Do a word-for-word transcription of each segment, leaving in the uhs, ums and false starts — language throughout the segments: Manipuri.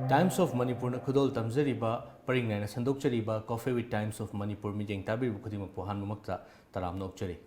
Times of Manipurꯅ ꯈꯨꯗꯣꯜ ꯇꯝꯖꯔꯤꯕ, ꯄꯔꯤꯡ ꯅꯥꯏꯅ ꯁꯟꯗꯣꯛꯆꯔꯤꯕ Coffee with Times of Manipur ꯃꯤꯠꯌꯦꯡ ꯇꯥꯕꯤꯔꯤꯕ ꯈꯨꯗꯤꯡꯃꯛꯄꯨ ꯑꯍꯥꯟꯕꯃꯛꯇ ꯇꯔꯥꯝꯅ ꯑꯣꯛꯆꯔꯤ꯫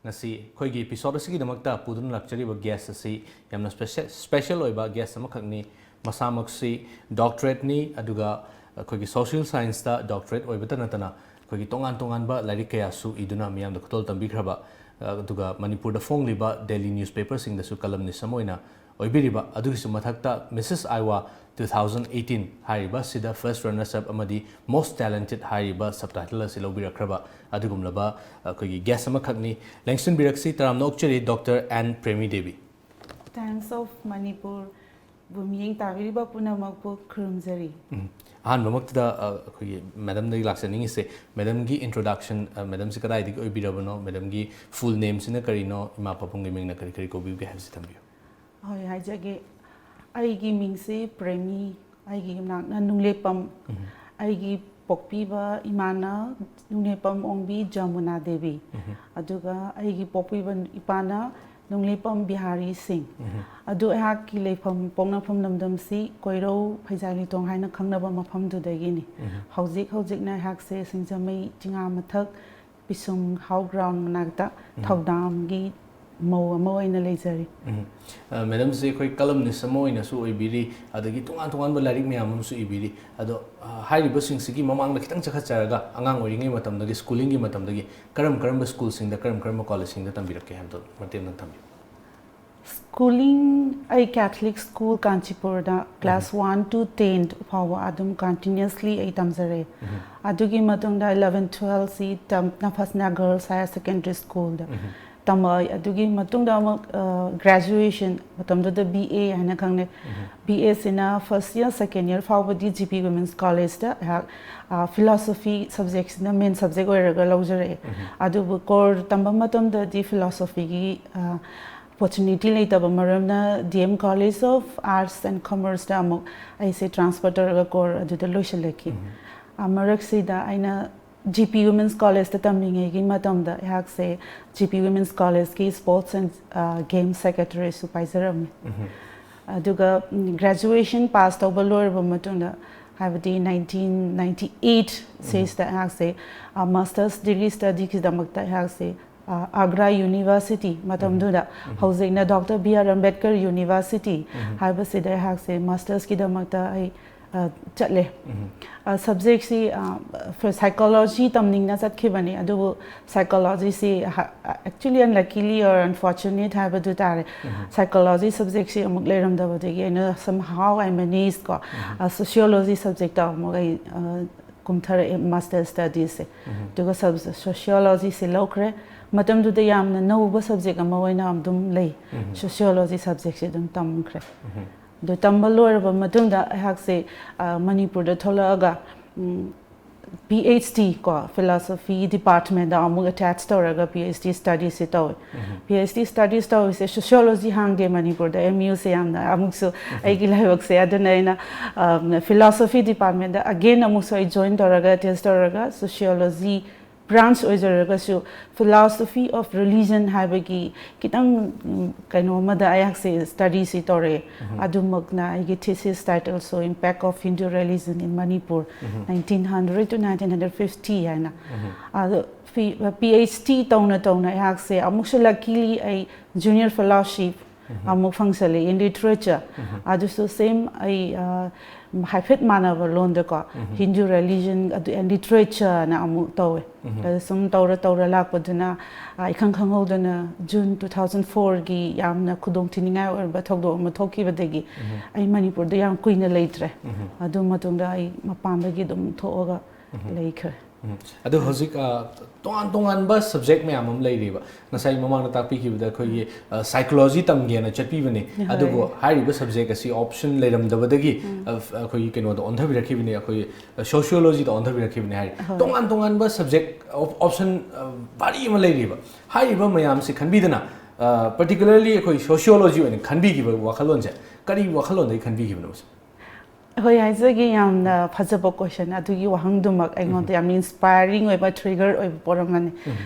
ꯉꯁꯤ ꯑꯩꯈꯣꯏꯒꯤ episode ꯑꯁꯤꯒꯤꯗꯃꯛꯇ ꯄꯨꯗꯨꯅ ꯂꯥꯛꯆꯔꯤꯕ guest ꯑꯁꯤ ꯌꯥꯝꯅ special, special ꯑꯣꯏꯕ guest ꯑꯃꯈꯛꯅꯤ꯫ ꯃꯁꯥꯃꯛꯁꯤ doctorateꯅꯤ, ꯑꯗꯨꯒ ꯑꯩꯈꯣꯏꯒꯤ social scienceꯇ doctorate ꯑꯣꯏꯕꯇ ꯅꯠꯇꯅ ꯑꯩꯈꯣꯏꯒꯤ ꯇꯣꯉꯥꯟ ꯇꯣꯉꯥꯟꯕ ꯂꯥꯏꯔꯤꯛ ꯀꯌꯥꯁꯨ ꯏꯗꯨꯅ ꯃꯤꯌꯥꯝꯗ ꯈꯨꯗꯣꯜ ꯇꯝꯕꯤꯈ꯭ꯔꯕ, ꯑꯗꯨꯒ ꯃꯅꯤꯄꯨꯔꯗ ꯐꯣꯡꯂꯤꯕ daily newspaperꯁꯤꯡꯗꯁꯨ columnist ꯑꯃ ꯑꯣꯏꯅ ꯑꯣꯏꯕꯤꯔꯤꯕ, ꯑꯗꯨꯒꯤꯁꯨ ꯃꯊꯛꯇ Missus Iowa two thousand eighteen ꯍꯥꯏꯔꯤꯕ ꯑꯁꯤꯗ first runners up ꯑꯃꯗꯤ most talented ꯍꯥꯏꯔꯤꯕ subtitle ꯑꯁꯤ ꯂꯧꯕꯤꯔꯛꯈ꯭ꯔꯕ ꯑꯗꯨꯒꯨꯝꯂꯕ ꯑꯩꯈꯣꯏꯒꯤ guest ꯑꯃꯈꯛꯅꯤ꯫ ꯂꯦꯡꯁꯤꯟꯕꯤꯔꯛꯁꯤ, ꯇꯔꯥꯝꯅ ꯑꯣꯛꯆꯔꯤ, Doctor N Premi Devi. Times of Manipurꯕꯨ ꯃꯤꯠꯌꯦꯡ ꯇꯥꯕꯤꯔꯤꯕ ꯄꯨꯝꯅꯃꯛꯄꯨ ꯈꯨꯔꯨꯝꯖꯔꯤ꯫ ꯎꯝ꯫ ꯑꯍꯥꯟꯕꯃꯛꯇꯗ, ꯑ, ꯑꯩꯈꯣꯏꯒꯤ madamꯗꯒꯤ ꯂꯥꯛꯆꯅꯤꯡꯉꯤꯁꯦ, madamꯒꯤ introduction, ꯑ, madamꯁꯤ ꯀꯗꯥꯏꯗꯒꯤ ꯑꯣꯏꯕꯤꯔꯕꯅꯣ, madamꯒꯤ full nameꯁꯤꯅ ꯀꯔꯤꯅꯣ, ꯏꯃꯥ ꯄꯥꯕꯨꯡꯒꯤ ꯃꯤꯡꯅ ꯀꯔꯤ ꯀꯔꯤ ꯀꯧꯕꯤꯕꯒꯦ ꯍꯥꯏꯕꯁꯤ ꯊꯝꯕꯤꯌꯨ꯫ ꯍꯣꯏ, ꯍꯥꯏꯖꯒꯦ꯫ ꯑꯩꯒꯤ ꯃꯤꯡꯁꯤ ꯄ꯭ꯔꯦꯃꯤ, ꯑꯩꯒꯤ ꯏꯅꯥꯛꯅ ꯅꯨꯡꯂꯦꯄꯝ꯫ ꯎꯝ꯫ ꯑꯩꯒꯤ ꯄꯣꯛꯄꯤꯕ ꯏꯃꯥꯅ ꯅꯨꯡꯂꯦꯄꯝ ꯑꯣꯡꯕꯤ ꯖꯃꯨꯅꯥ ꯗꯦꯕꯤ꯫ ꯎꯝ꯫ ꯑꯗꯨꯒ ꯑꯩꯒꯤ ꯄꯣꯛꯄꯤꯕ ꯏꯄꯥꯅ ꯅꯨꯡꯂꯦꯄꯝ ꯕꯤꯍꯥꯔꯤ ꯁꯤꯡ꯫ ꯎꯝ꯫ ꯑꯗꯨ ꯑꯩꯍꯥꯛꯀꯤ ꯂꯩꯐꯝ, ꯄꯣꯛꯅꯐꯝ ꯂꯝꯗꯝꯁꯤ ꯀꯣꯏꯔꯧ ꯐꯩꯖꯥꯏ ꯂꯤꯇꯣꯡ ꯍꯥꯏꯅ ꯈꯪꯅꯕ ꯃꯐꯝꯗꯨꯗꯒꯤꯅꯤ꯫ ꯎꯝ꯫ ꯍꯧꯖꯤꯛ ꯍꯧꯖꯤꯛꯅ ꯑꯩꯍꯥꯛꯁꯦ ꯁꯤꯡꯖꯃꯩ ꯆꯤꯉꯥ ꯃꯊꯛ ꯄꯤꯁꯨꯝ ꯍꯥꯎ ground ꯃꯅꯥꯛꯇ ꯎꯝ꯫ ꯊꯧꯗꯥꯝꯒꯤ ꯃꯧ ꯑꯃ ꯑꯣꯏꯅ ꯂꯩꯖꯔꯤ꯫ ꯎꯝ꯫ ꯑ, madamꯁꯦ ꯑꯩꯈꯣꯏ columnist ꯑꯃ ꯑꯣꯏꯅꯁꯨ ꯑꯣꯏꯕꯤꯔꯤ, ꯑꯗꯒꯤ ꯇꯣꯉꯥꯟ ꯇꯣꯉꯥꯟꯕ ꯂꯥꯏꯔꯤꯛ ꯃꯌꯥꯝ ꯑꯃꯁꯨ ꯏꯕꯤꯔꯤ꯫ ꯑꯗꯣ, ꯑ, ꯍꯥꯏꯔꯤꯕꯁꯤꯡꯁꯤꯒꯤ ꯃꯃꯥꯡꯗ ꯈꯤꯇꯪ ꯆꯈꯠꯆꯔꯒ, ꯑꯉꯥꯡ ꯑꯣꯏꯔꯤꯉꯩ ꯃꯇꯝꯗꯒꯤ, schoolingꯒꯤ ꯃꯇꯝꯗꯒꯤ ꯀꯔꯝ ꯀꯔꯝꯕ schoolꯁꯤꯡꯗ, ꯀꯔꯝ ꯀꯔꯝꯕ collegeꯁꯤꯡꯗ ꯇꯝꯕꯤꯔꯛꯀꯦ ꯍꯥꯏꯕꯗꯣ ꯃꯇꯦꯛ ꯑꯃꯇꯪ ꯊꯝꯕꯤꯌꯨ꯫ Schooling ꯑꯩ Catholic school ꯀꯥꯟꯆꯤꯄꯨꯔꯗ class um. One to ten ꯐꯥꯎꯕ ꯑꯗꯨꯝ continuously ꯑꯩ ꯇꯝꯖꯔꯦ꯫ ꯎꯝ꯫ ꯑꯗꯨꯒꯤ ꯃꯇꯨꯡꯗ eleven twelve ꯁꯤ ꯇꯝ-, ꯅꯐꯁꯅꯥ Girls Higher Secondary Schoolꯗ ꯎꯝ꯫ ꯇꯝꯃꯛꯑꯦ꯫ ꯑꯗꯨꯒꯤ ꯃꯇꯨꯡꯗ ꯑꯃꯨꯛ, ꯑ, graduation, ꯃꯇꯝꯗꯨꯗ B A ꯍꯥꯏꯅ ꯈꯪꯅꯩ꯫ ꯎꯝ꯫ B A ꯁꯤꯅ first year, second year ꯐꯥꯎꯕꯗꯤ G P Women's Collegeꯇ ꯑꯩꯍꯥꯛ, ꯑ, philosophy subjectꯁꯤꯅ main subject ꯑꯣꯏꯔꯒ ꯂꯧꯖꯔꯛꯑꯦ꯫ ꯎꯝ꯫ ꯑꯗꯨꯕꯨ core ꯇꯝꯕ ꯃꯇꯝꯗꯗꯤ philosophyꯒꯤ, ꯑ, opportunity ꯂꯩꯇꯕ ꯃꯔꯝꯅ D M College of Arts and Commerceꯇ ꯑꯃꯨꯛ ꯑꯩꯁꯦ transfer ꯇꯧꯔꯒ core ꯑꯗꯨꯗ ꯂꯣꯏꯁꯤꯜꯂꯛꯈꯤ꯫ ꯎꯝ꯫ ꯑ, ꯃꯔꯛꯁꯤꯗ ꯑꯩꯅ ꯖꯤ ꯄꯤ ꯋꯨꯃꯦꯟꯁ ꯀꯣꯂꯦꯖꯇ ꯇꯝꯂꯤꯉꯩꯒꯤ ꯃꯇꯝꯗ ꯑꯩꯍꯥꯛꯁꯦ ꯖꯤ ꯄꯤ ꯋꯨꯃꯦꯟꯁ ꯀꯣꯂꯦꯖꯀꯤ ꯁ꯭ꯄꯣꯔꯠꯁ ꯑꯦꯟ ꯒꯦꯝꯁ ꯁꯦꯀ꯭ꯔꯦꯇꯔꯤꯁꯨ ꯄꯥꯏꯖꯔꯝꯃꯤ꯫ ꯑꯗꯨꯒ ꯒ꯭ꯔꯦꯖꯨꯋꯦꯁꯟ ꯄꯥꯁ ꯇꯧꯕ ꯂꯣꯏꯔꯕ ꯃꯇꯨꯡꯗ, ꯍꯥꯏꯕꯗꯤ ꯅꯥꯏꯟꯇꯤꯟ ꯅꯥꯏꯟꯇꯤ ꯑꯩꯠ ꯁꯤꯁꯤꯗ ꯑꯩꯍꯥꯛꯁꯦ ꯃꯥꯁꯇꯔꯁ ꯗꯤꯒ꯭ꯔꯤ ꯁ꯭ꯇꯗꯤꯒꯤꯗꯃꯛꯇ ꯑꯩꯍꯥꯛꯁꯦ ꯑꯒ꯭ꯔꯥ ꯌꯨꯅꯤꯚꯔꯁꯤꯇꯤ, ꯃꯇꯝꯗꯨꯗ ꯍꯧꯖꯤꯛꯅ doctor B R Ambedkar university ꯍꯥꯏꯕꯁꯤꯗ ꯑꯩꯍꯥꯛꯁꯦ ꯃꯥꯁꯇꯔꯁꯀꯤꯗꯃꯛꯇ ꯑꯩ ꯑ, ꯆꯠꯂꯦ꯫ ꯁꯕꯖꯦꯛꯁꯤ ꯁꯥꯏꯀꯣꯂꯣꯖꯤ ꯇꯝꯅꯤꯡꯅ ꯆꯠꯈꯤꯕꯅꯤ, ꯑꯗꯨꯕꯨ ꯁꯥꯏꯀꯣꯂꯣꯖꯤꯁꯤ actually unluckily or unfortunate ꯍꯥꯏꯕꯗꯨ ꯇꯥꯔꯦ꯫ ꯁꯥꯏꯀꯣꯂꯣꯖꯤ ꯁꯕꯖꯦꯛꯁꯤ ꯑꯃꯨꯛ ꯂꯩꯔꯝꯗꯕꯗꯒꯤ ꯑꯩꯅ somehow I manage ꯀꯣ, ꯁꯣꯁꯤꯌꯣꯂꯣꯖꯤ ꯁꯕꯖꯦꯛꯇ ꯑꯃꯨꯛ ꯑꯩ ꯑ, ꯀꯨꯝꯊꯔꯛꯑꯦ ꯃꯥꯁꯇꯔ ꯁ꯭ꯇꯗꯤꯁꯁꯦ꯫ ꯑꯗꯨꯒ ꯁꯣꯁꯤꯌꯣꯂꯣꯖꯤꯁꯦ ꯂꯧꯈ꯭ꯔꯦ꯫ ꯃꯇꯝꯗꯨꯗ ꯌꯥꯝꯅ ꯅꯧꯕ ꯁꯕꯖꯦꯛ ꯑꯃ ꯑꯣꯏꯅ ꯑꯗꯨꯝ ꯂꯩ꯫ ꯁꯣꯁꯤꯌꯣꯂꯣꯖꯤ ꯁꯕꯖꯦꯛꯁꯦ ꯑꯗꯨꯝ ꯇꯝꯈ꯭ꯔꯦ꯫ ꯑꯗꯨ ꯇꯝꯕ ꯂꯣꯏꯔꯕ ꯃꯇꯨꯡꯗ ꯑꯩꯍꯥꯛꯁꯦ, ꯑ, ꯃꯅꯤꯄꯨꯔꯗ ꯊꯣꯛꯂꯛꯑꯒ, ꯎꯝ, ꯄꯤ ꯑꯩꯆ ꯗꯤ ꯀꯣ, ꯐꯤꯂꯣꯁꯣꯐꯤ ꯗꯤꯄꯥꯔꯠꯃꯦꯟꯗ ꯑꯃꯨꯛ ꯑꯦꯇꯦꯆ ꯇꯧꯔꯒ ꯄꯤ ꯑꯩꯆ ꯗꯤ ꯁ꯭ꯇꯗꯤꯁꯁꯦ ꯇꯧꯋꯦ꯫ ꯄꯤ ꯑꯩꯆ ꯗꯤ ꯁ꯭ꯇꯗꯤꯁ ꯇꯧꯔꯤꯁꯦ ꯁꯣꯁꯤꯌꯣꯂꯣꯖꯤ ꯍꯥꯡꯗꯦ ꯃꯅꯤꯄꯨꯔꯗ, ꯑꯦꯝ ꯌꯨꯁꯦ ꯌꯥꯝꯅ ꯑꯃꯨꯛꯁꯨ ꯑꯩꯒꯤ ꯂꯥꯏꯕꯛꯁꯦ꯫ ꯑꯗꯨꯅ ꯑꯩꯅ, ꯑꯝ, ꯐꯤꯂꯣꯁꯣꯐꯤ ꯗꯤꯄꯥꯔꯠꯃꯦꯟꯗ again ꯑꯃꯨꯛꯁꯨ ꯑꯩ ꯖꯣꯏꯟ ꯇꯧꯔꯒ ꯑꯦꯇꯦꯆ ꯇꯧꯔꯒ ꯁꯣꯁꯤꯌꯣꯂꯣꯖꯤ ꯕ꯭ꯔꯥꯟꯆ ꯑꯣꯏꯖꯔꯒꯁꯨ philosophy of religion ꯍꯥꯏꯕꯒꯤ ꯈꯤꯇꯪ, ꯎꯝ, ꯀꯩꯅꯣ ꯑꯃꯗ ꯑꯩꯍꯥꯛꯁꯦ ꯁ꯭ꯇꯗꯤꯁꯤ ꯇꯧꯔꯛꯑꯦ꯫ ꯑꯗꯨꯃꯛꯅ ꯑꯩꯒꯤ thesis ꯇꯥꯏꯇꯜꯁꯨ Impact of Hindu Religion in Manipur, nineteen hundred to nineteen fifty ꯍꯥꯏꯅ꯫ ꯑꯗꯣ ꯄꯤ ꯑꯩꯆ ꯗꯤ ꯇꯧꯅ ꯇꯧꯅ ꯑꯩꯍꯥꯛꯁꯦ ꯑꯃꯨꯛꯁꯨ luckily ꯑꯩ ꯖꯨꯅꯤꯌꯔ ꯐꯦꯂꯣꯁꯤꯞ ꯑꯃꯨꯛ ꯐꯪꯁꯜꯂꯤ in literature꯫ ꯑꯗꯨꯁꯨ ꯁꯦꯝ ꯑꯩ, ꯑ, ꯍꯥꯏꯐꯦꯠ ꯃꯥꯟꯅꯕ ꯂꯣꯟꯗꯀꯣ, ꯍꯤꯟꯗꯨ ꯔꯤꯂꯤꯖꯟ ꯑꯗꯨ ꯑꯦꯟ ꯂꯤꯇꯔꯦꯆꯔꯅ ꯑꯃꯨꯛ ꯇꯧꯋꯦ꯫ ꯑꯗꯨ ꯁꯨꯝ ꯇꯧꯔ ꯇꯧꯔ ꯂꯥꯛꯄꯗꯨꯅ, ꯑ, ꯏꯈꯪ ꯈꯪꯍꯧꯗꯅ ꯖꯨꯟ ꯇꯨ ꯊꯥꯎꯖꯟ ꯐꯣꯔꯒꯤ ꯌꯥꯝꯅ ꯈꯨꯗꯣꯡ ꯊꯤꯅꯤꯡꯉꯥꯏ ꯑꯣꯏꯔꯕ ꯊꯧꯗꯣꯛ ꯑꯃ ꯊꯣꯛꯈꯤꯕꯗꯒꯤ ꯑꯩ ꯃꯅꯤꯄꯨꯔꯗ ꯌꯥꯝ ꯀꯨꯏꯅ ꯂꯩꯇ꯭ꯔꯦ꯫ ꯑꯗꯨ ꯃꯇꯨꯡꯗ ꯑꯩ ꯃꯄꯥꯟꯗꯒꯤ ꯑꯗꯨꯝ ꯊꯣꯛꯑꯒ ꯂꯩꯈ꯭ꯔꯦ꯫ ꯎꯝ꯫ ꯑꯗꯣ ꯍꯧꯖꯤꯛ, ꯑ, ꯇꯣꯉꯥꯟ ꯇꯣꯉꯥꯟꯕ ꯁꯕꯖꯦꯛ ꯃꯌꯥꯝ ꯑꯃ ꯂꯩꯔꯤꯕ꯫ ꯉꯁꯥꯏ ꯃꯃꯥꯡꯗ ꯇꯥꯛꯄꯤꯈꯤꯕꯗ ꯑꯩꯈꯣꯏꯒꯤ, ꯑ, ꯁꯥꯏꯀꯣꯂꯣꯖꯤ ꯇꯝꯒꯦꯅ ꯆꯠꯄꯤꯕꯅꯤ꯫ ꯍꯣꯏ꯫ ꯑꯗꯨꯕꯨ ꯍꯥꯏꯔꯤꯕ ꯁꯕꯖꯦꯛ ꯑꯁꯤ ꯑꯣꯞꯁꯟ ꯂꯩꯔꯝꯗꯕꯗꯒꯤ, ꯑ, ꯑꯩꯈꯣꯏꯒꯤ ꯀꯩꯅꯣꯗ ꯑꯣꯟꯊꯕꯤꯔꯛꯈꯤꯕꯅꯤ, ꯑꯩꯈꯣꯏꯒꯤ, ꯑ, ꯁꯣꯁꯤꯌꯣꯂꯣꯖꯤꯗ ꯑꯣꯟꯊꯕꯤꯔꯛꯈꯤꯕꯅꯤ ꯍꯥꯏꯔꯤ꯫ ꯍꯣꯏ꯫ ꯇꯣꯉꯥꯟ ꯇꯣꯉꯥꯟꯕ ꯁꯕꯖꯦꯛ ꯑꯣꯞ-, ꯑꯣꯞꯁꯟ, ꯑ, ꯚꯥꯔꯤ ꯑꯃ ꯂꯩꯔꯤꯕ꯫ ꯍꯥꯏꯔꯤꯕ ꯃꯌꯥꯝꯁꯤ ꯈꯟꯕꯤꯗꯅ, ꯑ, particularly ꯑꯩꯈꯣꯏ ꯁꯣꯁꯤꯌꯣꯂꯣꯖꯤ ꯑꯣꯏꯅ ꯈꯟꯕꯤꯈꯤꯕ ꯋꯥꯈꯜꯂꯣꯟꯁꯦ ꯀꯔꯤ ꯋꯥꯈꯜꯂꯣꯟꯗꯒꯤ ꯈꯟꯕꯤꯈꯤꯕꯅꯣ? ꯍꯣꯏ, ꯍꯥꯏꯖꯒꯦ, ꯌꯥꯝꯅ ꯐꯖꯕ ꯀꯣꯏꯁꯟ꯫ ꯑꯗꯨꯒꯤ ꯋꯥꯍꯪꯗꯨꯃꯛ ꯑꯩꯉꯣꯟꯗ ꯌꯥꯝꯅ ꯏꯟꯁꯄꯥꯏꯔꯤꯡ ꯑꯣꯏꯕ, ꯇ꯭ꯔꯤꯒꯔ ꯑꯣꯏꯕ ꯄꯣꯠ ꯑꯃꯅꯤ꯫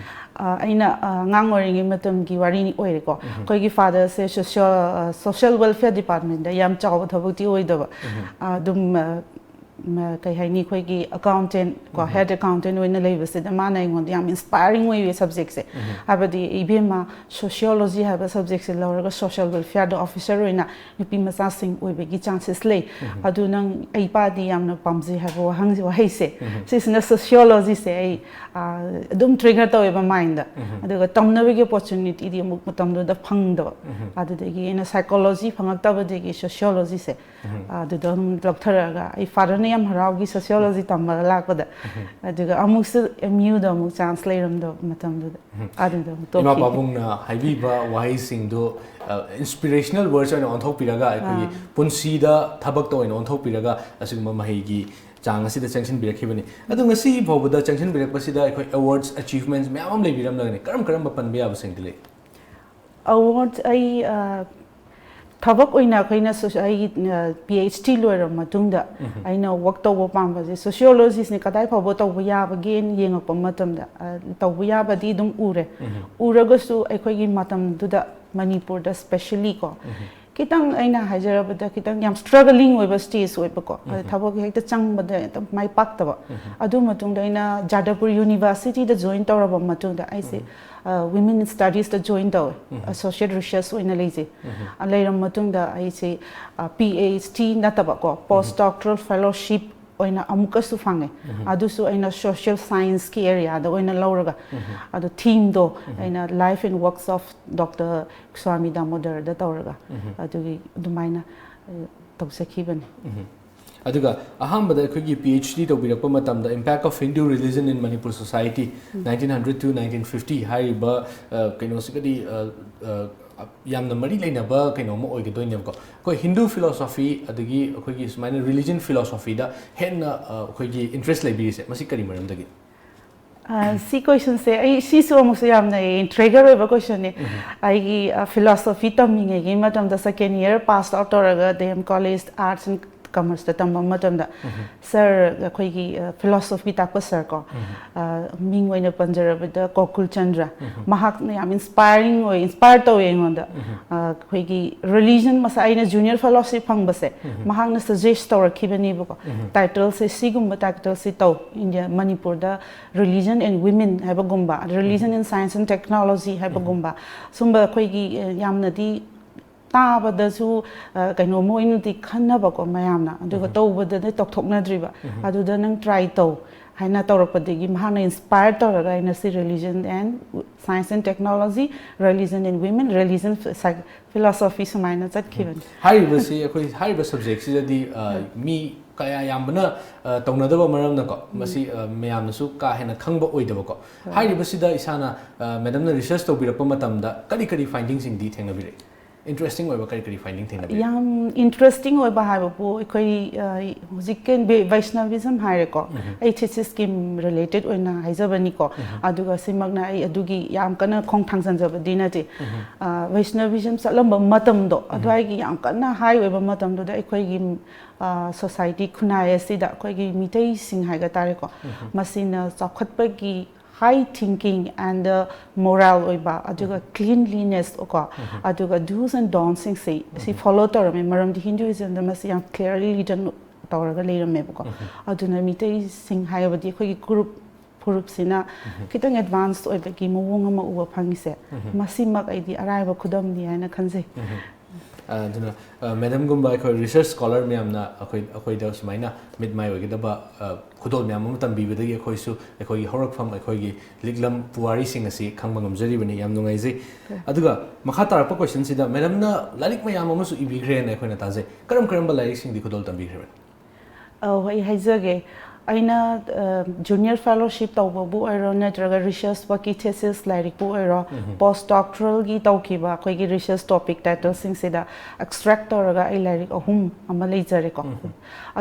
ꯑ, ꯑꯩꯅ ꯑ, ꯑꯉꯥꯡ ꯑꯣꯏꯔꯤꯉꯩ ꯃꯇꯝꯒꯤ ꯋꯥꯔꯤꯅꯤ ꯑꯣꯏꯔꯦꯀꯣ꯫ ꯑꯩꯈꯣꯏꯒꯤ ꯐꯥꯗꯔꯁꯦ ꯁꯣꯁꯤꯌꯦꯜ ꯁꯣꯁꯤꯌꯦꯜ ꯋꯦꯜꯐꯤꯌꯔ ꯗꯤꯄꯥꯔꯠꯃꯦꯟꯗ ꯌꯥꯝ ꯆꯥꯎꯕ ꯊꯕꯛꯇꯤ ꯑꯣꯏꯗꯕ, ꯑ, ꯑꯗꯨꯝ ꯑ, ꯃ, ꯀꯩ ꯍꯥꯏꯅꯤ, ꯑꯩꯈꯣꯏꯒꯤ ꯑꯦꯀꯥꯎꯟꯇꯦꯟ ꯀꯣ, ꯍꯦꯗ ꯑꯦꯀꯥꯎꯟꯇꯦꯟ ꯑꯣꯏꯅ ꯂꯩꯕꯁꯤꯗ ꯃꯥꯅ ꯑꯩꯉꯣꯟꯗ ꯌꯥꯝ ꯏꯟꯁꯄꯥꯏꯔꯤꯡ ꯑꯣꯏꯌꯦ ꯁꯕꯖꯦꯛꯁꯦ꯫ ꯍꯥꯏꯕꯗꯤ, "ꯏꯕꯦꯝꯃ, ꯁꯣꯁꯤꯌꯣꯂꯣꯖꯤ ꯍꯥꯏꯕ ꯁꯕꯖꯦꯛꯁꯦ ꯂꯧꯔꯒ ꯁꯣꯁꯤꯌꯦꯜ ꯋꯦꯜꯐꯤꯌꯔꯗ ꯑꯣꯐꯤꯁꯔ ꯑꯣꯏꯅ ꯅꯨꯄꯤ ꯃꯆꯥꯁꯤꯡ ꯑꯣꯏꯕꯒꯤ ꯆꯥꯟꯁꯦꯁ ꯂꯩ꯫ ꯑꯗꯨ ꯅꯪ, ꯑꯩ ꯄꯥꯗꯤ ꯌꯥꯝꯅ ꯄꯥꯝꯖꯩ" ꯍꯥꯏꯕ ꯋꯥꯍꯪꯁꯦ, ꯋꯥꯍꯩꯁꯦ, ꯁꯤꯁꯤꯅ ꯁꯣꯁꯤꯌꯣꯂꯣꯖꯤꯁꯦ ꯑꯩ, ꯑ, ꯑꯗꯨꯝ ꯇ꯭ꯔꯤꯒꯔ ꯇꯧꯋꯦꯕ ꯃꯥꯏꯟꯗ꯫ ꯑꯗꯨꯒ ꯇꯝꯅꯕꯒꯤ ꯑꯣꯄꯣꯔꯆꯨꯅꯤꯇꯤꯗꯤ ꯑꯃꯨꯛ ꯃꯇꯝꯗꯨꯗ ꯐꯪꯗꯕ꯫ ꯑꯗꯨꯗꯒꯤ ꯑꯩꯅ ꯁꯥꯏꯀꯣꯂꯣꯖꯤ ꯐꯪꯉꯛꯇꯕꯗꯒꯤ ꯁꯣꯁꯤꯌꯣꯂꯣꯖꯤꯁꯦ ꯑꯗꯨꯗ ꯑꯗꯨꯝ ꯂꯧꯊꯔꯛꯑꯒ, ꯑꯩ ꯐꯥꯗꯔꯅ ꯌꯥꯝ ꯍꯔꯥꯎꯈꯤ ꯁꯣꯁꯤꯌꯣꯂꯣꯖꯤ ꯇꯝꯕꯗ ꯂꯥꯛꯄꯗ꯫ ꯑꯗꯨꯒ ꯑꯃꯨꯛꯁꯨ ꯑꯦꯝ ꯌꯨꯗ ꯑꯃꯨꯛ ꯆꯥꯟꯁ ꯂꯩꯔꯝꯗꯕ ꯃꯇꯝꯗꯨꯗ ꯑꯗꯨꯗ ꯑꯃꯨꯛ ꯏꯃꯥ ꯇꯣꯛꯈꯤ꯫ ꯄꯥꯕꯨꯡꯅ ꯍꯥꯏꯕꯤꯕ ꯋꯥꯍꯩꯁꯤꯡꯗꯣ ꯏꯟꯁꯄꯤꯔꯦꯁꯅꯦꯜ ꯋꯥꯔꯗꯁ ꯑꯣꯏꯅ ꯑꯣꯟꯊꯣꯛꯄꯤꯔꯒ, ꯑꯩꯈꯣꯏꯒꯤ ꯄꯨꯟꯁꯤꯗ ꯊꯕꯛꯇ ꯑꯣꯏꯅ ꯑꯣꯟꯊꯣꯛꯄꯤꯔꯒ, ꯑꯁꯤꯒꯨꯝꯕ ꯃꯍꯩꯒꯤ ꯆꯥꯡ ꯑꯁꯤꯗ ꯆꯪꯁꯤꯟꯕꯤꯔꯛꯈꯤꯕꯅꯤ꯫ ꯑꯗꯨ ꯉꯁꯤ ꯐꯥꯎꯕꯗ ꯆꯪꯁꯤꯟꯕꯤꯔꯛꯄꯁꯤꯗ ꯑꯩꯈꯣꯏ ꯑꯦꯋꯥꯔꯗꯁ, ꯑꯦꯆꯤꯚꯃꯦꯟꯠꯁ ꯃꯌꯥꯝ ꯑꯃ ꯂꯩꯕꯤꯔꯝꯂꯒꯅꯤ, ꯀꯔꯝ ꯀꯔꯝꯕ ꯄꯟꯕ ꯌꯥꯕꯁꯤꯡꯗꯤ ꯂꯩ? ꯑꯦꯋꯥꯔꯗ ꯑꯩ, ꯑ, ꯊꯕꯛ ꯑꯣꯏꯅ ꯑꯩꯈꯣꯏꯅ ꯁꯣꯁ-, ꯑꯩꯒꯤ, ꯑ, ꯄꯤ ꯑꯩꯆ ꯗꯤ ꯂꯣꯏꯔꯕ ꯃꯇꯨꯡꯗ ꯑꯩꯅ ꯋꯥꯔꯛ ꯇꯧꯕ ꯄꯥꯝꯕꯁꯦ, ꯁꯣꯁꯤꯌꯣꯂꯣꯖꯤꯁꯤꯅ ꯀꯗꯥꯏ ꯐꯥꯎꯕ ꯇꯧꯕ ꯌꯥꯕꯒꯦꯅ ꯌꯦꯡꯉꯛꯄ ꯃꯇꯝꯗ, ꯑ, ꯇꯧꯕ ꯌꯥꯕꯗꯤ ꯑꯗꯨꯝ ꯎꯔꯦ꯫ ꯎꯔꯒꯁꯨ ꯑꯩꯈꯣꯏꯒꯤ ꯃꯇꯝꯗꯨꯗ ꯃꯅꯤꯄꯨꯔꯗ ꯁ꯭ꯄꯦꯁꯦꯜꯂꯤ ꯀꯣ, ꯈꯤꯇꯪ, ꯑꯩꯅ ꯍꯥꯏꯖꯔꯕꯗ, ꯈꯤꯇꯪ ꯌꯥꯝ ꯁ꯭ꯇ꯭ꯔꯒꯂꯤꯡ ꯑꯣꯏꯕ ꯁ꯭ꯇꯦꯖ ꯑꯣꯏꯕꯀꯣ꯫ ꯑꯗ ꯊꯕꯛ ꯍꯦꯛꯇ ꯆꯪꯕꯗ ꯍꯦꯛꯇ ꯃꯥꯏ ꯄꯥꯛꯇꯕ꯫ ꯑꯗꯨ ꯃꯇꯨꯡꯗ ꯑꯩꯅ ꯖꯥꯗꯕꯄꯨꯔ ꯌꯨꯅꯤꯚꯔꯁꯤꯇꯤꯗ ꯖꯣꯏꯟ ꯇꯧꯔꯕ ꯃꯇꯨꯡꯗ ꯑꯩꯁꯦ, ꯑ, ꯋꯤꯃꯦꯟ ꯁ꯭ꯇꯗꯤꯁꯇ ꯖꯣꯏꯟ ꯇꯧꯋꯦ, ꯑꯦꯁꯣꯁꯤꯌꯦꯠ ꯔꯤꯁꯔꯁ ꯑꯣꯏꯅ ꯂꯩꯖꯩ꯫ ꯑ, ꯂꯩꯔꯕ ꯃꯇꯨꯡꯗ ꯑꯩꯁꯦ, ꯑ, ꯄꯤ ꯑꯩꯆ ꯗꯤ ꯅꯠꯇꯕꯀꯣ, ꯄꯣꯁ ꯗꯣꯛꯇꯔꯦꯜ ꯐꯦꯂꯣꯁꯤꯞ ꯑꯣꯏꯅ ꯑꯃꯨꯛꯀꯁꯨ ꯐꯪꯉꯦ꯫ ꯑꯗꯨꯁꯨ ꯑꯩꯅ ꯁꯣꯁꯤꯌꯦꯜ ꯁꯥꯏꯟꯁꯀꯤ ꯑꯦꯔꯤꯌꯥꯗ ꯑꯣꯏꯅ ꯂꯧꯔꯒ, ꯑꯗꯣ ꯊꯤꯝꯗꯣ ꯑꯩꯅ Life and Works of Doctor swami ꯗꯥꯃꯣꯗꯔꯗ ꯇꯧꯔꯒ, ꯑꯗꯨꯒꯤ ꯑꯗꯨꯃꯥꯏꯅ, ꯑ, ꯇꯧꯖꯈꯤꯕꯅꯤ꯫ ꯑꯗꯨꯒ ꯑꯍꯥꯟꯕꯗ ꯑꯩꯈꯣꯏꯒꯤ ꯄꯤ ꯑꯩꯆ ꯗꯤ ꯇꯧꯕꯤꯔꯛꯄ ꯃꯇꯝꯗ Impact of Hindu Religion in Manipur Society, nineteen hundred to nineteen fifty ꯍꯥꯏꯔꯤꯕ, ꯑ, ꯀꯩꯅꯣꯁꯤꯒꯗꯤ, ꯑ, ꯑ, ꯌꯥꯝꯅ ꯃꯔꯤ ꯂꯩꯅꯕ ꯀꯩꯅꯣ ꯑꯃ ꯑꯣꯏꯒꯗꯣꯏꯅꯦꯕꯀꯣ꯫ ꯑꯩꯈꯣꯏ ꯍꯤꯟꯗꯨ ꯐꯤꯂꯣꯁꯣꯐꯤ ꯑꯗꯒꯤ ꯑꯩꯈꯣꯏꯒꯤ ꯁꯨꯃꯥꯏꯅ ꯔꯤꯂꯤꯖꯟ ꯐꯤꯂꯣꯁꯣꯐꯤꯗ ꯍꯦꯟꯅ, ꯑ, ꯑꯩꯈꯣꯏꯒꯤ ꯏꯟꯇꯔꯦꯁ ꯂꯩꯕꯤꯔꯤꯁꯦ, ꯃꯁꯤ ꯀꯔꯤ ꯃꯔꯝꯗꯒꯤ? ꯑ, ꯁꯤ ꯀꯣꯏꯁꯟꯁꯦ, ꯑꯩ, ꯁꯤꯁꯨ ꯑꯃꯨꯛꯁꯨ ꯌꯥꯝꯅ ꯏꯟꯇ꯭ꯔꯤꯒꯔ ꯑꯣꯏꯕ ꯀꯣꯏꯁꯟꯅꯦ꯫ ꯑꯩꯒꯤ, ꯑ, ꯐꯤꯂꯣꯁꯣꯐꯤ ꯇꯝꯃꯤꯉꯩꯒꯤ ꯃꯇꯝꯗ, ꯁꯦꯀꯦꯟ ꯏꯌꯔ ꯄꯥꯁ ꯑꯥꯎꯠ ꯇꯧꯔꯒ D M college arts and ꯀꯃꯔꯁꯇ ꯇꯝꯕ ꯃꯇꯝꯗ ꯁꯥꯔ, ꯑꯩꯈꯣꯏꯒꯤ ꯐꯤꯂꯣꯁꯣꯐꯤ ꯇꯥꯛꯄ ꯁꯥꯔ ꯀꯣ, ꯑ, ꯃꯤꯡ ꯑꯣꯏꯅ ꯄꯟꯖꯔꯕꯗ ꯒꯣꯀꯨꯜ ꯆꯟꯗ꯭ꯔ, ꯃꯍꯥꯛꯅ ꯌꯥꯝ ꯏꯟꯁꯄꯥꯏꯔꯤꯡ ꯑꯣꯏ, ꯏꯟꯁꯄꯥꯏꯔ ꯇꯧꯋꯦ ꯑꯩꯉꯣꯟꯗ꯫ ꯑ, ꯑꯩꯈꯣꯏꯒꯤ ꯔꯤꯂꯤꯖꯟ ꯃꯁꯥ, ꯑꯩꯅ ꯖꯨꯅꯤꯌꯔ ꯐꯦꯂꯣꯁꯤꯞ ꯐꯪꯕꯁꯦ ꯃꯍꯥꯛꯅ ꯁꯖꯦꯁ ꯇꯧꯔꯛꯈꯤꯕꯅꯦꯕꯀꯣ, ꯇꯥꯏꯇꯜꯁꯦ, ꯁꯤꯒꯨꯝꯕ ꯇꯥꯏꯇꯜꯁꯦ ꯇꯧ, ꯏꯟꯗꯤꯌꯥ, ꯃꯅꯤꯄꯨꯔꯗ religion and women ꯍꯥꯏꯕꯒꯨꯝꯕ, religion and science and technology ꯍꯥꯏꯕꯒꯨꯝꯕ, ꯁꯨꯝꯕ ꯑꯩꯈꯣꯏꯒꯤ, ꯑ, ꯌꯥꯝꯅꯗꯤ ꯇꯥꯕꯗꯁꯨ, ꯑ, ꯀꯩꯅꯣꯝꯃ ꯑꯣꯏꯅꯗꯤ ꯈꯟꯅꯕꯀꯣ ꯃꯌꯥꯝꯅ, ꯑꯗꯨꯒ ꯇꯧꯕꯗꯗꯤ ꯇꯧꯊꯣꯛꯅꯗ꯭ꯔꯤꯕ꯫ ꯑꯗꯨꯗ ꯅꯪ ꯇ꯭ꯔꯥꯏ ꯇꯧ ꯍꯥꯏꯅ ꯇꯧꯔꯛꯄꯗꯒꯤ ꯃꯍꯥꯛꯅ ꯏꯟꯁꯄꯥꯌꯔ ꯇꯧꯔꯒ ꯑꯩꯅ ꯁꯤ religion and science and technology, religion and women, religion, philosophy ꯁꯨꯃꯥꯏꯅ ꯆꯠꯈꯤꯕꯅꯤ꯫ ꯍꯥꯏꯔꯤꯕꯁꯤ ꯑꯩꯈꯣꯏ ꯍꯥꯏꯔꯤꯕ ꯁꯕꯖꯦꯛꯁꯤꯗꯗꯤ, ꯑ, ꯃꯤ ꯀꯌꯥ ꯌꯥꯝꯕꯅ, ꯑ, ꯇꯧꯅꯗꯕ ꯃꯔꯝꯅꯀꯣ, ꯃꯁꯤ, ꯑ, ꯃꯌꯥꯝꯅꯁꯨ ꯀꯥ ꯍꯦꯟꯅ ꯈꯪꯕ ꯑꯣꯏꯗꯕꯀꯣ꯫ ꯍꯥꯏꯔꯤꯕꯁꯤꯗ ꯏꯁꯥꯅ, ꯑ, ꯃꯦꯗꯝꯅ ꯔꯤꯁꯔꯁ ꯇꯧꯕꯤꯔꯛꯄ ꯃꯇꯝꯗ ꯀꯔꯤ ꯀꯔꯤ ꯐꯥꯏꯟꯗꯤꯡꯁꯤꯡꯗꯤ ꯊꯦꯡꯅꯕꯤꯔꯛꯏ? ꯏꯟꯇꯔꯦꯁꯇꯤꯡ ꯑꯣꯏꯕ ꯀꯔꯤ ꯀꯔꯤ ꯐꯥꯏꯟꯗꯤꯡ ꯊꯦꯡꯅꯕꯤꯔꯛꯏ? ꯌꯥꯝ ꯏꯟꯇꯔꯦꯁꯇꯤꯡ ꯑꯣꯏꯕ ꯍꯥꯏꯕꯕꯨ ꯑꯩꯈꯣꯏ, ꯑ, ꯍꯧꯖꯤꯛꯀꯤ ꯕꯦ-, ꯚꯩꯁꯅꯕꯤꯖꯝ ꯍꯥꯏꯔꯦꯀꯣ, ꯑꯩ ꯊꯤꯁꯤꯁꯀꯤ ꯔꯤꯂꯦꯇꯦꯠ ꯑꯣꯏꯅ ꯍꯥꯏꯖꯕꯅꯤꯀꯣ꯫ ꯑꯗꯨꯒ ꯁꯤꯃꯛꯅ ꯑꯩ ꯑꯗꯨꯒꯤ ꯌꯥꯝ ꯀꯟꯅ ꯈꯣꯡ ꯊꯥꯡꯖꯟꯖꯕꯗꯤ ꯅꯠꯇꯦ꯫ ꯑ, ꯚꯩꯁꯅꯕꯤꯖꯝ ꯆꯠꯂꯝꯕ ꯃꯇꯝꯗꯣ, ꯑꯗꯨꯋꯥꯏꯒꯤ ꯌꯥꯝ ꯀꯟꯅ ꯍꯥꯏ ꯑꯣꯏꯕ ꯃꯇꯝꯗꯨꯗ ꯑꯩꯈꯣꯏꯒꯤ, ꯑ, ꯁꯣꯁꯥꯏꯇꯤ, ꯈꯨꯟꯅꯥꯏ ꯑꯁꯤꯗ ꯑꯩꯈꯣꯏꯒꯤ ꯃꯤꯇꯩꯁꯤꯡ ꯍꯥꯏꯕ ꯇꯥꯔꯦꯀꯣ, ꯃꯁꯤꯅ ꯆꯥꯎꯈꯠꯄꯒꯤ high thinking and moral ꯑꯣꯏꯕ, ꯑꯗꯨꯒ cleanliness ꯀꯣ, ꯑꯗꯨꯒ do's and don'ts ꯁꯤꯡꯁꯤ ꯁꯤ ꯐꯣꯂꯣ ꯇꯧꯔꯝꯃꯦ, ꯃꯔꯝꯗꯤ ꯍꯤꯟꯗꯨꯏꯖꯝꯗ ꯃꯁꯤ ꯌꯥꯝ clearly written ꯇꯧꯔꯒ ꯂꯩꯔꯝꯃꯦꯕꯀꯣ꯫ ꯑꯗꯨꯅ ꯃꯤꯇꯩꯁꯤꯡ ꯍꯥꯏꯕꯗꯤ ꯑꯩꯈꯣꯏꯒꯤ ꯒ꯭ꯔꯨꯞ ꯐꯨꯔꯨꯞꯁꯤꯅ ꯈꯤꯇꯪ ꯑꯦꯗꯚꯥꯟꯁ ꯑꯣꯏꯕꯒꯤ ꯃꯑꯣꯡ ꯑꯃ ꯎꯕ ꯐꯪꯉꯤꯁꯦ, ꯃꯁꯤꯃꯛ ꯑꯩꯗꯤ ꯑꯔꯥꯏꯕ ꯈꯨꯗꯝꯅꯤ ꯍꯥꯏꯅ ꯈꯟꯖꯩ꯫ ꯑ, ꯑꯗꯨꯅ, ꯑ, ꯃꯦꯗꯝꯒꯨꯝꯕ ꯑꯩꯈꯣꯏ ꯔꯤꯁꯔꯁ ꯁ꯭ꯀꯣꯂꯔ ꯃꯌꯥꯝꯅ ꯑꯩꯈꯣꯏ, ꯑꯩꯈꯣꯏꯗ ꯁꯨꯃꯥꯏꯅ ꯃꯤꯠ ꯃꯥꯏ ꯑꯣꯏꯒꯗꯕ, ꯑ, ꯈꯨꯗꯣꯜ ꯃꯌꯥꯝ ꯑꯃ ꯇꯝꯕꯤꯕꯗꯒꯤ ꯑꯩꯈꯣꯏꯁꯨ ꯑꯩꯈꯣꯏꯒꯤ ꯍꯧꯔꯛꯐꯝ, ꯑꯩꯈꯣꯏꯒꯤ ꯂꯤꯛꯂꯝ ꯄꯨꯋꯥꯔꯤꯁꯤꯡ ꯑꯁꯤ ꯈꯪꯕ ꯉꯝꯖꯔꯤꯕꯅꯤ꯫ ꯌꯥꯝ ꯅꯨꯡꯉꯥꯏꯖꯩ꯫ ꯑꯗꯨꯒ ꯃꯈꯥ ꯇꯥꯔꯛꯄ ꯀꯣꯏꯁꯟꯁꯤꯗ, ꯃꯦꯗꯝꯅ ꯂꯥꯏꯔꯤꯛ ꯃꯌꯥꯝ ꯑꯃꯁꯨ ꯏꯕꯤꯈ꯭ꯔꯦꯅ ꯑꯩꯈꯣꯏꯅ ꯇꯥꯖꯩ꯫ ꯀꯔꯝ ꯀꯔꯝꯕ ꯂꯥꯏꯔꯤꯛꯁꯤꯡꯗꯤ ꯈꯨꯗꯣꯜ ꯇꯝꯕꯤꯈ꯭ꯔꯕꯅꯤ? ꯑꯧ, ꯑꯩ ꯍꯥꯏꯖꯒꯦ꯫ ꯑꯩꯅ ꯖꯨꯅꯤꯌꯔ ꯐꯦꯂꯣꯁꯤꯞ ꯇꯧꯕꯕꯨ ꯑꯣꯏꯔꯣ, ꯅꯠꯇ꯭ꯔꯒ ꯔꯤꯁꯔꯁ ꯋꯥꯔꯛꯀꯤ ꯊꯦꯁꯤꯁ ꯂꯥꯏꯔꯤꯛꯄꯨ ꯑꯣꯏꯔꯣ, ꯄꯣꯁ ꯗꯣꯛꯇꯔꯦꯜꯒꯤ ꯇꯧꯈꯤꯕ ꯑꯩꯈꯣꯏꯒꯤ ꯔꯤꯁꯔꯁ ꯇꯣꯄꯤꯛ ꯇꯥꯏꯇꯜꯁꯤꯡꯁꯤꯗ ꯑꯦꯛꯁꯇ꯭ꯔꯦꯛ ꯇꯧꯔꯒ ꯑꯩ ꯂꯥꯏꯔꯤꯛ ꯑꯍꯨꯝ ꯑꯃ ꯂꯩꯖꯔꯦꯀꯣ꯫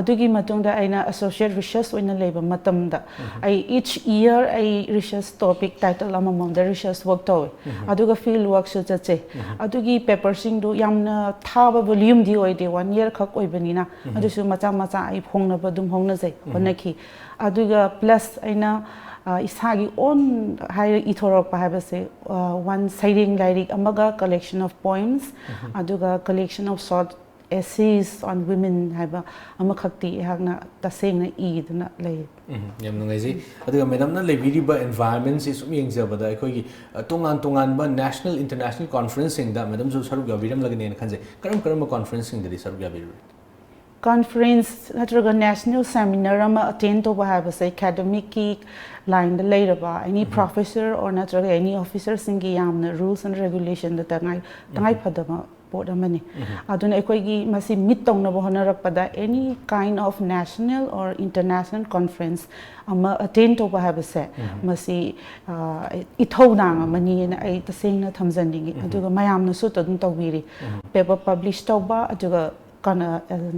ꯑꯗꯨꯒꯤ ꯃꯇꯨꯡꯗ ꯑꯩꯅ ꯑꯦꯁꯣꯁꯤꯌꯦꯠ ꯔꯤꯁꯔꯁ ꯑꯣꯏꯅ ꯂꯩꯕ ꯃꯇꯝꯗ ꯑꯩ ꯏꯆ ꯏꯌꯔ ꯑꯩ ꯔꯤꯁꯔꯁ ꯇꯣꯄꯤꯛ ꯇꯥꯏꯇꯜ ꯑꯃꯃꯝꯗ ꯔꯤꯁꯔꯁ ꯋꯥꯔꯛ ꯇꯧꯋꯦ꯫ ꯑꯗꯨꯒ ꯐꯤꯜꯗ ꯋꯥꯔꯛꯁꯨ ꯆꯠꯆꯩ꯫ ꯑꯗꯨꯒꯤ ꯄꯦꯄꯔꯁꯤꯡꯗꯨ ꯌꯥꯝꯅ ꯊꯥꯕ ꯚꯣꯂ꯭ꯌꯨꯝꯗꯤ ꯑꯣꯏꯗꯦ, ꯋꯥꯟ ꯏꯌꯔ ꯈꯛ ꯑꯣꯏꯕꯅꯤꯅ꯫ ꯑꯗꯨꯁꯨ ꯃꯆꯥ ꯃꯆꯥ ꯑꯩ ꯐꯣꯡꯅꯕ ꯑꯗꯨꯝ ꯍꯣꯠꯅꯖꯩ, ꯍꯣꯠꯅꯈꯤ꯫ ꯑꯗꯨꯒ ꯄ꯭ꯂꯁ ꯑꯩꯅ ꯑ, ꯏꯁꯥꯒꯤ ꯑꯣꯟ ꯍꯥꯏꯔ ꯏꯊꯣꯔꯛꯄ ꯍꯥꯏꯕꯁꯦ, ꯑ, ꯋꯥꯟ ꯁꯩꯔꯦꯡ ꯂꯥꯏꯔꯤꯛ ꯑꯃꯒ, collection of poems, ꯑꯗꯨꯒ collection of short essays on women ꯍꯥꯏꯕ ꯑꯃꯈꯛꯇꯤ ꯑꯩꯍꯥꯛꯅ ꯇꯁꯦꯡꯅ ꯏꯗꯨꯅ ꯂꯩ꯫ ꯎꯝ, ꯌꯥꯝ ꯅꯨꯡꯉꯥꯏꯖꯩ꯫ ꯑꯗꯨꯒ ꯃꯦꯗꯝꯅ ꯂꯩꯕꯤꯔꯤꯕ ꯑꯦꯟꯚꯥꯏꯔꯟꯃꯦꯟꯁꯤ ꯁꯨꯝ ꯌꯦꯡꯖꯕꯗ ꯑꯩꯈꯣꯏꯒꯤ ꯑ, ꯇꯣꯉꯥꯟ ꯇꯣꯉꯥꯟꯕ ꯅꯦꯁꯅꯦꯜ ꯏꯟꯇꯔꯅꯦꯁꯅꯦꯜ ꯀꯣꯟꯐ꯭ꯔꯦꯟꯁꯁꯤꯡꯗ ꯃꯦꯗꯝꯁꯨ ꯁꯔꯨꯛ ꯌꯥꯕꯤꯔꯝꯂꯒꯅꯦꯅ ꯈꯟꯖꯩ꯫ ꯀꯔꯝ ꯀꯔꯝꯕ ꯀꯣꯟꯐ꯭ꯔꯦꯟꯁꯁꯤꯡꯗꯗꯤ ꯁꯔꯨꯛ ꯌꯥꯕꯤꯔꯨꯔꯦ? ꯀꯣꯟꯐ꯭ꯔꯦꯟꯁ ꯅꯠꯇ꯭ꯔꯒ ꯅꯦꯁꯅꯦꯜ ꯁꯦꯃꯤꯅꯥꯔ ꯑꯃ ꯑꯇꯦꯟ ꯇꯧꯕ ꯍꯥꯏꯕꯁꯦ ꯑꯦꯀꯥꯗꯃꯤꯛꯀꯤ ꯂꯥꯏꯟꯗ ꯂꯩꯔꯕ ꯑꯦꯅꯤ ꯄ꯭ꯔꯣꯐꯦꯁꯔ ꯑꯣꯔ ꯅꯠꯇ꯭ꯔꯒ ꯑꯦꯅꯤ ꯑꯣꯐꯤꯁꯔꯁꯤꯡꯒꯤ ꯌꯥꯝꯅ ꯔꯨꯜꯁ ꯑꯦꯟ ꯔꯦꯒꯨꯂꯦꯁꯟꯗ ꯇꯉꯥꯏ ꯇꯉꯥꯏ ꯐꯗꯕ ꯄꯣꯠ ꯑꯃꯅꯤ꯫ ꯑꯗꯨꯅ ꯑꯩꯈꯣꯏꯒꯤ ꯃꯁꯤ ꯃꯤꯠ ꯇꯧꯅꯕ ꯍꯣꯠꯅꯔꯛꯄꯗ any kind of national or international conference ꯑꯃ ꯑꯇꯦꯟ ꯇꯧꯕ ꯍꯥꯏꯕꯁꯦ ꯃꯁꯤ ꯑ, ꯏꯊꯧꯗꯥꯡ ꯑꯃꯅꯤꯅ ꯑꯩ ꯇꯁꯦꯡꯅ ꯊꯝꯖꯅꯤꯡꯉꯤ꯫ ꯑꯗꯨꯒ ꯃꯌꯥꯝꯅꯁꯨ ꯑꯗꯨꯝ ꯇꯧꯕꯤꯔꯤ꯫ ꯄꯦꯄꯔ ꯄꯕ꯭ꯂꯤꯁ ꯇꯧꯕ, ꯑꯗꯨꯒ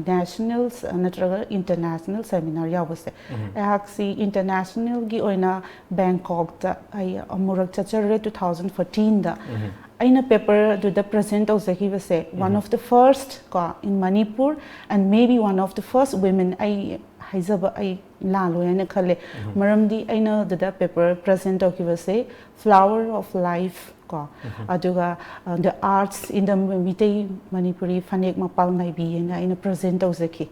ꯅꯦꯁꯅꯦꯜ ꯅꯠꯇ꯭ꯔꯒ ꯏꯟꯇꯔꯅꯦꯁꯅꯦꯜ ꯁꯦꯃꯤꯅꯥꯔ ꯌꯥꯎꯕꯁꯦ꯫ ꯑꯩꯍꯥꯛꯁꯤ ꯏꯟꯇꯔꯅꯦꯁꯅꯦꯜꯒꯤ ꯑꯣꯏꯅ ꯕꯦꯡꯀꯣꯛꯇ ꯑꯩ ꯑꯃꯨꯔꯛ ꯆꯠꯆꯔꯨꯔꯦ, ꯇꯨ ꯊꯥꯎꯖꯟ ꯐꯣꯔꯇꯤꯟꯗ꯫ ꯑꯩꯅ ꯄꯦꯄꯔ ꯑꯗꯨꯗ present ꯇꯧꯖꯈꯤꯕꯁꯦ, one of the first ꯀꯣ, in Manipur and maybe one of the first women, ꯑꯩ ꯍꯥꯏꯖꯕ ꯑꯩ ꯂꯥꯜꯂꯣꯏ ꯍꯥꯏꯅ ꯈꯜꯂꯦ꯫ ꯃꯔꯝꯗꯤ ꯑꯩꯅ ꯑꯗꯨꯗ ꯄꯦꯄꯔ ꯄ꯭ꯔꯖꯦꯟ ꯇꯧꯈꯤꯕꯁꯦ Flower of Life ꯀꯣ, ꯑꯗꯨꯒ, ꯑ, The Arts in the Meitei Manipuri, ꯐꯅꯦꯛ ꯃꯄꯥꯜ ꯅꯥꯏꯕꯤ ꯍꯥꯏꯅ ꯑꯩꯅ ꯄ꯭ꯔꯖꯦꯟ ꯇꯧꯖꯈꯤ꯫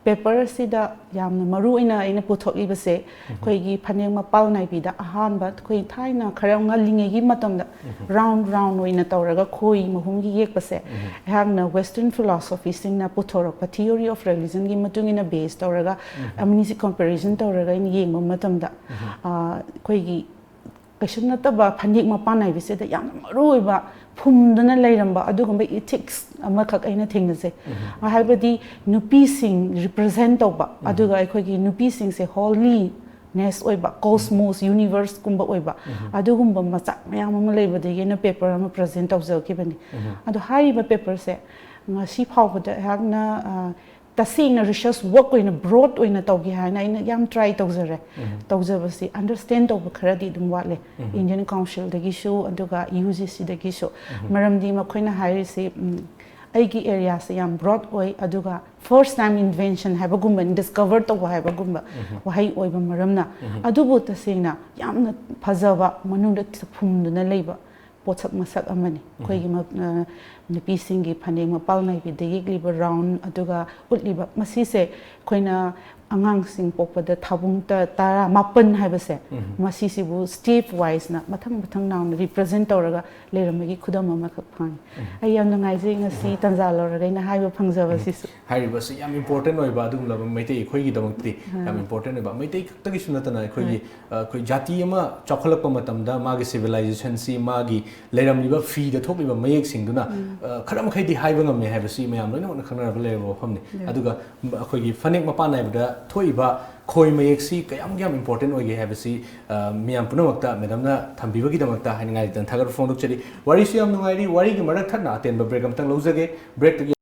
ꯄꯦꯄꯔ ꯑꯁꯤꯗ ꯌꯥꯝꯅ ꯃꯔꯨ ꯑꯣꯏꯅ ꯑꯩꯅ ꯄꯨꯊꯣꯛꯂꯤꯕꯁꯦ ꯑꯩꯈꯣꯏꯒꯤ ꯐꯅꯦꯛ ꯃꯄꯥꯜ ꯅꯥꯏꯕꯤꯗ ꯑꯍꯥꯟꯕ ꯑꯩꯈꯣꯏ ꯊꯥꯏꯅ ꯈꯔ ꯉꯜꯂꯤꯉꯩꯒꯤ ꯃꯇꯝꯗ ꯔꯥꯎꯟ ꯔꯥꯎꯟ ꯑꯣꯏꯅ ꯇꯧꯔꯒ ꯈꯣꯏ ꯃꯍꯨꯝꯒꯤ ꯌꯦꯛꯄꯁꯦ ꯑꯩꯍꯥꯛꯅ ꯋꯦꯁꯇꯔꯟ ꯐꯤꯂꯣꯁꯣꯐꯤꯁꯤꯡꯅ ꯄꯨꯊꯣꯔꯛꯄ theory of religionꯒꯤ ꯃꯇꯨꯡ ꯏꯟꯅ ꯕꯦꯁ ꯇꯧꯔꯒ ꯑꯅꯤꯁꯤ ꯀꯝꯄꯦꯔꯤꯖꯟ ꯇꯧꯔꯒ ꯑꯩꯅ ꯌꯦꯡꯕ ꯃꯇꯝꯗ, ꯑ, ꯑꯩꯈꯣꯏꯒꯤ ꯀꯩꯁꯨꯝ ꯅꯠꯇꯕ ꯐꯅꯦꯛ ꯃꯄꯥꯟ ꯅꯥꯏꯕꯁꯤꯗ ꯌꯥꯝꯅ ꯃꯔꯨ ꯑꯣꯏꯕ ꯐꯨꯝꯗꯨꯅ ꯂꯩꯔꯝꯕ ꯑꯗꯨꯒꯨꯝꯕ ethics ꯑꯃꯈꯛ ꯑꯩꯅ ꯊꯦꯡꯅꯖꯩ꯫ ꯍꯥꯏꯕꯗꯤ ꯅꯨꯄꯤꯁꯤꯡ represent ꯇꯧꯕ, ꯑꯗꯨꯒ ꯑꯩꯈꯣꯏꯒꯤ ꯅꯨꯄꯤꯁꯤꯡꯁꯦ holiness ꯑꯣꯏꯕ, cosmos, universe ꯀꯨꯝꯕ ꯑꯣꯏꯕ, ꯑꯗꯨꯒꯨꯝꯕ ꯃꯆꯥꯛ ꯃꯌꯥꯝ ꯑꯃ ꯂꯩꯕꯗꯒꯤ ꯑꯩꯅ paper ꯑꯃ present ꯇꯧꯖꯈꯤꯕꯅꯤ꯫ ꯑꯗꯣ ꯍꯥꯏꯔꯤꯕ paperꯁꯦ ꯉꯁꯤ ꯐꯥꯎꯕꯗ ꯑꯩꯍꯥꯛꯅ, ꯑ, ꯇꯁꯦꯡꯅ research work ꯑꯣꯏꯅ broad ꯑꯣꯏꯅ ꯇꯧꯒꯦ ꯍꯥꯏꯅ ꯑꯩꯅ ꯌꯥꯝ try ꯇꯧꯖꯔꯦ꯫ ꯇꯧꯖꯕꯁꯤ understand ꯇꯧꯕ ꯈꯔꯗꯤ ꯑꯗꯨꯝ ꯋꯥꯠꯂꯦ꯫ Indian Councilꯗꯒꯤꯁꯨ, ꯑꯗꯨꯒ UGCꯗꯒꯤꯁꯨ꯫ ꯃꯔꯝꯗꯤ ꯃꯈꯣꯏꯅ ꯍꯥꯏꯔꯤꯁꯤ, ꯎꯝ, ꯑꯩꯒꯤ areaꯁꯦ ꯌꯥꯝ broad ꯑꯣꯏ, ꯑꯗꯨꯒ first time invention ꯍꯥꯏꯕꯒꯨꯝꯕꯅꯤ, discover ꯇꯧꯕ ꯍꯥꯏꯕꯒꯨꯝꯕ ꯋꯥꯍꯩ ꯑꯣꯏꯕ ꯃꯔꯝꯅ꯫ ꯑꯗꯨꯕꯨ ꯇꯁꯦꯡꯅ ꯌꯥꯝꯅ ꯐꯖꯕ, ꯃꯅꯨꯡꯗ ꯐꯨꯝꯗꯨꯅ ꯂꯩꯕ ꯄꯣꯠꯁꯛ ꯃꯁꯛ ꯑꯃꯅꯤ꯫ ꯑꯩꯈꯣꯏꯒꯤ ꯃ-, ꯑ, ꯅꯨꯄꯤꯁꯤꯡꯒꯤ ꯐꯅꯦꯛ ꯃꯄꯥꯜ ꯅꯥꯏꯕꯤꯗ ꯌꯦꯛꯂꯤꯕ round, ꯑꯗꯨꯒ ꯎꯠꯂꯤꯕ ꯃꯁꯤꯁꯦ ꯑꯩꯈꯣꯏꯅ ꯑꯉꯥꯡꯁꯤꯡ ꯄꯣꯛꯄꯗ ꯊꯥꯕꯨꯡ ꯇ-, ꯇꯔꯥ ꯃꯥꯄꯟ ꯍꯥꯏꯕꯁꯦ, ꯃꯁꯤꯁꯤꯕꯨ step wiseꯅ ꯃꯊꯪ ꯃꯊꯪ ꯅꯥꯎꯅ represent ꯇꯧꯔꯒ ꯂꯩꯔꯝꯕꯒꯤ ꯈꯨꯗꯝ ꯑꯃꯈꯛ ꯐꯪꯉꯤ꯫ ꯑꯩ ꯌꯥꯝ ꯅꯨꯡꯉꯥꯏꯖꯩ ꯉꯁꯤ ꯇꯟꯖꯥ ꯂꯧꯔꯒ ꯑꯩꯅ ꯍꯥꯏꯕ ꯐꯪꯖꯕꯁꯤꯁꯨ꯫ ꯍꯥꯏꯔꯤꯕꯁꯤ ꯌꯥꯝ important ꯑꯣꯏꯕ ꯑꯗꯨꯒꯨꯝꯂꯕ ꯃꯩꯇꯩ ꯑꯩꯈꯣꯏꯒꯤꯗꯃꯛꯇꯗꯤ ꯌꯥꯝ important ꯑꯣꯏꯕ, ꯃꯩꯇꯩ ꯈꯛꯇꯒꯤꯁꯨ ꯅꯠꯇꯅ ꯑꯩꯈꯣꯏꯒꯤ, ꯑ, ꯑꯩꯈꯣꯏ ꯖꯥꯇꯤ ꯑꯃ ꯆꯥꯎꯈꯠꯂꯛꯄ ꯃꯇꯝꯗ ꯃꯥꯒꯤ civilizationꯁꯤ, ꯃꯥꯒꯤ ꯂꯩꯔꯝꯂꯤꯕ ꯐꯤꯗ ꯊꯣꯛꯂꯤꯕ ꯃꯌꯦꯛꯁꯤꯡꯗꯨꯅ, ꯑ, ꯈꯔ ꯃꯈꯩꯗꯤ ꯍꯥꯏꯕ ꯉꯝꯃꯦ ꯍꯥꯏꯕꯁꯤ ꯃꯌꯥꯝ ꯂꯣꯏꯅꯃꯛꯅ ꯈꯪꯅꯔꯕ ꯂꯩꯔꯕ ꯋꯥꯐꯝꯅꯤ꯫ ꯑꯗꯨꯒ ꯑꯩꯈꯣꯏꯒꯤ ꯐꯅꯦꯛ ꯃꯄꯥꯟ ꯅꯥꯏꯕꯗ ꯊꯣꯛꯏꯕ ꯈꯣꯏ ꯃꯌꯦꯛꯁꯤ ꯀꯌꯥꯝ ꯀꯌꯥꯝ important ꯑꯣꯏꯒꯦ ꯍꯥꯏꯕꯁꯤ, ꯑ, ꯃꯤꯌꯥꯝ ꯄꯨꯝꯅꯃꯛꯇ madamꯅ ꯊꯝꯕꯤꯕꯒꯤꯗꯃꯛꯇ ꯍꯥꯏꯅꯤꯡꯉꯥꯏ ꯊꯥꯒꯠꯄ ꯐꯣꯡꯗꯣꯛꯆꯔꯤ꯫ ꯋꯥꯔꯤꯁꯨ ꯌꯥꯝ ꯅꯨꯡꯉꯥꯏꯔꯤ꯫ ꯋꯥꯔꯤꯒꯤ ꯃꯔꯛ ꯊꯠꯅ ꯑꯇꯦꯟꯕ break ꯑꯃꯇꯪ ꯂꯧꯖꯒꯦ꯫ Breakꯇꯒꯤ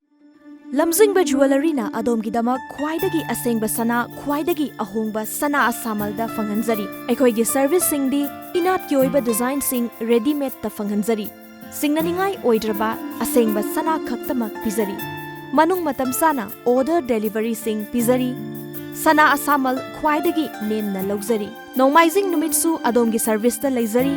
ꯂꯝꯖꯤꯡꯕ ꯖꯨꯋꯦꯂꯔꯤꯅ ꯑꯗꯣꯝꯒꯤꯗꯃꯛ ꯈ꯭ꯋꯥꯏꯗꯒꯤ ꯑꯁꯦꯡꯕ ꯁꯅꯥ, ꯈ꯭ꯋꯥꯏꯗꯒꯤ ꯑꯍꯣꯡꯕ ꯁꯅꯥ ꯑꯁꯥꯃꯜꯗ ꯐꯪꯍꯟꯖꯔꯤ꯫ ꯑꯩꯈꯣꯏꯒꯤ serviceꯁꯤꯡꯗꯤ ꯏꯅꯥꯠꯀꯤ ꯑꯣꯏꯕ designꯁꯤꯡ readymadeꯇ ꯐꯪꯍꯟꯖꯔꯤ꯫ ꯁꯤꯡꯅꯅꯤꯡꯉꯥꯏ ꯑꯣꯏꯗ꯭ꯔꯕ ꯑꯁꯦꯡꯕ ꯁꯅꯥ ꯈꯛꯇꯃꯛ ꯄꯤꯖꯔꯤ꯫ ꯃꯅꯨꯡ ꯃꯇꯝ ꯆꯥꯅ order deliveryꯁꯤꯡ ꯄꯤꯖꯔꯤ꯫ ꯁꯅꯥ ꯑꯁꯥꯃꯜ ꯈ꯭ꯋꯥꯏꯗꯒꯤ ꯅꯦꯝꯅ ꯂꯧꯖꯔꯤ꯫ ꯅꯣꯡꯃꯥꯏꯖꯤꯡ ꯅꯨꯃꯤꯠꯁꯨ ꯑꯗꯣꯝꯒꯤ serviceꯇ ꯂꯩꯖꯔꯤ꯫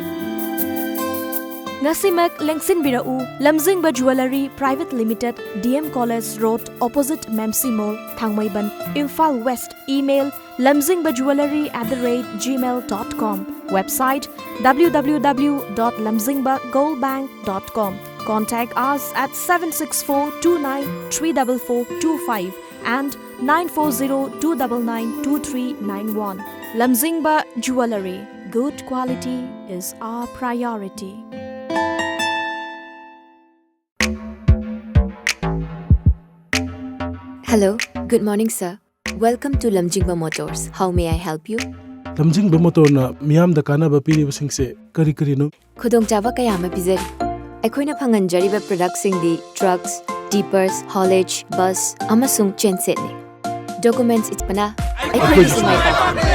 ꯉꯁꯤꯃꯛ ꯂꯦꯡꯁꯤꯟꯕꯤꯔꯛꯎ, ꯂꯝꯖꯤꯡꯕ Jewellery Private Limited, DM College Road, opposite Mamsi Mall, Thangmeiband, Imphal West. Email, lamzingbajewellery at the rate gmail dot com. Website, www dot lamzingbagoldbank dot com. Contact us at seven six four two nine three double four two five and nine four zero two double nine two three nine one. Lamzingba Jewellery, Good quality is our priority. Hello, good morning, sir. Welcome to Lamjingba Motors. How may I help you? ꯂꯝꯖꯤꯡꯕ ꯃꯣꯇꯣꯔꯅ ꯃꯤꯌꯥꯝꯗ ꯀꯥꯟꯅꯕ ꯄꯤꯔꯤꯕꯁꯤꯡꯁꯦ ꯀꯔꯤ ꯀꯔꯤꯅꯣ? ꯈꯨꯗꯣꯡꯆꯥꯕ ꯀꯌꯥ ꯑꯃ ꯄꯤꯖꯔꯤ꯫ ꯑꯩꯈꯣꯏꯅ ꯐꯪꯍꯟꯖꯔꯤꯕ ꯄ꯭ꯔꯗꯛꯁꯤꯡꯗꯤ ꯇ꯭ꯔꯛꯁ, ꯇꯤꯄꯔꯁ, ꯍꯣꯂꯦꯖ, ꯕꯁ ꯑꯃꯁꯨꯡ ꯆꯦꯟꯁꯦꯠꯅꯤ꯫ ꯗꯣꯀꯨꯃꯦꯟꯠꯁ ꯏꯠꯄꯅ ꯑꯩꯈꯣꯏꯒꯤ ꯁꯨꯃꯥꯏ ꯄꯥꯛꯄꯅꯤ꯫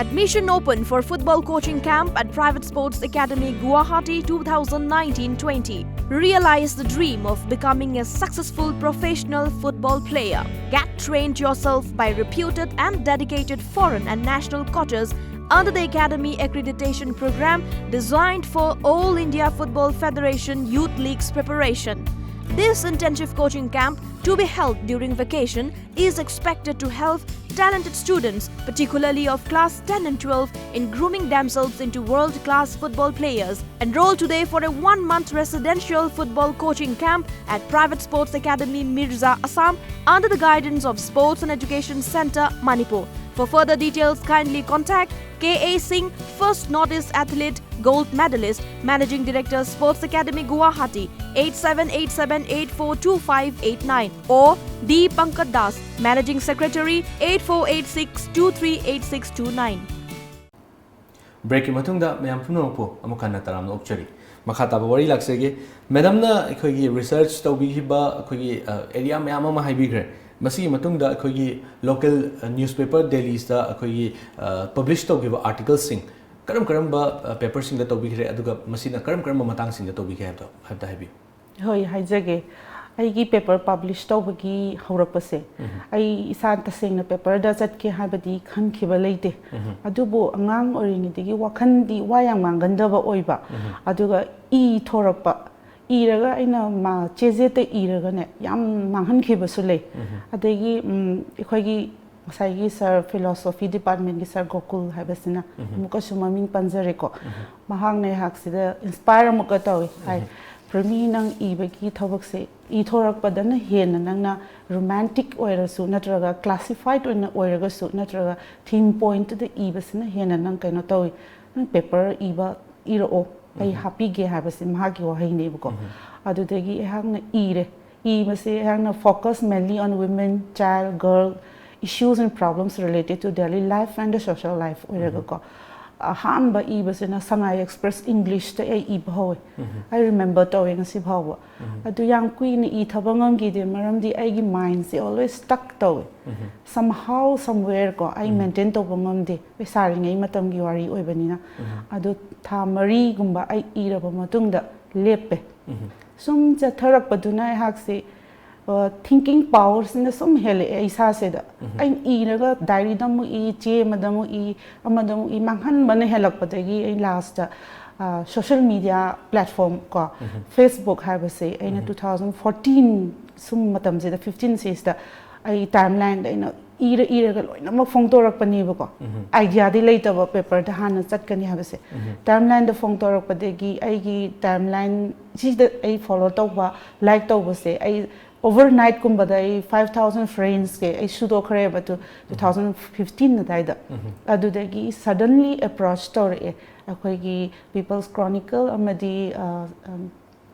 Admission open for football coaching camp at Private Sports Academy Guwahati twenty nineteen twenty. Realize the dream of becoming a successful professional football player. Get trained yourself by reputed and dedicated foreign and national coaches under the Academy Accreditation Program designed for All India Football Federation Youth Leagues preparation. This intensive coaching camp, to be held during vacation, is expected to help talented students, particularly of class ten and twelve, in grooming themselves into world-class football players. Enroll today for a one-month residential football coaching camp at Private Sports Academy Mirza, Assam, under the guidance of Sports and Education Centre, Manipur. For further details, kindly contact K A Singh, first Northeast athlete, gold medalist, Managing Director, Sports Academy, Guwahati, eight seven eight seven eight four two five eight nine, or D Pankaj Das, Managing Secretary, eight four eight six two three eight six two nine. ꯕ꯭ꯔꯦꯛꯀꯤ ꯃꯇꯨꯡꯗ ꯃꯌꯥꯝ ꯄꯨꯝꯅꯃꯛꯄꯨ ꯑꯃꯨꯛ ꯍꯟꯅ ꯇꯔꯥꯝꯅ ꯑꯣꯛꯆꯔꯤ꯫ ꯃꯈꯥ ꯇꯥꯕ ꯋꯥꯔꯤ ꯂꯥꯛꯆꯒꯦ꯫ ꯃꯦꯗꯥꯝꯅ ꯑꯩꯈꯣꯏꯒꯤ ꯔꯤꯁꯔꯆ ꯇꯧꯕꯤꯈꯤꯕ ꯑꯩꯈꯣꯏꯒꯤ, ꯑ, ꯑꯦꯔꯤꯌꯥ ꯃꯌꯥꯝ ꯑꯃ ꯍꯥꯏꯕꯤꯈ꯭ꯔꯦ꯫ ꯃꯁꯤꯒꯤ ꯃꯇꯨꯡꯗ ꯑꯩꯈꯣꯏꯒꯤ ꯂꯣꯀꯦꯜ, ꯑ, ꯅ꯭ꯌꯨꯁꯄꯦꯄꯔ ꯗꯦꯂꯤꯁꯇ ꯑꯩꯈꯣꯏꯒꯤ, ꯑ, ꯄꯕ꯭ꯂꯤꯁ ꯇꯧꯈꯤꯕ ꯑꯥꯔꯇꯤꯀꯜꯁꯤꯡ ꯀꯔꯝ ꯀꯔꯝꯕ, ꯑ, ꯄꯦꯄꯔꯁꯤꯡꯗ ꯇꯧꯕꯤꯈ꯭ꯔꯦ, ꯑꯗꯨꯒ ꯃꯁꯤꯅ ꯀꯔꯝ ꯀꯔꯝꯕ ꯃꯇꯥꯡꯁꯤꯡꯗ ꯇꯧꯕꯤꯈ꯭ꯔꯦ ꯍꯥꯏꯕꯗꯣ ꯍꯥꯏꯐꯦꯠꯇ ꯍꯥꯏꯕꯤꯌꯨ꯫ ꯍꯣꯏ, ꯍꯥꯏꯖꯒꯦ꯫ ꯑꯩꯒꯤ ꯄꯦꯄꯔ ꯄꯕ꯭ꯂꯤꯁ ꯇꯧꯕꯒꯤ ꯍꯧꯔꯛꯄꯁꯦ, ꯎꯝ꯫ ꯑꯩ ꯏꯁꯥ ꯇꯁꯦꯡꯅ ꯄꯦꯄꯔꯗ ꯆꯠꯀꯦ ꯍꯥꯏꯕꯗꯤ ꯈꯟꯈꯤꯕ ꯂꯩꯇꯦ꯫ ꯎꯝ꯫ ꯑꯗꯨꯕꯨ ꯑꯉꯥꯡ ꯑꯣꯏꯔꯤꯉꯩꯗꯒꯤ ꯋꯥꯈꯜꯗꯤ ꯋꯥ ꯌꯥꯝ ꯉꯥꯡꯒꯟꯗꯕ ꯑꯣꯏꯕ, ꯎꯝ꯫ ꯑꯗꯨꯒ ꯏ ꯊꯣꯔꯛꯄ, ꯏꯔꯒ ꯑꯩꯅ ꯃꯥ-, ꯆꯦꯖꯦꯠꯇ ꯏꯔꯒꯅꯦ ꯌꯥꯝ ꯃꯥꯡꯍꯟꯈꯤꯕꯁꯨ ꯂꯩ꯫ ꯎꯝ꯫ ꯑꯗꯒꯤ, ꯎꯝ, ꯑꯩꯈꯣꯏꯒꯤ ꯉꯁꯥꯏꯒꯤ ꯁꯥꯔ, ꯐꯤꯂꯣꯁꯣꯐꯤ ꯗꯤꯄꯥꯔꯠꯃꯦꯟꯒꯤ ꯁꯥꯔ ꯒꯣꯀꯨꯜ ꯍꯥꯏꯕꯁꯤꯅ ꯎꯝ꯫ ꯑꯃꯨꯛꯀꯁꯨ ꯃꯃꯤꯡ ꯄꯟꯖꯔꯦꯀꯣ꯫ ꯎꯝ꯫ ꯃꯍꯥꯛꯅ ꯑꯩꯍꯥꯛꯁꯤꯗ ꯏꯟꯁꯄꯥꯌꯔ ꯑꯃꯨꯛꯀ ꯇꯧꯏ ꯍꯥꯏ꯫ ꯎꯝ꯫ ꯔꯃꯤ, ꯅꯪ ꯏꯕꯒꯤ ꯊꯕꯛꯁꯦ ꯏꯊꯣꯔꯛꯄꯗꯅ ꯍꯦꯟꯅ ꯅꯪꯅ ꯔꯣꯃꯥꯟꯇꯤꯛ ꯑꯣꯏꯔꯁꯨ, ꯅꯠꯇ꯭ꯔꯒ ꯀ꯭ꯂꯥꯁꯤꯐꯥꯏꯠ ꯑꯣꯏꯅ ꯑꯣꯏꯔꯒꯁꯨ, ꯅꯠꯇ꯭ꯔꯒ ꯊꯤꯝ ꯄꯣꯏꯟꯠꯇꯨꯗ ꯏꯕꯁꯤꯅ ꯍꯦꯟꯅ ꯅꯪ ꯀꯩꯅꯣ ꯇꯧꯏ, ꯅꯪ ꯄꯦꯄꯔ ꯏꯕ ꯏꯔꯛꯑꯣ, ꯑꯩ ꯎꯝ꯫ ꯍꯥꯞꯄꯤꯒꯦ ꯍꯥꯏꯕꯁꯦ ꯃꯍꯥꯛꯀꯤ ꯋꯥꯍꯩꯅꯦꯕꯀꯣ꯫ ꯎꯝ꯫ ꯑꯗꯨꯗꯒꯤ ꯑꯩꯍꯥꯛꯅ ꯏꯔꯦ꯫ ꯏꯕꯁꯦ ꯑꯩꯍꯥꯛꯅ focus mainly on women, child, girl, issues and problems related to daily life and the social life ꯑꯣꯏꯔꯒꯀꯣ꯫ ꯑꯍꯥꯟꯕ ꯏꯕꯁꯤꯅ ꯁꯉꯥꯏ ꯑꯦꯛꯁꯄ꯭ꯔꯦꯁ ꯏꯪꯂꯤꯁꯇ ꯑꯩ ꯏꯕ ꯍꯧꯋꯦ꯫ ꯑꯩ ꯔꯤꯃꯦꯝꯕꯔ ꯇꯧꯋꯦ ꯉꯁꯤ ꯐꯥꯎꯕ꯫ ꯑꯗꯨ ꯌꯥꯝ ꯀꯨꯏꯅ ꯏꯊꯕ ꯉꯝꯈꯤꯗꯦ, ꯃꯔꯝꯗꯤ ꯑꯩꯒꯤ ꯃꯥꯏꯟꯁꯦ always stuck ꯇꯧꯋꯦ꯫ Somehow, somewhere ꯀꯣ, ꯑꯩ ꯃꯦꯟꯇꯦꯟ ꯇꯧꯕ ꯉꯝꯗꯦ꯫ ꯑꯩ ꯁꯥꯔꯤꯉꯩ ꯃꯇꯝꯒꯤ ꯋꯥꯔꯤ ꯑꯣꯏꯕꯅꯤꯅ꯫ ꯑꯗꯨ ꯊꯥ ꯃꯔꯤꯒꯨꯝꯕ ꯑꯩ ꯏꯔꯕ ꯃꯇꯨꯡꯗ ꯂꯦꯞꯄꯦ꯫ ꯁꯨꯝ ꯆꯠꯊꯔꯛꯄꯗꯨꯅ ꯑꯩꯍꯥꯛꯁꯤ, ꯑ, ꯊꯤꯡꯀꯤꯡ ꯄꯥꯋꯔꯁꯤꯅ ꯁꯨꯝ ꯍꯦꯜꯂꯛꯑꯦ ꯏꯁꯥꯁꯤꯗ꯫ ꯑꯩꯅ ꯏꯔꯒ ꯗꯥꯏꯔꯤꯗ ꯑꯃꯨꯛ ꯏ, ꯆꯦ ꯑꯃꯗ ꯑꯃꯨꯛ ꯏ, ꯑꯃꯗ ꯑꯃꯨꯛ ꯏ, ꯃꯥꯡꯍꯟꯕꯅ ꯍꯦꯜꯂꯛꯄꯗꯒꯤ ꯑꯩ ꯂꯥꯁꯇ, ꯑ, ꯁꯣꯁꯦꯜ ꯃꯤꯗꯤꯌꯥ ꯄ꯭ꯂꯦꯠꯐꯣꯝ ꯀꯣ, Facebook ꯍꯥꯏꯕꯁꯦ ꯑꯩꯅ two thousand fourteen ꯁꯨꯝ ꯃꯇꯝꯁꯤꯗ, fifteen ꯁꯤꯁꯤꯗ ꯑꯩ ꯇꯥꯏꯝꯂꯥꯏꯟꯗ ꯑꯩꯅ ꯏꯔ ꯏꯔꯒ ꯂꯣꯏꯅꯃꯛ ꯐꯣꯡꯗꯣꯔꯛꯄꯅꯦꯕꯀꯣ꯫ ꯑꯥꯏꯗꯤꯌꯥꯗꯤ ꯂꯩꯇꯕ ꯄꯦꯄꯔꯗ ꯍꯥꯟꯅ ꯆꯠꯀꯅꯤ ꯍꯥꯏꯕꯁꯦ꯫ ꯇꯥꯏꯝꯂꯥꯏꯟꯗ ꯐꯣꯡꯗꯣꯔꯛꯄꯗꯒꯤ ꯑꯩꯒꯤ ꯇꯥꯏꯝꯂꯥꯏꯟ ꯁꯤꯗ ꯑꯩ ꯐꯣꯂꯣ ꯇꯧꯕ, ꯂꯥꯏꯛ ꯇꯧꯕꯁꯦ ꯑꯩ ꯑꯣꯚꯔꯅꯥꯏꯠꯀꯨꯝꯕꯗ ꯑꯩ five thousand friendsꯁꯦ ꯑꯩ ꯁꯨꯗꯣꯛꯈ꯭ꯔꯦꯕ two thousand fifteen ꯑꯗꯨꯋꯥꯏꯗ꯫ ꯑꯗꯨꯗꯒꯤ suddenly approach ꯇꯧꯔꯛꯑꯦ ꯑꯩꯈꯣꯏꯒꯤ People's Chronicle ꯑꯃꯗꯤ, ꯑ, ꯑꯝ,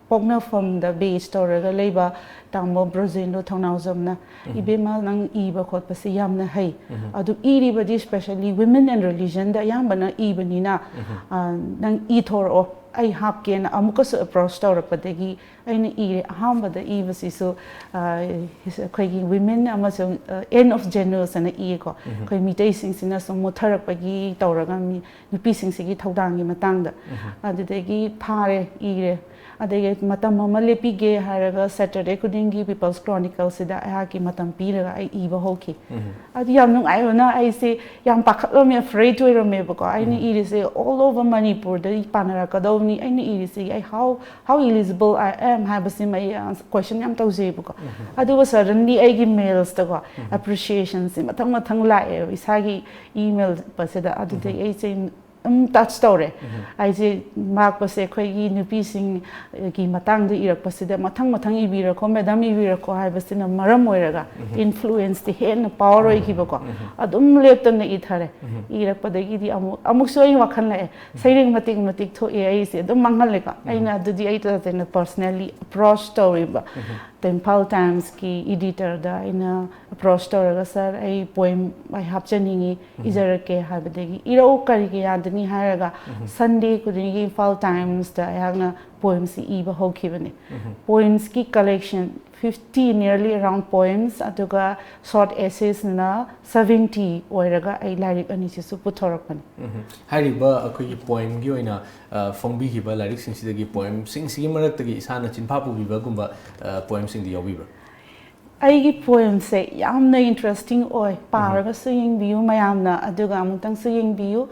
ꯄꯣꯛꯅꯐꯝꯗ ꯕꯦꯁ ꯇꯧꯔꯒ ꯂꯩꯕ ꯇꯥꯃꯣ ꯕ꯭ꯔꯣꯖꯦꯟꯗ꯭ꯔꯣ ꯊꯧꯅꯥꯎꯖꯝꯅ, "ꯏꯕꯦꯝꯃ, ꯅꯪ ꯏꯕ ꯈꯣꯠꯄꯁꯦ ꯌꯥꯝꯅ ꯍꯩ꯫ ꯑꯗꯨ ꯏꯔꯤꯕꯗꯤ specially women and religionꯗ ꯑꯌꯥꯝꯕꯅ ꯏꯕꯅꯤꯅ, ꯑ, ꯅꯪ ꯏꯊꯣꯔꯛꯑꯣ, ꯑꯩ ꯍꯥꯞꯀꯦꯅ" ꯑꯃꯨꯛꯀꯁꯨ ꯑꯦꯄ꯭ꯔꯣꯆ ꯇꯧꯔꯛꯄꯗꯒꯤ ꯑꯩꯅ ꯏꯔꯦ꯫ ꯑꯍꯥꯟꯕꯗ ꯏꯕꯁꯤꯁꯨ, ꯑ, ꯑꯩꯈꯣꯏꯒꯤ women ꯑꯃꯁꯨꯡ, ꯑ, end of genres ꯑꯅ ꯏꯌꯦꯀꯣ꯫ ꯑꯩꯈꯣꯏ ꯃꯤꯇꯩꯁꯤꯡꯁꯤꯅ ꯁꯨꯝ ꯃꯨꯠꯊꯔꯛꯄꯒꯤ ꯇꯧꯔꯒ ꯃꯤ, ꯅꯨꯄꯤꯁꯤꯡꯁꯤꯒꯤ ꯊꯧꯗꯥꯡꯒꯤ ꯃꯇꯥꯡꯗ꯫ ꯑꯗꯨꯗꯒꯤ ꯐꯥꯔꯦ, ꯏꯔꯦ꯫ ꯑꯗꯒꯤ ꯃꯇꯝ ꯑꯃ ꯂꯦꯞꯄꯤꯒꯦ ꯍꯥꯏꯔꯒ Saturday ꯈꯨꯗꯤꯡꯒꯤ People's Chronicleꯁꯤꯗ ꯑꯩꯍꯥꯛꯀꯤ ꯃꯇꯝ ꯄꯤꯔꯒ ꯑꯩ ꯏꯕ ꯍꯧꯈꯤ꯫ ꯑꯗꯨ ꯌꯥꯝ ꯅꯨꯡꯉꯥꯏꯕꯅ ꯑꯩꯁꯦ ꯌꯥꯝ ꯄꯥꯈꯠꯂꯝꯃꯦ, ꯑꯐ꯭ꯔꯦꯗ ꯑꯣꯏꯔꯝꯃꯦꯕꯀꯣ꯫ ꯑꯩꯅ ꯏꯔꯤꯁꯦ all over ꯃꯅꯤꯄꯨꯔꯗ ꯄꯥꯅꯔꯛꯀꯗꯧꯕꯅꯤ, ꯑꯩꯅ ꯏꯔꯤꯁꯦ ꯑꯩ how, how eligible I am ꯍꯥꯏꯕꯁꯤꯃ ꯑꯩ, ꯑ, ꯀꯣꯏꯁꯟ ꯌꯥꯝ ꯇꯧꯖꯩꯕꯀꯣ꯫ ꯑꯗꯨꯒ suddenly ꯑꯩꯒꯤ ꯃꯦꯜꯁꯇꯀꯣ, ꯑꯦꯄ꯭ꯔꯤꯁꯤꯌꯦꯁꯟꯁꯦ ꯃꯊꯪ ꯃꯊꯪ ꯂꯥꯛꯑꯦꯕ ꯏꯁꯥꯒꯤ ꯏꯃꯦꯜꯁꯤꯗ꯫ ꯑꯗꯨꯗꯒꯤ ꯑꯩꯁꯦ ꯑꯗꯨꯝ ꯇꯆ ꯇꯧꯔꯦ꯫ ꯑꯩꯁꯦ ꯃꯥꯛꯄꯁꯦ ꯑꯩꯈꯣꯏꯒꯤ ꯅꯨꯄꯤꯁꯤꯡꯒꯤ ꯃꯇꯥꯡꯗ ꯏꯔꯛꯄꯁꯤꯗ ꯃꯊꯪ ꯃꯊꯪ ꯏꯕꯤꯔꯛꯈꯣ ꯃꯦꯗꯥꯝ, ꯏꯕꯤꯔꯛꯈꯣ ꯍꯥꯏꯕꯁꯤꯅ ꯃꯔꯝ ꯑꯣꯏꯔꯒ ꯏꯟꯐ꯭ꯂꯨꯋꯦꯟꯁꯇꯤ ꯍꯦꯟꯅ ꯄꯥꯋꯔ ꯑꯣꯏꯈꯤꯕꯀꯣ꯫ ꯑꯗꯨꯝ ꯂꯦꯞꯇꯅ ꯏꯊꯔꯦ꯫ ꯏꯔꯛꯄꯗꯒꯤꯗꯤ ꯑꯃꯨꯛ ꯑꯃꯨꯛꯁꯨ ꯑꯩ ꯋꯥꯈꯜ ꯂꯥꯛꯑꯦ, ꯁꯩꯔꯦꯡ ꯃꯇꯦꯛ ꯃꯇꯦꯛ ꯊꯣꯛꯑꯦ ꯑꯩꯁꯦ ꯑꯗꯨꯝ ꯃꯥꯡꯍꯜꯂꯦꯀꯣ꯫ ꯑꯩꯅ ꯑꯗꯨꯗꯤ ꯑꯩ ꯇꯁꯦꯡꯅ ꯄꯔꯁꯅꯦꯜꯂꯤ ꯑꯦꯄ꯭ꯔꯣꯆ ꯇꯧꯔꯤꯕ ꯏꯝꯐꯥꯜ ꯇꯥꯏꯝꯁꯀꯤ ꯏꯗꯤꯇꯔꯗ ꯑꯩꯅ ꯑꯦꯄ꯭ꯔꯣꯆ ꯇꯧꯔꯒ, "ꯁꯥꯔ, ꯑꯩ ꯄꯣꯏꯝ ꯑꯩ ꯍꯥꯞꯆꯅꯤꯡꯉꯤ, ꯏꯖꯔꯛꯀꯦ" ꯍꯥꯏꯕꯗꯒꯤ, "ꯏꯔꯛꯎ, ꯀꯔꯤꯒꯤ ꯌꯥꯗꯅꯤ?" ꯍꯥꯏꯔꯒ ꯁꯟꯗꯦ ꯈꯨꯗꯤꯡꯒꯤ ꯏꯝꯐꯥꯜ ꯇꯥꯏꯝꯁꯇ ꯑꯩꯍꯥꯛꯅ ꯄꯣꯏꯝꯁꯤ ꯏꯕ ꯍꯧꯈꯤꯕꯅꯤ꯫ ꯄꯣꯏꯝꯁꯀꯤ collection fifty, nearly around poems, ꯑꯗꯨꯒ ꯁꯣꯔꯠ ꯑꯦꯁꯦꯁꯅ ꯁꯚꯦꯟꯇꯤ ꯑꯣꯏꯔꯒ ꯑꯩ ꯂꯥꯏꯔꯤꯛ ꯑꯅꯤꯁꯤꯁꯨ ꯄꯨꯊꯣꯔꯛꯄꯅꯤ꯫ ꯍꯥꯏꯔꯤꯕ ꯑꯩꯈꯣꯏꯒꯤ ꯄꯣꯏꯝꯒꯤ ꯑꯣꯏꯅ ꯑ, ꯐꯣꯡꯕꯤꯈꯤꯕ ꯂꯥꯏꯔꯤꯛꯁꯤꯡꯁꯤꯗꯒꯤ ꯄꯣꯏꯝꯁꯤꯡꯁꯤꯒꯤ ꯃꯔꯛꯇꯒꯤ ꯏꯁꯥꯅ ꯆꯤꯟꯐꯥ ꯄꯨꯕꯤꯕꯒꯨꯝꯕ ꯑ, ꯄꯣꯏꯝꯁꯤꯡꯗꯤ ꯌꯥꯎꯕꯤꯕ꯭ꯔꯥ? ꯑꯩꯒꯤ ꯄꯣꯏꯝꯁꯦ ꯌꯥꯝꯅ ꯏꯟꯇꯔꯦꯁꯇꯤꯡ ꯑꯣꯏ, ꯄꯥꯔꯒꯁꯨ ꯌꯦꯡꯕꯤꯌꯨ ꯃꯌꯥꯝꯅ, ꯑꯗꯨꯒ ꯑꯃꯨꯛꯇꯪꯁꯨ ꯌꯦꯡꯕꯤꯌꯨ꯫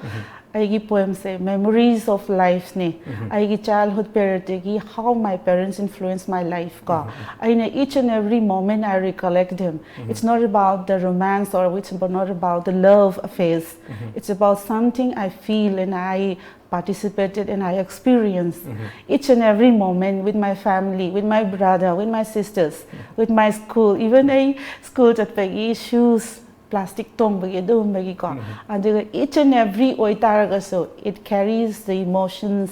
ꯑꯩꯒꯤ ꯄꯣꯏꯝꯁꯦ Memories of Lifeꯅꯦ꯫ ꯑꯩꯒꯤ childhood ꯄꯤꯔꯤꯌꯗꯇꯒꯤ How My Parents Influenced My Life ꯀꯣ꯫ ꯑꯩꯅ each and every moment I recollect them. It's not about the romance or it's not about the love affairs. It's about something I feel and I participated and I experienced each and every moment with my family, with my brother, with my sisters, with my school. Even ꯑꯩ ꯁ꯭ꯀꯨꯜ ꯆꯠꯄꯒꯤ ꯁꯨꯁ ꯄ꯭ꯂꯥꯁꯇꯤꯛ ꯇꯣꯡꯕꯒꯤ ꯑꯗꯨꯒꯨꯝꯕꯒꯤꯀꯣ꯫ ꯑꯗꯨꯒ each and every ꯑꯣꯏꯇꯥꯔꯒꯁꯨ, it carries the emotions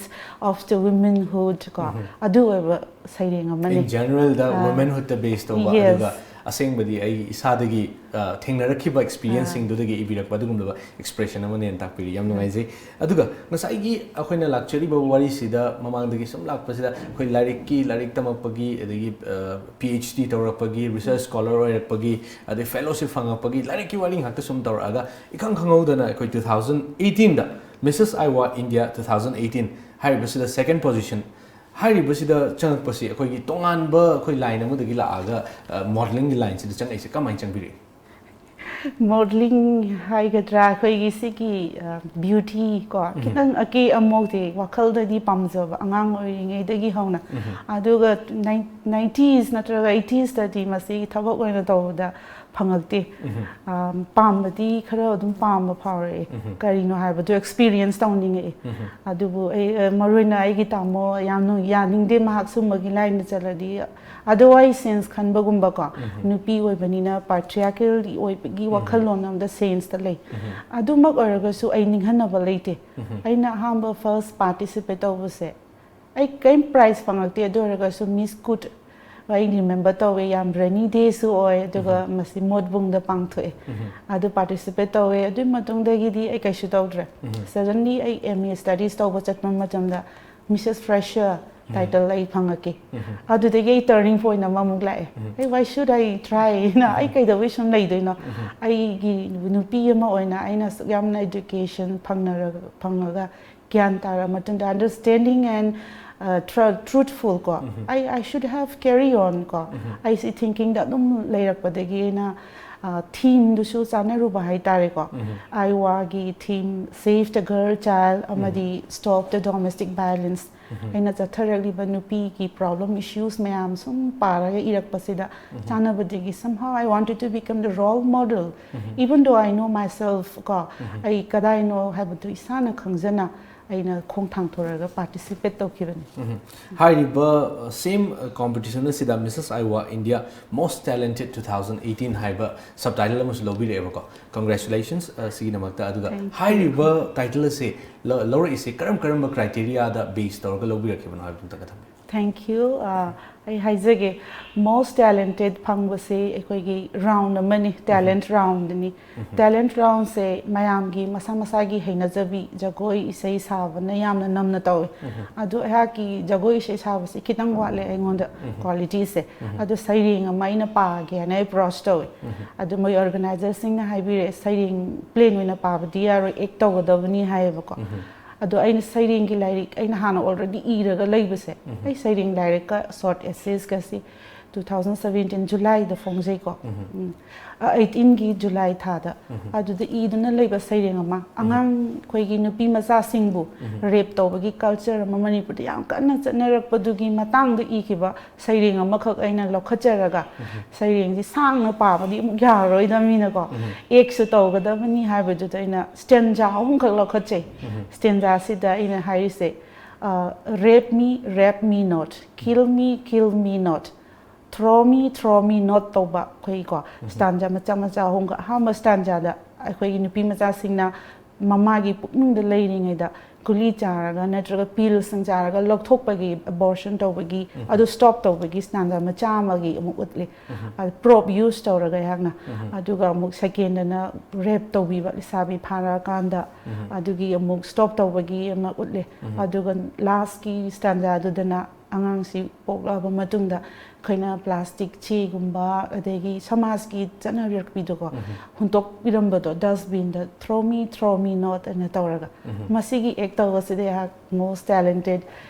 of the womanhood ꯀꯣ꯫ ꯑꯗꯨ ꯑꯣꯏꯕ ꯁꯩꯔꯦꯡ ꯑꯃꯅꯤ꯫ In generalꯗ ah. Womanhoodꯇ base ꯇꯧꯕ, Yes. ꯑꯗꯨꯒ ꯑꯁꯦꯡꯕꯗꯤ ꯑꯩ ꯏꯁꯥꯗꯒꯤ ꯑ, ꯊꯦꯡꯅꯔꯛꯈꯤꯕ experienceꯁꯤꯡꯗꯨꯗꯒꯤ ꯏꯕꯤꯔꯛꯄ ꯑꯗꯨꯒꯨꯝꯂꯕ expression ꯑꯃꯅꯦꯅ ꯇꯥꯛꯄꯤꯔꯤ꯫ ꯌꯥꯝ ꯅꯨꯡꯉꯥꯏꯖꯩ꯫ ꯑꯗꯨꯒ ꯉꯁꯥꯏꯒꯤ ꯑꯩꯈꯣꯏꯅ ꯂꯥꯛꯆꯔꯤꯕ ꯋꯥꯔꯤꯁꯤꯗ ꯃꯃꯥꯡꯗꯒꯤ ꯁꯨꯝ ꯂꯥꯛꯄꯁꯤꯗ ꯑꯩꯈꯣꯏ ꯂꯥꯏꯔꯤꯛꯀꯤ, ꯂꯥꯏꯔꯤꯛ ꯇꯝꯃꯛꯄꯒꯤ, ꯑꯗꯒꯤ ꯄꯤ ꯑꯩꯆ ꯗꯤ ꯇꯧꯔꯛꯄꯒꯤ, research scholar ꯑꯣꯏꯔꯛꯄꯒꯤ, ꯑꯗꯩ fellowship ꯐꯪꯉꯛꯄꯒꯤ ꯂꯥꯏꯔꯤꯛꯀꯤ ꯋꯥꯔꯤ ꯉꯥꯛꯇ ꯁꯨꯝ ꯇꯧꯔꯛꯑꯒ ꯏꯈꯪ ꯈꯪꯍꯧꯗꯅ ꯑꯩꯈꯣꯏ two thousand eighteenꯗ Missus Iowa India two thousand eighteen ꯍꯥꯏꯔꯤꯕꯁꯤꯗ second position ꯍꯥꯏꯔꯤꯕꯁꯤꯗ ꯆꯪꯉꯛꯄꯁꯤ ꯑꯩꯈꯣꯏꯒꯤ ꯇꯣꯉꯥꯟꯕ ꯑꯩꯈꯣꯏ line ꯑꯃꯗꯒꯤ ꯂꯥꯛꯑꯒ modelingꯒꯤ lineꯁꯤꯗ ꯆꯪꯉꯛꯏꯁꯦ ꯀꯃꯥꯏꯅ ꯆꯪꯕꯤꯔꯛꯏ? Modelling ꯍꯥꯏꯒꯗ꯭ꯔꯥ, ꯑꯩꯈꯣꯏꯒꯤ ꯁꯤꯒꯤ beauty ꯀꯣ, ꯈꯤꯇꯪ ꯑꯀꯦ ꯑꯃꯧꯁꯦ ꯋꯥꯈꯜꯗꯗꯤ ꯄꯥꯝꯖꯕ ꯑꯉꯥꯡ ꯑꯣꯏꯔꯤꯉꯩꯗꯒꯤ ꯍꯧꯅ꯫ ꯑꯗꯨꯒ nineties ꯅꯠꯇ꯭ꯔꯒ eightieesꯇꯗꯤ ꯃꯁꯤ ꯊꯕꯛ ꯑꯣꯏꯅ ꯇꯧꯕꯗ ꯐꯪꯉꯛꯇꯦ꯫ ꯄꯥꯝꯕꯗꯤ ꯈꯔ ꯑꯗꯨꯝ ꯄꯥꯝꯕ ꯐꯥꯎꯔꯛꯑꯦ꯫ ꯀꯔꯤꯅꯣ ꯍꯥꯏꯕꯗꯨ ꯑꯦꯛꯁꯄꯤꯔꯤꯌꯦꯟꯁ ꯇꯧꯅꯤꯡꯉꯛꯑꯦ꯫ ꯑꯗꯨꯕꯨ ꯑꯩ ꯃꯔꯨ ꯑꯣꯏꯅ ꯑꯩꯒꯤ ꯇꯥꯃꯣ ꯌꯥꯝꯅ ꯌꯥꯅꯤꯡꯗꯦ ꯃꯍꯥꯛ ꯁꯨꯝꯕꯒꯤ ꯂꯥꯏꯟꯗ ꯆꯠꯂꯗꯤ꯫ ꯑꯗꯔꯋꯥꯏꯁ ꯁꯦꯟꯁ ꯈꯟꯕꯒꯨꯝꯕꯀꯣ, ꯅꯨꯄꯤ ꯑꯣꯏꯕꯅꯤꯅ ꯄꯥꯇ꯭ꯔꯤꯌꯥꯀꯦꯜ ꯑꯣꯏꯕꯒꯤ ꯋꯥꯈꯜꯂꯣꯟ ꯑꯃꯗ ꯁꯦꯟꯁꯇ ꯂꯩ꯫ ꯑꯗꯨꯃꯛ ꯑꯣꯏꯔꯒꯁꯨ ꯑꯩ ꯅꯤꯡꯍꯟꯅꯕ ꯂꯩꯇꯦ꯫ ꯑꯩꯅ ꯑꯍꯥꯟꯕ ꯐꯥꯔꯁ ꯄꯥꯔꯇꯤꯁꯤꯄꯦꯠ ꯇꯧꯕꯁꯦ, ꯑꯩ ꯀꯔꯤꯝ ꯄ꯭ꯔꯥꯏꯖ ꯐꯪꯉꯛꯇꯦ, ꯑꯗꯨ ꯑꯣꯏꯔꯒꯁꯨ ꯃꯤꯁ ꯀꯨꯠ ꯑꯩ ꯔꯤꯃꯦꯝꯕꯔ ꯇꯧꯋꯦ, ꯌꯥꯝ ꯔꯦꯅꯤ ꯗꯦꯁꯨ ꯑꯣꯏ, ꯑꯗꯨꯒ ꯃꯁꯤ ꯃꯣꯠꯕꯨꯡꯗ ꯄꯥꯡꯊꯣꯛꯑꯦ꯫ ꯑꯗꯨ ꯄꯥꯔꯇꯤꯁꯤꯄꯦꯠ ꯇꯧꯋꯦ꯫ ꯑꯗꯨꯒꯤ ꯃꯇꯨꯡꯗꯒꯤꯗꯤ ꯑꯩ ꯀꯩꯁꯨ ꯇꯧꯗ꯭ꯔꯦ꯫ ꯁꯗꯟꯂꯤ ꯑꯩ ꯑꯦꯝ ꯑꯦ ꯁ꯭ꯇꯗꯤꯁ ꯇꯧꯕ ꯆꯠꯄ ꯃꯇꯝꯗ ꯃꯤꯁꯦꯁ ꯐ꯭ꯔꯦꯁꯔ ꯇꯥꯏꯇꯜ ꯑꯩ ꯐꯪꯉꯛꯀꯦ꯫ ꯑꯗꯨꯗꯒꯤ ꯑꯩ ꯇꯔꯅꯤꯡ ꯄꯣꯏꯟ ꯑꯃꯃꯨꯛ ꯂꯥꯛꯑꯦ꯫ ꯑꯩ, "Why should I try?" ꯅ, "ꯑꯩ ꯀꯩꯗꯧꯕꯩ ꯁꯨꯝ ꯂꯩꯗꯣꯏꯅꯣ?" ꯑꯩꯒꯤ ꯅꯨꯄꯤ ꯑꯃ ꯑꯣꯏꯅ ꯑꯩꯅ ꯑꯁꯨꯛ ꯌꯥꯝꯅ ꯏꯗꯨꯀꯦꯁꯟ ꯐꯪꯅꯔꯒ, ꯐꯪꯉꯒ ꯒ꯭ꯌꯥꯟ ꯇꯥꯔꯕ ꯃꯇꯨꯡꯗ, understanding and, uh, tru-, truthful ꯀꯣ, I, I should have carry on ꯀꯣ, ꯑꯩꯁꯤ ꯊꯤꯡꯀꯤꯡꯗ ꯑꯗꯨꯝ ꯂꯩꯔꯛꯄꯗꯒꯤ ꯑꯩꯅ, uh, ꯊꯤꯝꯗꯨꯁꯨ ꯆꯥꯟꯅꯔꯨꯕ ꯍꯥꯏꯇꯥꯔꯦꯀꯣ꯫ ꯑꯥꯏꯋꯥꯒꯤ ꯊꯤꯝ Save the Girl Child ꯑꯃꯗꯤ Stop the Domestic Violence, ꯑꯩꯅ ꯆꯠꯊꯔꯛꯂꯤꯕ ꯅꯨꯄꯤꯒꯤ ꯄ꯭ꯔꯣꯕ꯭ꯂꯦꯝ ꯏꯁꯨꯁ ꯃꯌꯥꯝ ꯁꯨꯝ ꯄꯥꯔꯒ ꯏꯔꯛꯄꯁꯤꯗ ꯆꯥꯟꯅꯕꯗꯒꯤ, somehow I wanted to become the role model, even though I know myself ꯀꯣ, ꯑꯩ ꯀꯗꯥꯏꯅꯣ ꯍꯥꯏꯕꯗꯨ ꯏꯁꯥꯅ ꯈꯪꯖꯅ ꯑꯩꯅ ꯈꯣꯡ ꯊꯥꯡꯊꯣꯔꯒ ꯄꯥꯔꯇꯤꯁꯤꯄꯦꯠ ꯇꯧꯈꯤꯕꯅꯤ꯫ ꯍꯥꯏꯔꯤꯕ ꯁꯦꯝ ꯀꯣꯝꯄꯤꯇꯤꯁꯟ ꯑꯁꯤꯗ Missus Iowa India Most Talented two thousand eighteen ꯍꯥꯏꯕ ꯁꯕ ꯇꯥꯏꯇꯜ ꯑꯃꯁꯨ ꯂꯧꯕꯤꯔꯛꯑꯦꯕꯀꯣ꯫ ꯀꯪꯒ꯭ꯔꯦꯆꯨꯂꯦꯁꯟꯁ ꯁꯤꯒꯤꯗꯃꯛꯇ꯫ ꯑꯗꯨꯒ Thank you. ꯍꯥꯏꯔꯤꯕ ꯇꯥꯏꯇꯜ ꯑꯁꯤ ꯂ- ꯂꯧꯔꯛꯏꯁꯦ ꯀꯔꯝ ꯀꯔꯝꯕ ꯀ꯭ꯔꯥꯏꯇꯦꯔꯤꯌꯥꯗ ꯕꯦꯁ ꯇꯧꯔꯒ ꯂꯧꯕꯤꯔꯛꯈꯤꯕꯅꯣ ꯍꯥꯏꯕꯗꯨ ꯑꯝꯇꯒ ꯊꯝꯕꯤꯌꯨ꯫ Thank you. ꯑꯩ ꯍꯥꯏꯖꯒꯦ, ꯃꯣꯁ ꯇꯦꯂꯦꯟꯇꯦꯠ ꯐꯪꯕꯁꯤ ꯑꯩꯈꯣꯏꯒꯤ ꯔꯥꯎꯟ ꯑꯃꯅꯤ, ꯇꯦꯂꯦꯟꯠ ꯔꯥꯎꯟꯗꯅꯤ꯫ ꯇꯦꯂꯦꯟꯠ ꯔꯥꯎꯟꯁꯦ ꯃꯌꯥꯝꯒꯤ ꯃꯁꯥ ꯃꯁꯥꯒꯤ ꯍꯩꯅꯖꯕꯤ, ꯖꯒꯣꯏ ꯏꯁꯩ ꯁꯥꯕꯅ ꯌꯥꯝꯅ ꯅꯝꯅ ꯇꯧꯏ꯫ ꯑꯗꯣ ꯑꯩꯍꯥꯛꯀꯤ ꯖꯒꯣꯏ ꯏꯁꯩ ꯁꯥꯕꯁꯤ ꯈꯤꯇꯪ ꯋꯥꯠꯂꯦ ꯑꯩꯉꯣꯟꯗ, ꯀ꯭ꯋꯥꯂꯤꯇꯤꯁꯦ꯫ ꯑꯗꯣ ꯁꯩꯔꯦꯡ ꯑꯃ ꯑꯩꯅ ꯄꯥꯒꯦꯅ ꯑꯦꯄ꯭ꯔꯣꯆ ꯇꯧꯏ꯫ ꯑꯗꯣ ꯃꯣꯏ ꯑꯣꯔꯒꯅꯥꯏꯖꯔꯁꯤꯡꯅ ꯍꯥꯏꯕꯤꯔꯛꯑꯦ, "ꯁꯩꯔꯦꯡ ꯄ꯭ꯂꯦꯟ ꯑꯣꯏꯅ ꯄꯥꯕꯗꯤ ꯌꯥꯔꯣꯏ, ꯑꯦꯛ ꯇꯧꯒꯗꯕꯅꯤ" ꯍꯥꯏꯌꯦꯕꯀꯣ꯫ ꯑꯗꯣ ꯑꯩꯅ ꯁꯩꯔꯦꯡꯒꯤ ꯂꯥꯏꯔꯤꯛ ꯑꯩꯅ ꯍꯥꯟꯅ ꯑꯣꯜꯔꯦꯗꯤ ꯏꯔꯒ ꯂꯩꯕꯁꯦ, ꯑꯩ ꯁꯩꯔꯦꯡ ꯂꯥꯏꯔꯤꯛꯀ ꯁꯣꯔꯠ ꯑꯦꯁꯦꯁꯀꯁꯤ ꯇꯨ ꯊꯥꯎꯖꯟ ꯁꯕꯦꯟꯇꯤꯟ ꯖꯨꯂꯥꯏꯗ ꯐꯣꯡꯖꯩꯀꯣ꯫ ꯎꯝ꯫ ꯑ, ꯑꯩꯇꯤꯟꯒꯤ ꯖꯨꯂꯥꯏ ꯊꯥꯗ꯫ ꯑꯗꯨꯗ ꯏꯗꯨꯅ ꯂꯩꯕ ꯁꯩꯔꯦꯡ ꯑꯃ, ꯑꯉꯥꯡ ꯑꯩꯈꯣꯏꯒꯤ ꯅꯨꯄꯤ ꯃꯆꯥꯁꯤꯡꯕꯨ ꯔꯦꯞ ꯇꯧꯕꯒꯤ ꯀꯜꯆꯔ ꯑꯃ ꯃꯅꯤꯄꯨꯔꯗ ꯌꯥꯝ ꯀꯟꯅ ꯆꯠꯅꯔꯛꯄꯗꯨꯒꯤ ꯃꯇꯥꯡꯗ ꯏꯈꯤꯕ ꯁꯩꯔꯦꯡ ꯑꯃꯈꯛ ꯑꯩꯅ ꯂꯧꯈꯠꯆꯔꯒ, ꯁꯩꯔꯦꯡꯁꯤ ꯁꯥꯡꯅ ꯄꯥꯕꯗꯤ ꯑꯃꯨꯛ ꯌꯥꯔꯔꯣꯏꯗꯕꯅꯤꯅꯀꯣ, ꯑꯦꯛꯁꯨ ꯇꯧꯒꯗꯕꯅꯤ ꯍꯥꯏꯕꯗꯨꯗ ꯑꯩꯅ ꯁ꯭ꯇꯦꯟꯖꯥ ꯑꯍꯨꯝꯈꯛ ꯂꯧꯈꯠꯆꯩ꯫ ꯁ꯭ꯇꯦꯟꯖꯥꯁꯤꯗ ꯑꯩꯅ ꯍꯥꯏꯔꯤꯁꯦ, "Rape me, rape me not, kill me, kill me not, throw me, throw me not" ꯇꯧꯕ ꯑꯩꯈꯣꯏꯒꯤꯀꯣ, ꯁ꯭ꯇꯥꯟꯖꯥ ꯃꯆꯥ ꯃꯆꯥ ꯑꯍꯨꯝꯒ꯫ ꯑꯍꯥꯟꯕ ꯁ꯭ꯇꯥꯟꯖꯥꯗ ꯑꯩꯈꯣꯏꯒꯤ ꯅꯨꯄꯤ ꯃꯆꯥꯁꯤꯡꯅ ꯃꯃꯥꯒꯤ ꯄꯨꯛꯅꯨꯡꯗ ꯂꯩꯔꯤꯉꯩꯗ ꯒꯨꯂꯤ ꯆꯥꯔꯒ ꯅꯠꯇ꯭ꯔꯒ ꯄꯤꯜꯁꯤꯡ ꯆꯥꯔꯒ ꯂꯧꯊꯣꯛꯄꯒꯤ, ꯑꯦꯕꯣꯔꯁꯟ ꯇꯧꯕꯒꯤ, ꯑꯗꯨ ꯁ꯭ꯇꯣꯞ ꯇꯧꯕꯒꯤ ꯁ꯭ꯇꯥꯟꯖꯥ ꯃꯆꯥ ꯑꯃꯒꯤ ꯑꯃꯨꯛ ꯎꯠꯂꯤ꯫ ꯑꯗꯨ ꯄ꯭ꯔꯣꯞ ꯌꯨꯁ ꯇꯧꯔꯒ ꯑꯩꯍꯥꯛꯅ꯫ ꯑꯗꯨꯒ ꯑꯃꯨꯛ ꯁꯦꯀꯦꯟꯗꯅ ꯔꯦꯞ ꯇꯧꯕꯤꯕ, ꯂꯩꯁꯥꯕꯤ ꯐꯥꯔꯛꯑꯀꯥꯟꯗ ꯑꯗꯨꯒꯤ ꯑꯃꯨꯛ ꯁ꯭ꯇꯣꯞ ꯇꯧꯕꯒꯤ ꯑꯃ ꯎꯠꯂꯤ꯫ ꯑꯗꯨꯒ ꯂꯥꯁꯀꯤ ꯁ꯭ꯇꯥꯟꯖꯥꯗꯨꯗꯅ ꯑꯉꯥꯡꯁꯤ ꯄꯣꯛꯂꯛꯑꯕ ꯃꯇꯨꯡꯗ ꯑꯩꯈꯣꯏꯅ ꯄ꯭ꯂꯥꯁꯇꯤꯛ ꯆꯦꯒꯨꯝꯕ, ꯑꯗꯒꯤ ꯁꯃꯥꯖꯀꯤ ꯆꯠꯅꯔꯛꯄꯤꯗꯣꯀꯣ, ꯍꯨꯟꯇꯣꯛꯄꯤꯔꯝꯕꯗꯣ ꯗꯁꯕꯤꯟꯗ, "Throw me, throw me not" ꯑꯅ ꯇꯧꯔꯒ꯫ ꯃꯁꯤꯒꯤ ꯑꯦꯛ ꯇꯧꯕꯁꯤꯗ ꯑꯩꯍꯥꯛ most talented,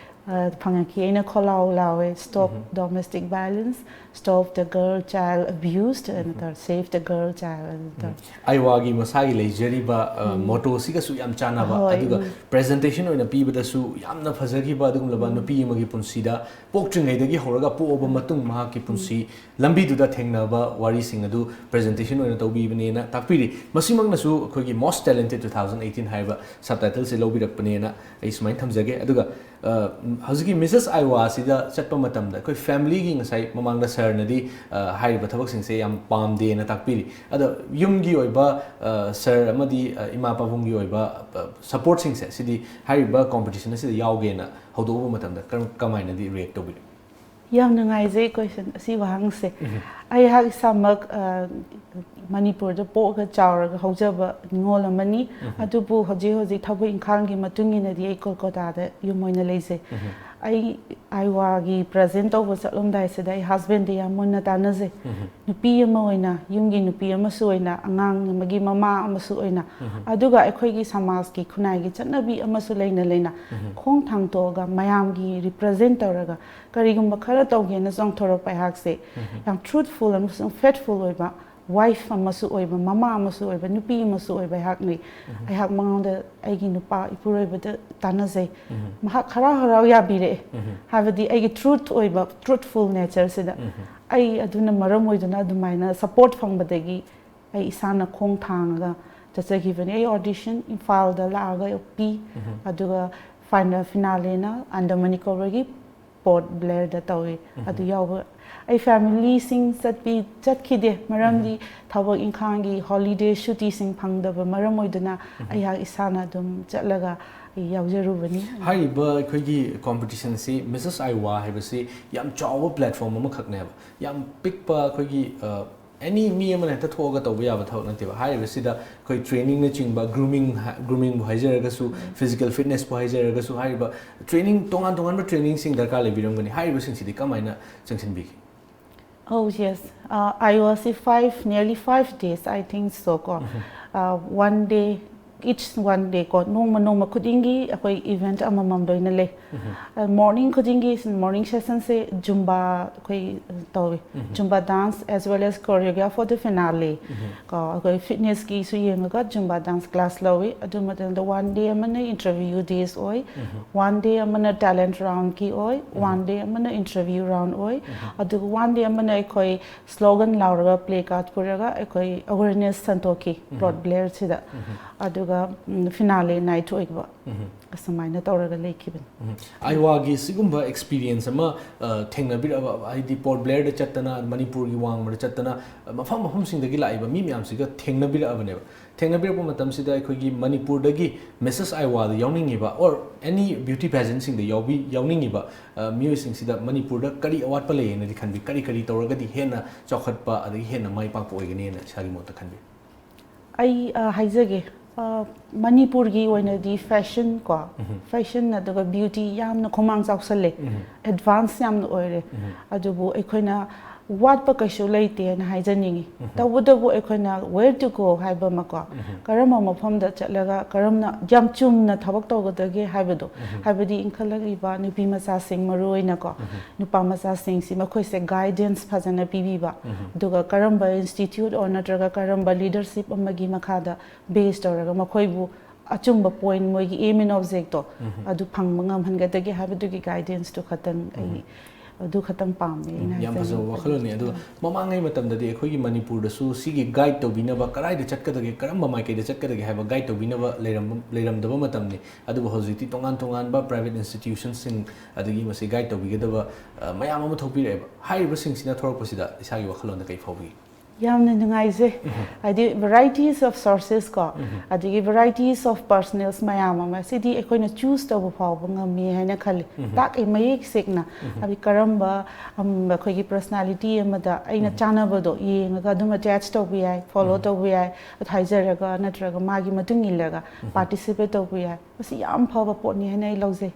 ꯑ, ꯐꯪꯉꯛꯈꯤ꯫ ꯑꯩꯅ ꯈꯣꯜꯂꯥꯎ ꯂꯥꯎꯋꯦ, "Stop domestic violence, stop the girl child abused" ꯑꯅ ꯇꯧꯔ, "Save the girl child" ꯑꯅ ꯇꯧꯔ꯫ ꯑꯥꯏꯋꯥꯒꯤ ꯃꯁꯥꯒꯤ ꯂꯩꯖꯔꯤꯕ, ꯑ, ꯃꯣꯇꯣꯁꯤꯒꯁꯨ ꯌꯥꯝ ꯆꯥꯟꯅꯕ, ꯍꯣꯏ, ꯑꯗꯨꯒ ꯎꯝ꯫ ꯄ꯭ꯔꯖꯦꯟꯇꯦꯁꯟ ꯑꯣꯏꯅ ꯄꯤꯕꯗꯁꯨ ꯌꯥꯝꯅ ꯐꯖꯈꯤꯕ ꯑꯗꯨꯒꯨꯝꯂꯕ ꯅꯨꯄꯤ ꯑꯃꯒꯤ ꯄꯨꯟꯁꯤꯗ, ꯄꯣꯛꯇ꯭ꯔꯤꯉꯩꯗꯒꯤ ꯍꯧꯔꯒ ꯄꯣꯛꯑꯕ ꯃꯇꯨꯡ ꯃꯍꯥꯛꯀꯤ ꯄꯨꯟꯁꯤ ꯂꯝꯕꯤꯗꯨꯗ ꯊꯦꯡꯅꯕ ꯋꯥꯔꯤꯁꯤꯡ ꯑꯗꯨ ꯄ꯭ꯔꯖꯦꯟꯇꯦꯁꯟ ꯑꯣꯏꯅ ꯇꯧꯕꯤꯕꯅꯦꯅ ꯇꯥꯛꯄꯤꯔꯤ꯫ ꯃꯁꯤꯃꯛꯅꯁꯨ ꯑꯩꯈꯣꯏꯒꯤ Most Talented two thousand eighteen ꯍꯥꯏꯕ ꯁꯕꯇꯥꯏꯇꯜꯁꯦ ꯂꯧꯕꯤꯔꯛꯄꯅꯦꯅ ꯑꯩ ꯁꯨꯃꯥꯏꯅ ꯊꯝꯖꯒꯦ꯫ ꯑꯗꯨꯒ, ꯑ, ꯍꯧꯖꯤꯛꯀꯤ ꯃꯤꯁꯦꯁ ꯑꯥꯏꯋꯥꯁꯤꯗ ꯆꯠꯄ ꯃꯇꯝꯗ ꯑꯩꯈꯣꯏ ꯐꯦꯃꯤꯂꯤꯒꯤ, ꯉꯁꯥꯏ ꯃꯃꯥꯡꯗ ꯁꯔꯅꯗꯤ, ꯑ, ꯍꯥꯏꯔꯤꯕ ꯊꯕꯛꯁꯤꯡꯁꯦ ꯌꯥꯝ ꯄꯥꯝꯗꯦꯅ ꯇꯥꯛꯄꯤꯔꯤ꯫ ꯑꯗꯣ ꯌꯨꯝꯒꯤ ꯑꯣꯏꯕ, ꯑ, ꯁꯔ ꯑꯃꯗꯤ, ꯑ, ꯏꯃꯥ ꯄꯥꯕꯨꯡꯒꯤ ꯑꯣꯏꯕ, ꯑ, ꯁꯄꯣꯔꯠꯁꯤꯡꯁꯦ, ꯁꯤꯗꯤ ꯍꯥꯏꯔꯤꯕ ꯀꯣꯝꯄꯤꯇꯤꯁꯟ ꯑꯁꯤꯗ ꯌꯥꯎꯒꯦꯅ ꯍꯧꯗꯣꯛꯂꯨꯕ ꯃꯇꯝꯗ ꯀꯔꯝ-, ꯀꯃꯥꯏꯅꯗꯤ ꯔꯤꯌꯦꯛ ꯇꯧꯕꯤꯔꯤ? ꯌꯥꯝ ꯅꯨꯡꯉꯥꯏꯖꯩ ꯀꯣꯏꯁꯟ ꯑꯁꯤ, ꯋꯥꯍꯪꯁꯦ꯫ ꯑꯩꯍꯥꯛ ꯏꯁꯥꯃꯛ, ꯑ, ꯃꯅꯤꯄꯨꯔꯗ ꯄꯣꯛꯑꯒ ꯆꯥꯎꯔꯒ ꯍꯧꯖꯕ ꯅꯤꯉꯣꯜ ꯑꯃꯅꯤ꯫ ꯑꯗꯨꯕꯨ ꯍꯧꯖꯤꯛ ꯍꯧꯖꯤꯛ ꯊꯕꯛ ꯏꯪꯈꯥꯡꯒꯤ ꯃꯇꯨꯡ ꯏꯟꯅꯗꯤ ꯑꯩ ꯀꯣꯜꯀꯇꯥꯗ ꯌꯨꯝ ꯑꯣꯏꯅ ꯂꯩꯖꯩ꯫ ꯑꯩ ꯑꯥꯏꯋꯥꯒꯤ ꯄ꯭ꯔꯖꯦꯟ ꯇꯧꯕ ꯆꯠꯂꯝꯗꯥꯏꯁꯤꯗ ꯑꯩ ꯍꯁꯕꯦꯟꯗ ꯌꯥꯝ ꯃꯨꯟꯅ ꯇꯥꯟꯅꯖꯩ꯫ ꯅꯨꯄꯤ ꯑꯃ ꯑꯣꯏꯅ, ꯌꯨꯝꯒꯤ ꯅꯨꯄꯤ ꯑꯃꯁꯨ ꯑꯣꯏꯅ, ꯑꯉꯥꯡ ꯑꯃꯒꯤ ꯃꯃꯥ ꯑꯃꯁꯨ ꯑꯣꯏꯅ, ꯑꯗꯨꯒ ꯑꯩꯈꯣꯏꯒꯤ ꯁꯃꯥꯖꯀꯤ ꯈꯨꯟꯅꯥꯏꯒꯤ ꯆꯠꯅꯕꯤ ꯑꯃꯁꯨ ꯂꯩꯅ ꯂꯩꯅ ꯈꯣꯡ ꯊꯥꯡꯇꯣꯛꯑꯒ ꯃꯌꯥꯝꯒꯤ ꯔꯤꯄ꯭ꯔꯖꯦꯟ ꯇꯧꯔꯒ ꯀꯔꯤꯒꯨꯝꯕ ꯈꯔ ꯇꯧꯒꯦꯅ ꯆꯣꯡꯊꯣꯔꯛꯄ ꯑꯩꯍꯥꯛꯁꯦ ꯌꯥꯝ ꯇ꯭ꯔꯨꯊꯐꯨꯜ ꯑꯃꯁꯨꯡ ꯐꯦꯠꯐꯨꯜ ꯑꯣꯏꯕ ꯋꯥꯏꯐ ꯑꯃꯁꯨ ꯑꯣꯏꯕ, ꯃꯃꯥ ꯑꯃꯁꯨ ꯑꯣꯏꯕ, ꯅꯨꯄꯤ ꯑꯃꯁꯨ ꯑꯣꯏꯕ ꯑꯩꯍꯥꯛꯅꯤ꯫ ꯑꯩꯍꯥꯛ ꯃꯉꯣꯟꯗ, ꯑꯩꯒꯤ ꯅꯨꯄꯥ ꯏꯄꯨꯔꯣꯏꯕꯗ ꯇꯥꯟꯅꯖꯩ꯫ ꯃꯍꯥꯛ ꯍꯔꯥꯎ ꯍꯔꯥꯎ ꯌꯥꯕꯤꯔꯛꯑꯦ꯫ ꯍꯥꯏꯕꯗꯤ ꯑꯩꯒꯤ ꯇ꯭ꯔꯨꯊ ꯑꯣꯏꯕ, ꯇ꯭ꯔꯨꯊꯐꯨꯜ ꯅꯦꯆꯔꯁꯤꯗ꯫ ꯑꯩ ꯑꯗꯨꯅ ꯃꯔꯝ ꯑꯣꯏꯗꯨꯅ ꯑꯗꯨꯃꯥꯏꯅ ꯁꯄꯣꯔꯠ ꯐꯪꯕꯗꯒꯤ ꯑꯩ ꯏꯁꯥꯅ ꯈꯣꯡ ꯊꯥꯡꯉꯒ ꯆꯠꯆꯈꯤꯕꯅꯤ꯫ ꯑꯩ ꯑꯣꯗꯤꯁꯟ ꯏꯝꯐꯥꯜꯗ ꯂꯥꯛꯑꯒ ꯄꯤ꯫ ꯑꯗꯨꯒ ꯐꯥꯏꯅꯦꯜ ꯐꯤꯅꯥꯂꯦꯅ ꯑꯟꯗꯃꯥꯟ ꯅꯤꯀꯣꯕꯔꯒꯤ ꯄꯣꯔꯠ ꯕ꯭ꯂꯦꯌꯔꯗ ꯇꯧꯏ꯫ ꯑꯗꯨ ꯌꯥꯎꯕ ꯑꯩ ꯐꯦꯃꯤꯂꯤꯁꯤꯡ ꯆꯠꯄꯤ ꯆꯠꯈꯤꯗꯦ, ꯃꯔꯝꯗꯤ ꯊꯕꯛ ꯏꯪꯈꯥꯡꯒꯤ ꯍꯣꯂꯤꯗꯦ ꯁꯨꯇꯤꯁꯤꯡ ꯐꯪꯗꯕ ꯃꯔꯝ ꯑꯣꯏꯗꯨꯅ ꯑꯩꯍꯥꯛ ꯏꯁꯥꯅ ꯑꯗꯨꯝ ꯆꯠꯂꯒ ꯑꯩ ꯌꯥꯎꯖꯔꯨꯕꯅꯤ꯫ ꯍꯥꯏꯔꯤꯕ ꯑꯩꯈꯣꯏꯒꯤ ꯀꯣꯝꯄꯤꯇꯤꯁꯟꯁꯤ, ꯃꯤꯁꯦꯁ ꯑꯥꯏꯋꯥ ꯍꯥꯏꯕꯁꯤ ꯌꯥꯝ ꯆꯥꯎꯕ ꯄ꯭ꯂꯦꯠꯐꯣꯝ ꯑꯃꯈꯛꯅꯦꯕ꯫ ꯌꯥꯝ ꯄꯤꯛꯄ ꯑꯩꯈꯣꯏꯒꯤ ꯑꯦꯅꯤ ꯃꯤ ꯑꯃꯅ ꯍꯦꯛꯇ ꯊꯣꯛꯑꯒ ꯇꯧꯕ ꯌꯥꯕ ꯊꯕꯛ ꯅꯠꯇꯦꯕ꯫ ꯍꯥꯏꯔꯤꯕꯁꯤꯗ ꯑꯩꯈꯣꯏ ꯇ꯭ꯔꯦꯅꯤꯡꯅꯆꯤꯡꯕ, ꯒ꯭ꯔꯨꯃꯤꯡ, ꯒ꯭ꯔꯨꯃꯤꯡꯕꯨ ꯍꯥꯏꯖꯔꯒꯁꯨ, ꯐꯤꯖꯤꯀꯦꯜ ꯐꯤꯠꯅꯦꯁꯄꯨ ꯍꯥꯏꯖꯔꯒꯁꯨ, ꯍꯥꯏꯔꯤꯕ ꯇ꯭ꯔꯦꯅꯤꯡ ꯇꯣꯉꯥꯟ ꯇꯣꯉꯥꯟꯕ ꯇ꯭ꯔꯦꯅꯤꯡꯁꯤꯡ ꯗꯔꯀꯥꯔ ꯂꯩꯕꯤꯔꯝꯒꯅꯤ꯫ ꯍꯥꯏꯔꯤꯕꯁꯤꯡꯁꯤꯗꯤ ꯀꯃꯥꯏꯅ ꯆꯪꯁꯤꯟꯕꯤꯒꯦ? Oh yes, ꯑꯥꯏꯋꯥꯁꯤ five, nearly five days, I think so ꯀꯣ꯫ One day, each one day ꯀꯣ, ꯅꯣꯡꯃ ꯅꯣꯡꯃ ꯈꯨꯗꯤꯡꯒꯤ ꯑꯩꯈꯣꯏ ꯏꯚꯦꯟꯠ ꯑꯃꯃꯝ ꯂꯣꯏꯅ ꯂꯩ꯫ ꯃꯣꯔꯅꯤꯡ ꯈꯨꯗꯤꯡꯒꯤ, ꯃꯣꯔꯅꯤꯡ ꯁꯦꯁꯟꯁꯦ ꯖꯨꯝꯕꯥ ꯑꯩꯈꯣꯏ ꯇꯧꯏ꯫ Zumba dance as well as choreograph for the finale꯫ ꯀꯣ, ꯑꯩꯈꯣꯏ ꯐꯤꯠꯅꯦꯁꯀꯤꯁꯨ ꯌꯦꯡꯉꯒ ꯖꯨꯝꯕꯥ ꯗꯥꯟꯁ ꯀ꯭ꯂꯥꯁ ꯂꯧꯏ꯫ ꯑꯗꯨ ꯃꯇꯝꯗ ꯋꯥꯟ ꯗꯦ ꯑꯃꯅ ꯏꯟꯇꯔꯚ꯭ꯌꯨ ꯗꯦꯁ ꯑꯣꯏ, ꯋꯥꯟ ꯗꯦ ꯑꯃꯅ ꯇꯦꯂꯦꯟꯠ ꯔꯥꯎꯟꯒꯤ ꯑꯣꯏ, ꯋꯥꯟ ꯗꯦ ꯑꯃꯅ ꯏꯟꯇꯔꯚ꯭ꯌꯨ ꯔꯥꯎꯟ ꯑꯣꯏ, ꯑꯗꯨꯒ ꯋꯥꯟ ꯗꯦ ꯑꯃꯅ ꯑꯩꯈꯣꯏ ꯁ꯭ꯂꯣꯒꯟ ꯂꯥꯎꯔꯒ ꯄ꯭ꯂꯦ ꯀꯥꯔꯗ ꯄꯨꯔꯒ ꯑꯩꯈꯣꯏ ꯑꯋꯦꯔꯅꯦꯁ ꯁꯟꯗꯣꯛꯈꯤ ꯄꯣꯔꯠ ꯕ꯭ꯂꯦꯌꯔꯁꯤꯗ꯫ ꯑꯗꯨꯒ ꯐꯤꯅꯥꯂꯦ ꯅꯥꯏꯠ ꯑꯣꯏꯕ ꯑꯁꯨꯃꯥꯏꯅ ꯇꯧꯔꯒ ꯂꯩꯈꯤꯕꯅꯤ꯫ ꯑꯥꯏꯋꯥꯒꯤ ꯁꯤꯒꯨꯝꯕ ꯑꯦꯛꯁꯄꯤꯔꯤꯌꯦꯟꯁ ꯑꯃ ꯊꯦꯡꯅꯕꯤꯔꯛꯑꯕ, ꯍꯥꯏꯗꯤ ꯄꯣꯔꯠ ꯕ꯭ꯂꯦꯌꯔꯗ ꯆꯠꯇꯅ, ꯃꯅꯤꯄꯨꯔꯒꯤ ꯋꯥꯡꯃꯗ ꯆꯠꯇꯅ, ꯃꯐꯝ ꯃꯐꯝꯁꯤꯡꯗꯒꯤ ꯂꯥꯛꯏꯕ ꯃꯤ ꯃꯌꯥꯝꯁꯤꯒ ꯊꯦꯡꯅꯕꯤꯔꯛꯑꯕꯅꯦꯕ꯫ ꯊꯦꯡꯅꯕꯤꯔꯛꯄ ꯃꯇꯝꯁꯤꯗ ꯑꯩꯈꯣꯏꯒꯤ ꯃꯅꯤꯄꯨꯔꯗꯒꯤ ꯃꯤꯁꯦꯁ ꯑꯥꯏꯋꯥꯗ ꯌꯥꯎꯅꯤꯡꯉꯤꯕ or any beauty pageantꯁꯤꯡꯗ ꯌꯥꯎꯕꯤ ꯌꯥꯎꯅꯤꯡꯉꯤꯕ ꯃꯤꯑꯣꯏꯁꯤꯡꯁꯤꯗ ꯃꯅꯤꯄꯨꯔꯗ ꯀꯔꯤ ꯑꯋꯥꯠꯄ ꯂꯩ ꯍꯥꯏꯅꯗꯤ ꯈꯟꯕꯤ? ꯀꯔꯤ ꯀꯔꯤ ꯇꯧꯔꯒꯗꯤ ꯍꯦꯟꯅ ꯆꯥꯎꯈꯠꯄ ꯑꯗꯒꯤ ꯍꯦꯟꯅ ꯃꯥꯏ ꯄꯥꯛꯄ ꯑꯣꯏꯒꯅꯤ ꯍꯥꯏꯅ ꯏꯁꯥꯒꯤ ꯃꯣꯠꯇ ꯈꯟꯕꯤ? ꯑꯩ ꯍꯥꯏꯖꯒꯦ, ꯑ, ꯃꯅꯤꯄꯨꯔꯒꯤ ꯑꯣꯏꯅꯗꯤ ꯐꯦꯁꯟ ꯀꯣ, ꯐꯦꯁꯟ ꯑꯗꯨꯒ ꯕ꯭ꯌꯨꯇꯤ ꯌꯥꯝꯅ ꯈꯨꯃꯥꯡ ꯆꯥꯎꯁꯜꯂꯦ, ꯑꯦꯗꯚꯥꯟꯁ ꯌꯥꯝꯅ ꯑꯣꯏꯔꯦ꯫ ꯑꯗꯨꯕꯨ ꯑꯩꯈꯣꯏꯅ ꯋꯥꯠꯄ ꯀꯩꯁꯨ ꯂꯩꯇꯦꯅ ꯍꯥꯏꯖꯅꯤꯡꯉꯤ꯫ ꯇꯧꯕꯇꯕꯨ ꯑꯩꯈꯣꯏꯅ where to go ꯍꯥꯏꯕ ꯑꯃꯀꯣ, ꯀꯔꯝꯕ ꯃꯐꯝꯗ ꯆꯠꯂꯒ ꯀꯔꯝꯅ ꯌꯥꯝ ꯆꯨꯝꯅ ꯊꯕꯛ ꯇꯧꯒꯗꯒꯦ ꯍꯥꯏꯕꯗꯣ, ꯍꯥꯏꯕꯗꯤ ꯏꯟꯈꯠꯂꯛꯂꯤꯕ ꯅꯨꯄꯤ ꯃꯆꯥꯁꯤꯡ ꯃꯔꯨ ꯑꯣꯏꯅꯀꯣ, ꯅꯨꯄꯥ ꯃꯆꯥꯁꯤꯡꯁꯤ ꯃꯈꯣꯏꯁꯦ ꯒꯥꯏꯗꯦꯟꯁ ꯐꯖꯅ ꯄꯤꯕꯤꯕ, ꯑꯗꯨꯒ ꯀꯔꯝꯕ ꯏꯟꯁꯇꯤꯇ꯭ꯌꯨꯠ ꯑꯣꯔ ꯅꯠꯇ꯭ꯔꯒ ꯀꯔꯝꯕ ꯂꯤꯗꯔꯁꯤꯞ ꯑꯃꯒꯤ ꯃꯈꯥꯗ ꯕꯦꯖ ꯇꯧꯔꯒ ꯃꯈꯣꯏꯕꯨ ꯑꯆꯨꯝꯕ ꯄꯣꯏꯟ, ꯃꯣꯏꯒꯤ aim and objectꯇꯣ ꯑꯗꯨ ꯐꯪꯕ ꯉꯝꯍꯟꯒꯗꯒꯦ ꯍꯥꯏꯕꯗꯨꯒꯤ ꯒꯥꯏꯗꯦꯟꯁꯇꯨ ꯈꯛꯇꯪ ꯑꯩ ꯑꯗꯨ ꯈꯛꯇꯪ ꯄꯥꯝꯃꯦ ꯑꯩꯅ ꯌꯥꯝ ꯐꯖꯕ ꯍꯥꯏꯖꯅꯤꯡꯕ꯫ ꯋꯥꯈꯜꯂꯣꯟꯅꯤ꯫ ꯑꯗꯨꯒ ꯃꯃꯥꯡꯉꯩ ꯃꯇꯝꯗꯗꯤ ꯑꯩꯈꯣꯏꯒꯤ ꯃꯅꯤꯄꯨꯔꯗꯁꯨ ꯁꯤꯒꯤ ꯒꯥꯏꯗ ꯇꯧꯕꯤꯅꯕ, ꯀꯗꯥꯏꯗ ꯆꯠꯀꯗꯒꯦ, ꯀꯔꯝꯕ ꯃꯥꯏꯀꯩꯗ ꯆꯠꯀꯗꯒꯦ ꯍꯥꯏꯕ ꯒꯥꯏꯗ ꯇꯧꯕꯤꯅꯕ ꯂꯩꯔꯝꯕ, ꯂꯩꯔꯝꯗꯕ ꯃꯇꯝꯅꯤ꯫ ꯑꯗꯨꯕꯨ ꯍꯧꯖꯤꯛꯇꯤ ꯇꯣꯉꯥꯟ ꯇꯣꯉꯥꯟꯕ ꯄ꯭ꯔꯥꯏꯚꯦꯠ ꯏꯟꯁꯇꯤꯇ꯭ꯌꯨꯁꯟꯁꯤꯡ, ꯑꯗꯒꯤ ꯃꯁꯤ ꯒꯥꯏꯗ ꯇꯧꯕꯤꯒꯗꯕ, ꯑ, ꯃꯌꯥꯝ ꯑꯃ ꯊꯣꯛꯄꯤꯔꯛꯑꯦꯕ꯫ ꯍꯥꯏꯔꯤꯕꯁꯤꯡꯁꯤꯅ ꯊꯣꯔꯛꯄꯁꯤꯗ ꯏꯁꯥꯒꯤ ꯋꯥꯈꯜꯂꯣꯟꯗ ꯀꯔꯤ ꯐꯥꯎꯕꯤꯒꯦ? ꯌꯥꯝꯅ ꯅꯨꯡꯉꯥꯏꯖꯩ꯫ ꯍꯥꯏꯗꯤ varieties of sources ꯀꯣ, ꯑꯗꯒꯤ varieties of personnels ꯃꯌꯥꯝ ꯑꯃ ꯁꯤꯗꯤ ꯑꯩꯈꯣꯏꯅ ꯆꯨꯁ ꯇꯧꯕ ꯐꯥꯎꯕ ꯉꯝꯃꯤ ꯍꯥꯏꯅ ꯈꯜꯂꯤ꯫ ꯇꯥꯛꯑꯦ ꯃꯌꯦꯛ ꯁꯦꯡꯅ꯫ ꯍꯥꯏꯗꯤ ꯀꯔꯝꯕ, ꯑꯝ, ꯑꯩꯈꯣꯏꯒꯤ ꯄꯔꯁꯅꯥꯂꯤꯇꯤ ꯑꯃꯗ ꯑꯩꯅ ꯆꯥꯟꯅꯕꯗꯣ ꯌꯦꯡꯉꯒ ꯑꯗꯨꯝ ꯑꯦꯇꯦꯆ ꯇꯧꯕ ꯌꯥꯏ, ꯐꯣꯂꯣ ꯇꯧꯕ ꯌꯥꯏ, ꯑꯗꯨ ꯍꯥꯏꯖꯔꯒ ꯅꯠꯇ꯭ꯔꯒ ꯃꯥꯒꯤ ꯃꯇꯨꯡ ꯏꯜꯂꯒ ꯄꯥꯔꯇꯤꯁꯤꯄꯦꯠ ꯇꯧꯕ ꯌꯥꯏ꯫ ꯃꯁꯤ ꯌꯥꯝ ꯐꯕ ꯄꯣꯠꯅꯤ ꯍꯥꯏꯅ ꯑꯩ ꯂꯧꯖꯩ꯫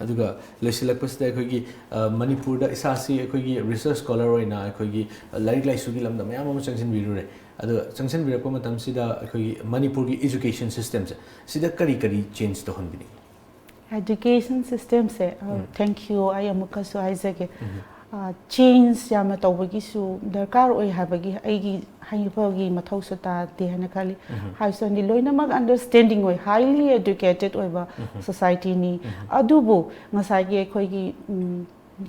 ꯑꯗꯨꯒ ꯂꯣꯏꯁꯤꯜꯂꯛꯄꯁꯤꯗ ꯑꯩꯈꯣꯏꯒꯤ, ꯑ, ꯃꯅꯤꯄꯨꯔꯗ ꯏꯁꯥꯁꯤ ꯑꯩꯈꯣꯏꯒꯤ ꯔꯤꯁꯔꯁ ꯁ꯭ꯀꯣꯂꯔ ꯑꯣꯏꯅ ꯑꯩꯈꯣꯏꯒꯤ, ꯑ, ꯂꯥꯏꯔꯤꯛ ꯂꯥꯏꯁꯨꯒꯤ ꯂꯝꯗ ꯃꯌꯥꯝ ꯑꯃ ꯆꯪꯁꯤꯟꯕꯤꯔꯨꯔꯦ꯫ ꯑꯗꯣ ꯆꯪꯁꯤꯟꯕꯤꯔꯛꯄ ꯃꯇꯝꯁꯤꯗ ꯑꯩꯈꯣꯏꯒꯤ ꯃꯅꯤꯄꯨꯔꯒꯤ ꯏꯖꯨꯀꯦꯁꯟ ꯁꯤꯁꯇꯦꯝꯁꯦ ꯁꯤꯗ ꯀꯔꯤ ꯀꯔꯤ ꯆꯦꯟꯖ ꯇꯧꯍꯟꯕꯤꯅꯤꯡꯉꯤ? ꯑꯦꯖꯨꯀꯦꯁꯟ ꯁꯤꯁꯇꯦꯝꯁꯦ, ꯑ, ꯎꯝ꯫ Thank you, ꯑꯩ ꯑꯃꯨꯛꯀꯁꯨ ꯍꯥꯏꯖꯒꯦ꯫ ꯎꯝ꯫ ꯑ, ꯆꯦꯟꯖ ꯌꯥꯝꯅ ꯇꯧꯕꯒꯤꯁꯨ ꯗꯔꯀꯥꯔ ꯑꯣꯏ ꯍꯥꯏꯕꯒꯤ ꯑꯩꯒꯤ ꯍꯥꯏꯕꯒꯤ ꯃꯊꯧꯁꯨ ꯇꯥꯗꯦ ꯍꯥꯏꯅ ꯈꯜꯂꯤ꯫ ꯎꯝ꯫ ꯍꯥꯏꯕꯁꯨ ꯂꯣꯏꯅꯃꯛ ꯑꯟꯗꯔꯁꯇꯦꯟꯗꯤꯡ ꯑꯣꯏ, ꯍꯥꯏꯂꯤ ꯑꯦꯗꯨꯀꯦꯇꯦꯠ ꯑꯣꯏꯕ ꯎꯝ꯫ ꯁꯣꯁꯥꯏꯇꯤꯅꯤ꯫ ꯎꯝ꯫ ꯑꯗꯨꯕꯨ ꯉꯁꯥꯏꯒꯤ ꯑꯩꯈꯣꯏꯒꯤ, ꯎꯝ,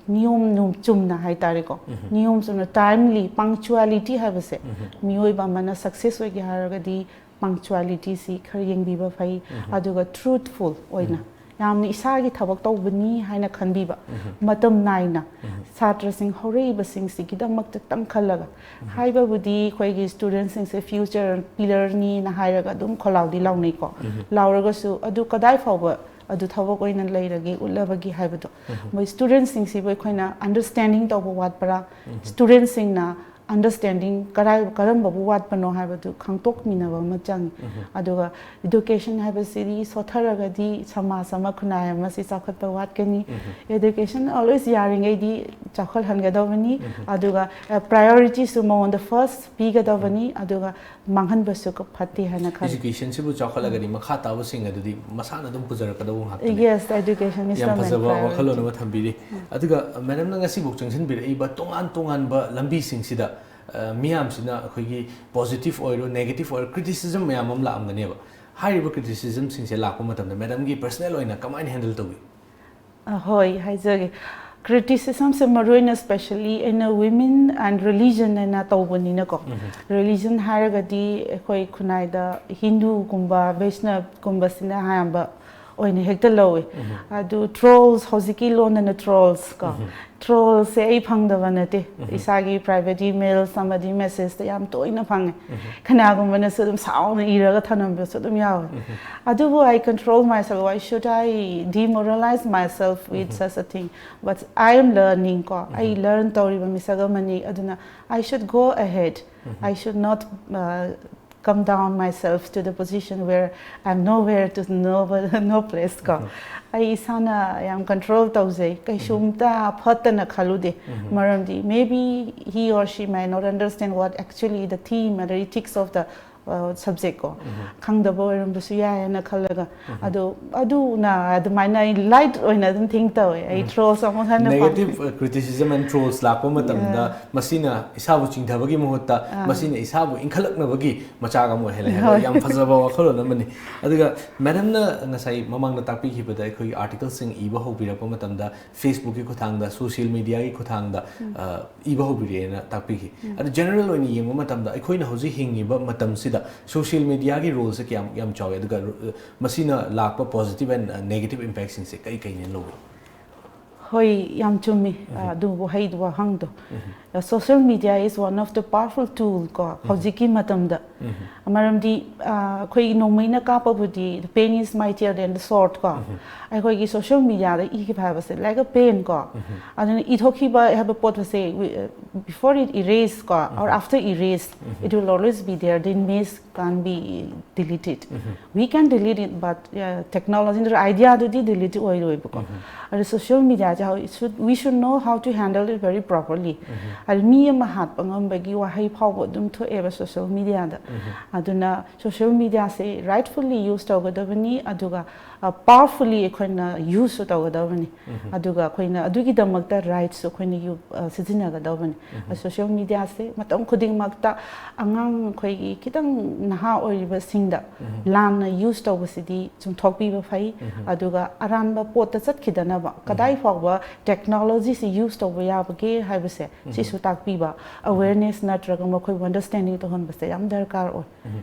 ꯅꯤꯌꯣꯝ ꯅꯨ-, ꯆꯨꯝꯅ ꯍꯥꯏꯇꯥꯔꯦꯀꯣ, ꯎꯝ꯫ ꯅꯤꯌꯣꯝ ꯆꯨꯝꯅ, ꯇꯥꯏꯝꯂꯤ, ꯄꯪꯆꯨꯋꯦꯂꯤꯇꯤ ꯍꯥꯏꯕꯁꯦ, ꯎꯝ꯫ ꯃꯤꯑꯣꯏꯕ ꯑꯃꯅ ꯁꯛꯁꯦꯁ ꯑꯣꯏꯒꯦ ꯍꯥꯏꯔꯒꯗꯤ ꯄꯪꯆꯨꯋꯦꯂꯤꯇꯤꯁꯤ ꯈꯔ ꯌꯦꯡꯕꯤꯕ ꯐꯩ꯫ ꯎꯝ꯫ ꯑꯗꯨꯒ ꯇ꯭ꯔꯨꯊꯐꯨꯜ ꯑꯣꯏꯅ, ꯎꯝ꯫ ꯌꯥꯝꯅ ꯏꯁꯥꯒꯤ ꯊꯕꯛ ꯇꯧꯕꯅꯤ ꯍꯥꯏꯅ ꯈꯟꯕꯤꯕ, ꯎꯝ꯫ ꯃꯇꯝ ꯅꯥꯏꯅ ꯎꯝ꯫ ꯁꯥꯇ꯭ꯔꯁꯤꯡ, ꯍꯧꯔꯛꯏꯕꯁꯤꯡꯁꯤꯒꯤꯗꯃꯛꯇ ꯈꯛꯇꯪ ꯈꯜꯂꯒ, ꯎꯝ꯫ ꯍꯥꯏꯕꯕꯨꯗꯤ ꯑꯩꯈꯣꯏꯒꯤ ꯁ꯭ꯇꯨꯗꯦꯟꯁꯤꯡꯁꯦ ꯐ꯭ꯌꯨꯆꯔ ꯄꯤꯂꯔꯅꯤꯅ ꯍꯥꯏꯔꯒ ꯑꯗꯨꯝ ꯈꯣꯜꯂꯥꯎꯗꯤ ꯂꯥꯎꯅꯩꯀꯣ꯫ ꯎꯝ꯫ ꯂꯥꯎꯔꯒꯁꯨ ꯑꯗꯨ ꯀꯗꯥꯏ ꯐꯥꯎꯕ ꯑꯗꯨ ꯊꯕꯛ ꯑꯣꯏꯅ ꯂꯩꯔꯒꯦ, ꯎꯠꯂꯕꯒꯦ ꯍꯥꯏꯕꯗꯣ, ꯎꯝ꯫ ꯃꯣꯏ ꯁ꯭ꯇꯨꯗꯦꯟꯁꯤꯡꯁꯤꯕꯨ ꯑꯩꯈꯣꯏꯅ ꯑꯟꯗꯔꯁꯇꯦꯟꯗꯤꯡ ꯇꯧꯕ ꯋꯥꯠꯄ꯭ꯔꯥ? ꯎꯝ꯫ ꯁ꯭ꯇꯨꯗꯦꯟꯁꯤꯡꯅ understanding ꯀꯔꯥꯏ ꯀꯔꯝꯕꯕꯨ ꯋꯥꯠꯄꯅꯣ ꯍꯥꯏꯕꯗꯨ ꯈꯪꯗꯣꯛꯃꯤꯟꯅꯕ ꯑꯃ ꯆꯪꯉꯤ꯫ ꯑꯗꯨꯒ education ꯍꯥꯏꯕꯁꯤꯗꯤ ꯁꯣꯠꯊꯔꯒꯗꯤ ꯁꯃꯥꯖ ꯑꯃ, ꯈꯨꯟꯅꯥꯏ ꯑꯃꯁꯤ ꯆꯥꯎꯈꯠꯄ ꯋꯥꯠꯀꯅꯤ꯫ Education always ꯌꯥꯔꯤꯉꯩꯗꯤ ꯆꯥꯎꯈꯠꯍꯟꯒꯗꯕꯅꯤ꯫ ꯑꯗꯨꯒ priorityꯁꯨ ꯃꯉꯣꯟꯗ first ꯄꯤꯒꯗꯕꯅꯤ꯫ ꯑꯗꯨꯒ ꯃꯥꯡꯍꯟꯕꯁꯨ ꯐꯠꯇꯦ ꯍꯥꯏꯅ ꯈꯜꯂꯤ꯫ Educationꯁꯤꯕꯨ ꯆꯥꯎꯈꯠꯂꯒꯗꯤ ꯃꯈꯥ ꯇꯥꯕꯁꯤꯡ ꯑꯗꯨꯗꯤ ꯃꯁꯥꯅ ꯑꯗꯨꯝ ꯄꯨꯖꯔꯛꯀꯗꯧꯕ ꯉꯥꯛꯇꯅꯤ꯫ Yes, education is ꯌꯥꯝ the main ꯐꯖꯕ priority. ꯋꯥꯈꯜꯂꯣꯟ ꯑꯃ ꯊꯝꯕꯤꯔꯤ꯫ ꯑꯗꯨꯒ ꯃꯦꯗꯝꯅ ꯉꯁꯤꯐꯥꯎ ꯆꯪꯁꯤꯟꯕꯤꯔꯛꯏꯕ ꯇꯣꯉꯥꯟ ꯇꯣꯉꯥꯟꯕ ꯂꯝꯕꯤꯁꯤꯡꯁꯤꯗ ꯑ, ꯃꯤꯌꯥꯝꯁꯤꯅ ꯑꯩꯈꯣꯏꯒꯤ positive ꯑꯣꯏꯔꯣ negative ꯑꯣꯏꯔꯣ criticism ꯃꯌꯥꯝ ꯑꯃ ꯂꯥꯛꯑꯝꯒꯅꯦꯕ꯫ ꯍꯥꯏꯔꯤꯕ criticismꯁꯤꯡꯁꯦ ꯂꯥꯛꯄ ꯃꯇꯝꯗ ꯃꯦꯗꯝꯒꯤ personal ꯑꯣꯏꯅ ꯀꯃꯥꯏꯅ handle ꯇꯧꯏ? ꯑ, ꯍꯣꯏ, ꯍꯥꯏꯖꯒꯦ꯫ Criticismꯁꯦ ꯃꯔꯨꯑꯣꯏꯅ specially ꯑꯩꯅ women and religion ꯍꯥꯏꯅ ꯇꯧꯕꯅꯤꯅꯀꯣ꯫ Religion ꯍꯥꯏꯔꯒꯗꯤ ꯑꯩꯈꯣꯏ ꯈꯨꯟꯅꯥꯏꯗ ꯍꯤꯟꯗꯨꯒꯨꯝꯕ, ꯕꯩꯁꯅꯕꯒꯨꯝꯕꯁꯤꯅ ꯑꯌꯥꯝꯕ ꯑꯣꯏꯅ ꯍꯦꯛꯇ ꯂꯧꯏ꯫ ꯑꯗꯨ trolls, ꯍꯧꯖꯤꯛꯀꯤ ꯂꯣꯟꯗꯅ trolls ꯀꯣ꯫ Trollsꯁꯦ ꯑꯩ ꯐꯪꯗꯕ ꯅꯠꯇꯦ꯫ ꯏꯁꯥꯒꯤ private emails ꯑꯃꯗꯤ messageꯇ ꯌꯥꯝ ꯇꯣꯏꯅ ꯐꯪꯉꯦ꯫ ꯀꯅꯥꯒꯨꯝꯕꯅꯁꯨ ꯑꯗꯨꯝ ꯁꯥꯎꯅ ꯏꯔꯒ ꯊꯝꯂꯝꯕꯁꯨ ꯑꯗꯨꯝ ꯌꯥꯎꯋꯦ꯫ ꯑꯗꯨꯕꯨ I control myself. Why should I demoralize myself with such a thing? But I am learning ꯀꯣ꯫ ꯑꯩ learn ꯇꯧꯔꯤꯕ ꯃꯤꯁꯛ ꯑꯃꯅꯤ꯫ ꯑꯗꯨꯅ I should go ahead. I should not, uh, come down myself to the position where I'm nowhere to no, no place ꯀꯣ꯫ ꯑꯩ ꯏꯁꯥꯅ ꯌꯥꯝ control ꯇꯧꯖꯩ꯫ ꯀꯩꯁꯨꯝꯇ ꯐꯠꯇꯅ ꯈꯜꯂꯨꯗꯦ꯫ ꯃꯔꯝꯗꯤ maybe he or she might not understand what actually the theme and the ethics of the, uh, subject ꯀꯣ꯫ ꯈꯪꯗꯕ ꯑꯣꯏꯔꯝꯕꯁꯨ ꯌꯥꯏ ꯍꯥꯏꯅ ꯈꯜꯂꯒ꯫ ꯑꯗꯣ ꯑꯗꯨꯅ ꯑꯗꯨꯃꯥꯏꯅ ꯑꯩ light ꯑꯣꯏꯅ ꯑꯗꯨꯝ think ꯇꯧꯋꯦ꯫ ꯑꯩ trolls ꯑꯃꯨꯛ ꯍꯟꯅ ꯄꯥꯝꯗꯦ꯫ Negative, uh, criticism and trolls ꯂꯥꯛꯄ ꯃꯇꯝꯗ ꯃꯁꯤꯅ ꯏꯁꯥꯕꯨ ꯆꯤꯡꯊꯕꯒꯤ ꯃꯍꯨꯠꯇ ꯃꯁꯤꯅ ꯏꯁꯥꯕꯨ ꯏꯟꯈꯠꯂꯛꯅꯕꯒꯤ ꯃꯆꯥꯛ ꯑꯃ ꯑꯣꯏꯍꯜꯂꯦ ꯍꯥꯏꯕ ꯌꯥꯝ ꯐꯖꯕ ꯋꯥꯈꯜꯂꯣꯟ ꯑꯃꯅꯤ꯫ ꯑꯗꯨꯒ ꯃꯦꯗꯝꯅ ꯉꯁꯥꯏ ꯃꯃꯥꯡꯗ ꯇꯥꯛꯄꯤꯈꯤꯕꯗ ꯑꯩꯈꯣꯏꯒꯤ articleꯁꯤꯡ ꯏꯕ ꯍꯧꯕꯤꯔꯛꯄ ꯃꯇꯝꯗ Facebookꯀꯤ ꯈꯨꯠꯊꯥꯡꯗ, social mediaꯒꯤ ꯈꯨꯠꯊꯥꯡꯗ, ꯑ, ꯏꯕ ꯍꯧꯕꯤꯔꯛꯑꯦꯅ ꯇꯥꯛꯄꯤꯈꯤ꯫ ꯑꯗꯣ general ꯑꯣꯏꯅ ꯌꯦꯡꯕ ꯃꯇꯝꯗ ꯑꯩꯈꯣꯏꯅ ꯍꯧꯖꯤꯛ ꯍꯤꯡꯉꯤꯕ ꯃꯇꯝꯁꯤꯗ social mediaꯒꯤ roleꯁꯦ ꯀꯌꯥꯝ, ꯌꯥꯝ ꯆꯥꯎꯋꯤ, ꯑꯗꯨꯒ, ꯑ, ꯃꯁꯤꯅ ꯂꯥꯛꯄ positive and, ꯑ, negative impactꯁꯤꯡꯁꯦ ꯀꯩ ꯀꯩꯅꯦꯅ ꯂꯧꯕꯤ? ꯍꯣꯏ, ꯌꯥꯝ ꯆꯨꯝꯃꯤ꯫ ꯑꯗꯨꯕꯨ ꯍꯩꯗꯨ ꯋꯥꯍꯪꯗꯣ, social media is one of the powerful tool ꯀꯣ ꯍꯧꯖꯤꯛꯀꯤ ꯃꯇꯝꯗ꯫ ꯃꯔꯝꯗꯤ ꯑꯩꯈꯣꯏ ꯅꯣꯡꯃꯩꯅ ꯀꯥꯞꯄꯕꯨꯗꯤ the pen is mightier than the sword ꯀꯣ꯫ ꯑꯩꯈꯣꯏꯒꯤ social mediaꯗ ꯏꯈꯤꯕ ꯍꯥꯏꯕꯁꯦ like a pen ꯀꯣ꯫ ꯑꯗꯨꯅ ꯏꯊꯣꯛꯈꯤꯕ ꯍꯥꯏꯕ ꯄꯣꯠ ꯑꯁꯦ, before it erase ꯀꯣ, or after erase, it will always be there. The image can be deleted. We can delete it, but technology ꯅꯠꯇ꯭ꯔꯒ ideaꯗꯨꯗꯤ delete ꯑꯣꯏꯔꯣꯏꯕꯀꯣ꯫ ꯑꯗꯣ social mediaꯁꯦ, how it should, we should know how to handle it very properly. ꯑꯗꯣ ꯃꯤ ꯑꯃ ꯍꯥꯠꯄ ꯉꯝꯕꯒꯤ ꯋꯥꯍꯩ ꯐꯥꯎꯕ ꯑꯗꯨꯝ ꯊꯣꯛꯑꯦꯕ social mediaꯗ꯫ ꯑꯗꯨꯅ social mediaꯁꯦ rightfully use ꯇꯧꯒꯗꯕꯅꯤ, ꯑꯗꯨꯒ powerfully ꯑꯩꯈꯣꯏꯅ useꯁꯨ ꯇꯧꯒꯗꯕꯅꯤ꯫ ꯑꯗꯨꯒ ꯑꯩꯈꯣꯏꯅ ꯑꯗꯨꯒꯤꯗꯃꯛꯇ rightꯁꯨ ꯑꯩꯈꯣꯏꯅ ꯌꯨ- ꯁꯤꯖꯤꯟꯅꯒꯗꯕꯅꯤ꯫ Social mediaꯁꯦ ꯃꯇꯝ ꯈꯨꯗꯤꯡꯃꯛꯇ ꯑꯉꯥꯡ, ꯑꯩꯈꯣꯏꯒꯤ ꯈꯤꯇꯪ ꯅꯍꯥ ꯑꯣꯏꯔꯤꯕꯁꯤꯡꯗ ꯂꯥꯟꯅ use ꯇꯧꯕꯁꯤꯗꯤ ꯆꯨꯝꯊꯣꯛꯄꯤꯕ ꯐꯩ꯫ ꯑꯗꯨꯒ ꯑꯔꯥꯟꯕ ꯄꯣꯠꯇ ꯆꯠꯈꯤꯗꯅꯕ, ꯀꯗꯥꯏ ꯐꯥꯎꯕ technologyꯁꯤ use ꯇꯧꯕ ꯌꯥꯕꯒꯦ ꯍꯥꯏꯕꯁꯦ ꯁꯤꯁꯨ ꯇꯥꯛꯄꯤꯕ, awareness ꯅꯠꯇ꯭ꯔꯒ ꯃꯈꯣꯏꯕꯨ understanding ꯇꯧꯍꯟꯕꯁꯦ ꯌꯥꯝ ꯗꯔꯀꯥꯔ ꯑꯣꯏ꯫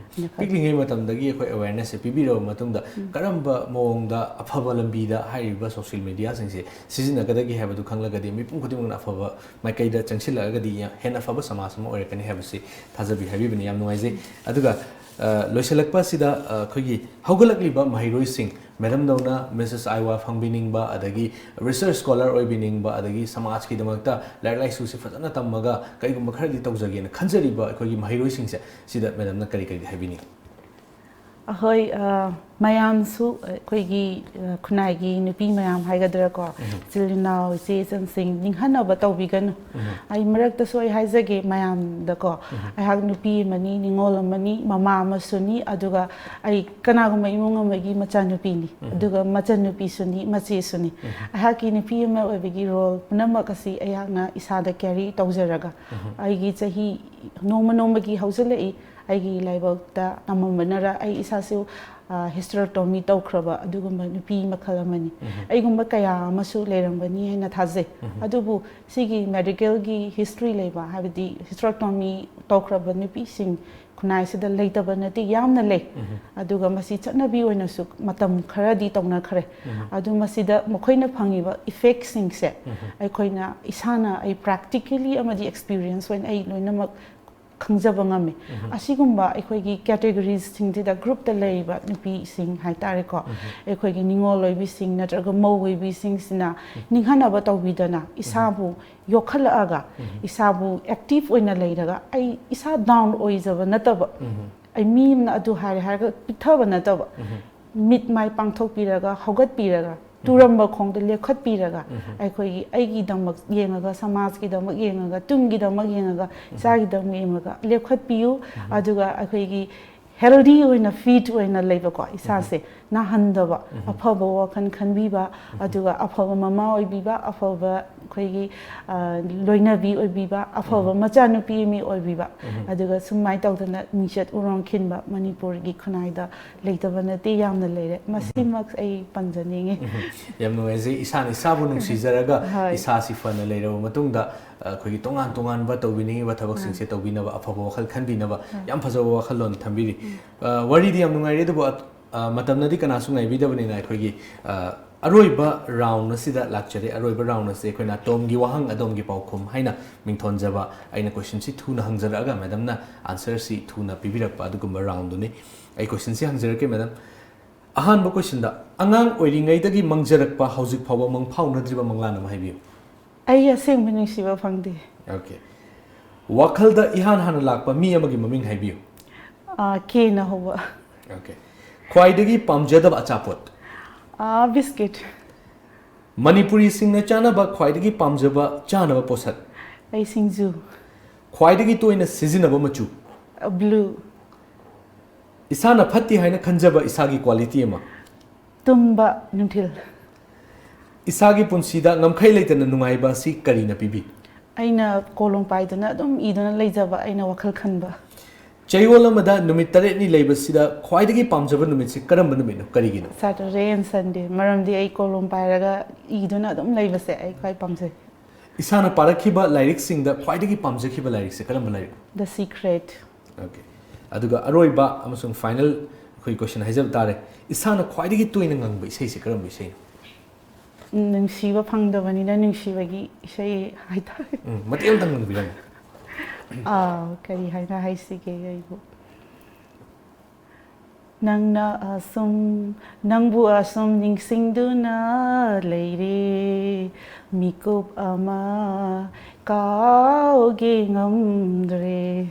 ꯄꯤꯛꯂꯤꯉꯩ ꯃꯇꯝꯗꯒꯤ ꯑꯩꯈꯣꯏ awarenessꯁꯦ ꯄꯤꯕꯤꯔꯕ ꯃꯇꯨꯡꯗ, ꯀꯔꯝꯕ ꯃꯑꯣꯡꯗ ꯑꯐꯕ ꯂꯝꯕꯤꯗ ꯍꯥꯏꯔꯤꯕ social mediaꯁꯤꯡꯁꯦ ꯁꯤꯖꯤꯟꯅꯒꯗꯒꯦ ꯍꯥꯏꯕꯗꯨ ꯈꯪꯂꯒꯗꯤ, ꯃꯤꯄꯨꯝ ꯈꯨꯗꯤꯡꯃꯛꯅ ꯑꯐꯕ ꯃꯥꯏꯀꯩꯗ ꯆꯪꯁꯤꯜꯂꯛꯑꯒꯗꯤ ꯌꯥꯝ ꯍꯦꯟꯅ ꯐꯕ ꯁꯃꯥꯖ ꯑꯃ ꯑꯣꯏꯔꯛꯀꯅꯤ ꯍꯥꯏꯕꯁꯤ ꯊꯥꯖꯕꯤ ꯍꯥꯏꯕꯤꯕꯅꯤ꯫ ꯌꯥꯝ ꯅꯨꯡꯉꯥꯏꯖꯩ꯫ ꯑꯗꯨꯒ, ꯑ, ꯂꯣꯏꯁꯤꯜꯂꯛꯄ ꯑꯁꯤꯗ, ꯑ, ꯑꯩꯈꯣꯏꯒꯤ ꯍꯧꯒꯠꯂꯛꯂꯤꯕ ꯃꯍꯩꯔꯣꯏꯁꯤꯡ, madamꯗꯧꯅ Mrs ꯑꯥꯏꯋꯥ ꯐꯪꯕꯤꯅꯤꯡꯕ, ꯑꯗꯒꯤ research scholar ꯑꯣꯏꯕꯤꯅꯤꯡꯕ, ꯑꯗꯒꯤ ꯁꯃꯥꯖꯀꯤꯗꯃꯛꯇ ꯂꯥꯏꯔꯤꯛ ꯂꯥꯏꯁꯨꯁꯤ ꯐꯖꯅ ꯇꯝꯃꯒ ꯀꯩꯒꯨꯝꯕ ꯈꯔꯗꯤ ꯇꯧꯖꯒꯦꯅ ꯈꯟꯖꯔꯤꯕ ꯑꯩꯈꯣꯏꯒꯤ ꯃꯍꯩꯔꯣꯏꯁꯤꯡꯁꯦ, ꯁꯤꯗ madamꯅ ꯀꯔꯤ ꯀꯔꯤꯗꯤ ꯍꯥꯏꯕꯤꯅꯤꯡꯏ? ꯑꯍꯣꯏ, ꯑ, ꯃꯌꯥꯝꯁꯨ, ꯑꯩꯈꯣꯏꯒꯤ, ꯑ, ꯈꯨꯟꯅꯥꯏꯒꯤ ꯅꯨꯄꯤ ꯃꯌꯥꯝ ꯍꯥꯏꯒꯗ꯭ꯔꯥꯀꯣ, ꯏꯆꯤꯜ ꯏꯅꯥꯎ, ꯏꯆꯦ ꯏꯆꯟꯁꯤꯡ, ꯅꯤꯡꯍꯟꯅꯕ ꯇꯧꯕꯤꯒꯅꯨ꯫ ꯑꯩ ꯃꯔꯛꯇꯁꯨ ꯑꯩ ꯍꯥꯏꯖꯒꯦ ꯃꯌꯥꯝꯗꯀꯣ, ꯑꯩꯍꯥꯛ ꯅꯨꯄꯤ ꯑꯃꯅꯤ, ꯅꯤꯉꯣꯜ ꯑꯃꯅꯤ, ꯃꯃꯥ ꯑꯃꯁꯨꯅꯤ, ꯑꯗꯨꯒ ꯑꯩ ꯀꯅꯥꯒꯨꯝꯕ ꯏꯃꯨꯡ ꯑꯃꯒꯤ ꯃꯆꯥꯅꯨꯄꯤꯅꯤ, ꯑꯗꯨꯒ ꯃꯆꯟꯅꯨꯄꯤꯁꯨꯅꯤ, ꯃꯆꯦꯁꯨꯅꯤ꯫ ꯑꯩꯍꯥꯛꯀꯤ ꯅꯨꯄꯤ ꯑꯃ ꯑꯣꯏꯕꯒꯤ role ꯄꯨꯝꯅꯃꯛ ꯑꯁꯤ ꯑꯩꯍꯥꯛꯅ ꯏꯁꯥꯗ carry ꯇꯧꯖꯔꯒ, ꯑꯩꯒꯤ ꯆꯍꯤ ꯅꯣꯡꯃ ꯅꯣꯡꯃꯒꯤ ꯍꯧꯖꯤꯜꯂꯛꯏ꯫ ꯑꯩꯒꯤ ꯂꯥꯏꯕꯛꯇ ꯇꯝꯃꯝꯕꯅꯔ ꯑꯩ ꯏꯁꯥꯁꯨ ꯍꯤꯁꯇꯔꯣꯛꯇꯣꯃꯤ ꯇꯧꯈ꯭ꯔꯕ ꯑꯗꯨꯒꯨꯝꯕ ꯅꯨꯄꯤ ꯃꯈꯜ ꯑꯃꯅꯤ꯫ ꯑꯩꯒꯨꯝꯕ ꯀꯌꯥ ꯑꯃꯁꯨ ꯂꯩꯔꯝꯒꯅꯤ ꯍꯥꯏꯅ ꯊꯥꯖꯩ꯫ ꯑꯗꯨꯕꯨ ꯁꯤꯒꯤ ꯃꯦꯗꯤꯀꯦꯜꯒꯤ ꯍꯤꯁꯇ꯭ꯔꯤ ꯂꯩꯕ, ꯍꯥꯏꯕꯗꯤ ꯍꯤꯁꯇꯔꯣꯛꯇꯣꯃꯤ ꯇꯧꯈ꯭ꯔꯕ ꯅꯨꯄꯤꯁꯤꯡ ꯈꯨꯟꯅꯥꯏꯁꯤꯗ ꯂꯩꯇꯕ ꯅꯠꯇꯦ, ꯌꯥꯝꯅ ꯂꯩ꯫ ꯑꯗꯨꯒ ꯃꯁꯤ ꯆꯠꯅꯕꯤ ꯑꯣꯏꯅꯁꯨ ꯃꯇꯝ ꯈꯔꯗꯤ ꯇꯧꯅꯈ꯭ꯔꯦ꯫ ꯑꯗꯨ ꯃꯁꯤꯗ ꯃꯈꯣꯏꯅ ꯐꯪꯉꯤꯕ ꯏꯐꯦꯛꯁꯤꯡꯁꯦ ꯑꯩꯈꯣꯏꯅ, ꯏꯁꯥꯅ, ꯑꯩ ꯄ꯭ꯔꯦꯛꯇꯤꯀꯦꯂꯤ ꯑꯃꯗꯤ ꯑꯦꯛꯁꯄꯤꯔꯤꯌꯦꯟꯁ ꯑꯣꯏꯅ ꯑꯩ ꯂꯣꯏꯅꯃꯛ ꯈꯪꯖꯕ ꯉꯝꯃꯤ꯫ ꯑꯁꯤꯒꯨꯝꯕ ꯑꯩꯈꯣꯏꯒꯤ ꯀꯦꯇꯦꯒꯣꯔꯤꯁꯁꯤꯡꯁꯤꯗ, ꯒ꯭ꯔꯨꯞꯇ ꯂꯩꯔꯤꯕ ꯅꯨꯄꯤꯁꯤꯡ ꯍꯥꯏꯇꯥꯔꯦꯀꯣ, ꯑꯩꯈꯣꯏꯒꯤ ꯅꯤꯉꯣꯜ ꯑꯣꯏꯕꯤꯁꯤꯡ ꯅꯠꯇ꯭ꯔꯒ ꯃꯧ ꯑꯣꯏꯕꯤꯁꯤꯡꯁꯤꯅ ꯅꯤꯡꯍꯟꯅꯕ ꯇꯧꯕꯤꯗꯅ ꯏꯁꯥꯕꯨ ꯌꯣꯛꯈꯠꯂꯛꯑꯒ, ꯏꯁꯥꯕꯨ ꯑꯦꯛꯇꯤꯚ ꯑꯣꯏꯅ ꯂꯩꯔꯒ, ꯑꯩ ꯏꯁꯥ ꯗꯥꯎꯟ ꯑꯣꯏꯖꯕ ꯅꯠꯇꯕ, ꯑꯩ ꯃꯤ ꯑꯃꯅ ꯑꯗꯨ ꯍꯥꯏꯔꯦ ꯍꯥꯏꯔꯒ ꯄꯤꯛꯊꯕ ꯅꯠꯇꯕ, ꯃꯤꯠ ꯃꯥꯏ ꯄꯥꯡꯊꯣꯛꯄꯤꯔꯒ, ꯍꯧꯒꯠꯄꯤꯔꯒ, ꯇꯨꯔꯝꯕ ꯈꯣꯡꯗ ꯂꯦꯞꯈꯠꯄꯤꯔꯒ, ꯑꯩꯈꯣꯏꯒꯤ, ꯑꯩꯒꯤꯗꯃꯛ ꯌꯦꯡꯉꯒ, ꯁꯃꯥꯖꯀꯤꯗꯃꯛ ꯌꯦꯡꯉꯒ, ꯇꯨꯡꯒꯤꯗꯃꯛ ꯌꯦꯡꯉꯒ, ꯏꯆꯥꯒꯤꯗꯃꯛ ꯌꯦꯡꯉꯒ ꯂꯦꯞꯈꯠꯄꯤꯌꯨ꯫ ꯑꯗꯨꯒ ꯑꯩꯈꯣꯏꯒꯤ ꯍꯦꯜꯗꯤ ꯑꯣꯏꯅ, ꯐꯤꯠ ꯑꯣꯏꯅ ꯂꯩꯕꯀꯣ, ꯏꯁꯥꯁꯦ ꯅꯥꯍꯟꯗꯕ, ꯑꯐꯕ ꯋꯥꯈꯜ ꯈꯟꯕꯤꯕ, ꯑꯗꯨꯒ ꯑꯐꯕ ꯃꯃꯥ ꯑꯣꯏꯕꯤꯕ, ꯑꯐꯕ ꯑꯩꯈꯣꯏꯒꯤ, ꯑ, ꯂꯣꯏꯅꯕꯤ ꯑꯣꯏꯕꯤꯕ, ꯑꯐꯕ ꯃꯆꯥꯅꯨꯄꯤ ꯑꯃ ꯑꯣꯏꯕꯤꯕ, ꯑꯗꯨꯒ ꯁꯨꯃꯥꯏꯅ ꯇꯧꯗꯅ ꯃꯤꯡꯆꯠ ꯎꯔꯣꯡ ꯈꯤꯟꯕ ꯃꯅꯤꯄꯨꯔꯒꯤ ꯈꯨꯟꯅꯥꯏꯗ ꯂꯩꯇꯕ ꯅꯠꯇꯦ, ꯌꯥꯝꯅ ꯂꯩꯔꯦ꯫ ꯃꯁꯤꯃꯛ ꯑꯩ ꯄꯟꯖꯅꯤꯡꯉꯤ꯫ ꯌꯥꯝ ꯅꯨꯡꯉꯥꯏꯖꯩ꯫ ꯏꯁꯥꯅ ꯏꯁꯥꯕꯨ ꯅꯨꯡꯁꯤꯖꯔꯒ, ꯍꯣꯏ, ꯏꯁꯥꯁꯤ ꯐꯅ ꯂꯩꯔꯕ ꯃꯇꯨꯡꯗ, ꯑ, ꯑꯩꯈꯣꯏꯒꯤ ꯇꯣꯉꯥꯟ ꯇꯣꯉꯥꯟꯕ ꯇꯧꯕꯤꯅꯤꯡꯉꯤꯕ ꯊꯕꯛꯁꯤꯡꯁꯦ ꯇꯧꯕꯤꯅꯕ ꯑꯐꯕ ꯋꯥꯈꯜ ꯈꯟꯕꯤꯅꯕ ꯌꯥꯝ ꯐꯖꯕ ꯋꯥꯈꯜꯂꯣꯟ ꯊꯝꯕꯤꯔꯤ꯫ ꯑ, ꯋꯥꯔꯤꯗꯤ ꯌꯥꯝ ꯅꯨꯡꯉꯥꯏꯔꯤ, ꯑꯗꯨꯕꯨ, ꯑ, ꯑ, ꯃꯇꯝꯅꯗꯤ ꯀꯅꯥꯁꯨ ꯉꯥꯏꯕꯤꯗꯕꯅꯤꯅ ꯑꯩꯈꯣꯏꯒꯤ, ꯑ, ꯑꯔꯣꯏꯕ ꯔꯥꯎꯟ ꯑꯁꯤꯗ ꯂꯥꯛꯆꯔꯦ꯫ ꯑꯔꯣꯏꯕ ꯔꯥꯎꯟ ꯑꯁꯤ ꯑꯩꯈꯣꯏꯅ "ꯑꯗꯣꯝꯒꯤ ꯋꯥꯍꯪ, ꯑꯗꯣꯝꯒꯤ ꯄꯥꯎꯈꯨꯝ" ꯍꯥꯏꯅ ꯃꯤꯡꯊꯣꯟꯖꯕ꯫ ꯑꯩꯅ ꯀꯣꯏꯁꯟꯁꯤ ꯊꯨꯅ ꯍꯪꯖꯔꯛꯑꯒ ꯃꯦꯗꯝꯅ ꯑꯟꯁꯔꯁꯤ ꯊꯨꯅ ꯄꯤꯕꯤꯔꯛꯄ ꯑꯗꯨꯒꯨꯝꯕ ꯔꯥꯎꯟꯗꯨꯅꯤ꯫ ꯑꯩ ꯀꯣꯏꯁꯟꯁꯤ ꯍꯪꯖꯔꯛꯀꯦ, ꯃꯦꯗꯝ꯫ ꯑꯍꯥꯟꯕ ꯀꯣꯏꯁꯟꯗ, ꯑꯉꯥꯡ ꯑꯣꯏꯔꯤꯉꯩꯗꯒꯤ ꯃꯪꯖꯔꯛꯄ, ꯍꯧꯖꯤꯛ ꯐꯥꯎꯕ ꯃꯪ ꯐꯥꯎꯅꯗ꯭ꯔꯤꯕ ꯃꯪꯂꯥꯟ ꯑꯃ ꯍꯥꯏꯕꯤꯌꯨ꯫ ꯑꯩ ꯑꯁꯦꯡꯕ ꯅꯨꯡꯁꯤꯕ ꯐꯪꯗꯦ꯫ ꯑꯣꯀꯦ꯫ ꯋꯥꯈꯜꯗ ꯏꯍꯥꯟ ꯍꯥꯟꯅ ꯂꯥꯛꯄ ꯃꯤ ꯑꯃꯒꯤ ꯃꯃꯤꯡ ꯍꯥꯏꯕꯤꯌꯨ꯫ ꯑꯥ, ꯀꯦꯅ ꯍꯧꯕ꯫ ꯑꯣꯀꯦ꯫ ꯈ꯭ꯋꯥꯏꯗꯒꯤ ꯄꯥꯝꯖꯗꯕ ꯑꯆꯥꯄꯣꯠ? ꯑꯥ, ꯕꯤꯁꯀꯤꯠ꯫ ꯃꯅꯤꯄꯨꯔꯤꯁꯤꯡꯅ ꯆꯥꯅꯕ ꯈ꯭ꯋꯥꯏꯗꯒꯤ ꯄꯥꯝꯖꯕ ꯆꯥꯅꯕ ꯄꯣꯠꯁꯛ? ꯑꯩ ꯁꯤꯡꯖꯨ꯫ ꯈ꯭ꯋꯥꯏꯗꯒꯤ ꯇꯣꯏꯅ ꯁꯤꯖꯤꯟꯅꯕ ꯃꯆꯨ? ꯑ, ꯕ꯭ꯂꯨ꯫ ꯏꯁꯥꯅ ꯐꯠꯇꯦ ꯍꯥꯏꯅ ꯈꯟꯖꯕ ꯏꯁꯥꯒꯤ ꯀ꯭ꯋꯥꯂꯤꯇꯤ ꯑꯃ? ꯇꯨꯝꯕ ꯅꯨꯡꯊꯤꯜ꯫ ꯏꯁꯥꯒꯤ ꯄꯨꯟꯁꯤꯗ ꯉꯝꯈꯩ ꯂꯩꯇꯅ ꯅꯨꯡꯉꯥꯏꯕ ꯑꯁꯤ ꯀꯔꯤꯅ ꯄꯤꯕꯤ? ꯑꯩꯅ ꯀꯣꯂꯣꯝ ꯄꯥꯏꯗꯨꯅ ꯑꯗꯨꯝ ꯏꯗꯨꯅ ꯂꯩꯖꯕ, ꯑꯩꯅ ꯋꯥꯈꯜ ꯈꯟꯕ꯫ ꯆꯌꯣꯜ ꯑꯃꯗ ꯅꯨꯃꯤꯠ ꯇꯔꯦꯠꯅꯤ ꯂꯩꯕꯁꯤꯗ ꯈ꯭ꯋꯥꯏꯗꯒꯤ ꯄꯥꯝꯖꯕ ꯅꯨꯃꯤꯠꯁꯤ ꯀꯔꯝꯕ ꯅꯨꯃꯤꯠꯅꯣ? ꯀꯔꯤꯒꯤꯅꯣ? Saturday and Sunday, ꯃꯔꯝꯗꯤ ꯑꯩ ꯀꯣꯂꯣꯝ ꯄꯥꯏꯔꯒ ꯏꯗꯨꯅ ꯑꯗꯨꯝ ꯂꯩꯕꯁꯦ ꯑꯩ ꯈ꯭ꯋꯥꯏ ꯄꯥꯝꯖꯩ꯫ ꯏꯁꯥꯅ ꯄꯥꯔꯛꯈꯤꯕ ꯂꯥꯏꯔꯤꯛꯁꯤꯡꯗ ꯈ꯭ꯋꯥꯏꯗꯒꯤ ꯄꯥꯝꯖꯈꯤꯕ ꯂꯥꯏꯔꯤꯛꯁꯦ ꯀꯔꯝꯕ ꯂꯥꯏꯔꯤꯛ? The Secret. Okay. ꯑꯗꯨꯒ ꯑꯔꯣꯏꯕ ꯑꯃꯁꯨꯡ final ꯑꯩꯈꯣꯏ question ꯍꯥꯏꯖꯕ ꯇꯥꯔꯦ, ꯏꯁꯥꯅ ꯈ꯭ꯋꯥꯏꯗꯒꯤ ꯇꯣꯏꯅ ꯉꯪꯕ ꯏꯁꯩꯁꯦ ꯀꯔꯝꯕ ꯏꯁꯩꯅꯣ? ꯅꯨꯡꯁꯤꯕ ꯐꯪꯗꯕꯅꯤꯅ ꯅꯨꯡꯁꯤꯕꯒꯤ ꯏꯁꯩ ꯍꯥꯏꯇꯥꯔꯦ꯫ ꯎꯝ, ꯃꯇꯦꯛ ꯑꯃꯇꯪ ꯉꯪꯕꯤꯔꯝꯃꯨ꯫ ꯑꯥ, ꯀꯔꯤ ꯍꯥꯏꯅ ꯍꯥꯏꯁꯤꯒꯦ ꯑꯩꯕꯨ? ꯅꯪꯅ ꯑꯁꯨꯝ, ꯅꯪꯕꯨ ꯑꯁꯨꯝ ꯅꯤꯡꯁꯤꯡꯗꯨꯅ ꯂꯩꯔꯦ, ꯃꯤꯀꯨꯞ ꯑꯃ ꯀꯥꯎꯒꯦ ꯉꯝꯗ꯭ꯔꯦ꯫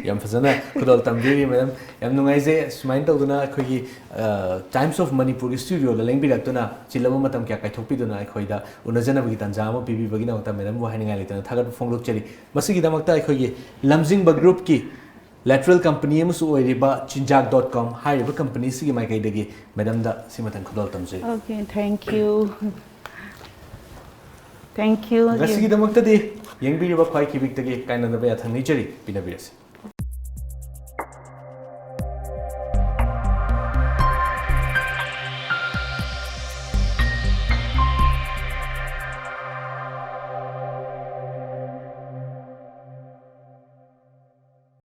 ꯌꯥꯝ ꯐꯖꯅ ꯈꯨꯗꯣꯜ ꯇꯝꯕꯤꯔꯤ, ꯃꯦꯗꯥꯝ꯫ ꯌꯥꯝ ꯅꯨꯡꯉꯥꯏꯖꯩ꯫ ꯁꯨꯃꯥꯏꯅ ꯇꯧꯗꯅ ꯑꯩꯈꯣꯏꯒꯤ, ꯑ, Times of ꯃꯅꯤꯄꯨꯔꯒꯤ studioꯗ ꯂꯦꯡꯕꯤꯔꯛꯇꯨꯅ, ꯆꯤꯜꯂꯕ ꯃꯇꯝ ꯀꯌꯥ ꯀꯥꯏꯊꯣꯛꯄꯤꯗꯨꯅ ꯑꯩꯈꯣꯏꯗ ꯎꯅꯖꯅꯕꯒꯤ ꯇꯥꯟꯖꯥ ꯑꯃ ꯄꯤꯕꯤꯕꯒꯤꯗꯃꯛꯇ ꯃꯦꯗꯥꯝꯕꯨ ꯍꯥꯏꯅꯤꯡꯉꯥꯏ ꯂꯩꯇꯅ ꯊꯥꯒꯠꯄ ꯐꯣꯡꯗꯣꯛꯆꯔꯤ꯫ ꯃꯁꯤꯒꯤꯗꯃꯛꯇ ꯑꯩꯈꯣꯏꯒꯤ ꯂꯝꯖꯤꯡꯕ groupꯀꯤ lateral company ꯑꯃꯁꯨ ꯑꯣꯏꯔꯤꯕ ꯆꯤꯟꯖꯥꯛ dot com ꯍꯥꯏꯔꯤꯕ companyꯁꯤꯒꯤ ꯃꯥꯏꯀꯩꯗꯒꯤ ꯃꯦꯗꯥꯝꯗ ꯁꯤꯃꯇꯪ ꯈꯨꯗꯣꯜ ꯇꯝꯖꯩ꯫ Okay, thank you. Thank you. ꯉꯁꯤꯒꯤꯗꯃꯛꯇꯗꯤ ꯌꯦꯡꯕꯤꯔꯤꯕ ꯈ꯭ꯋꯥꯏ ꯀꯤꯕꯤꯛꯇꯒꯤ ꯀꯥꯏꯅꯗꯕ ꯌꯥꯊꯪ ꯅꯤꯖꯔꯤ, ꯄꯤꯅꯕꯤꯔꯁꯤ꯫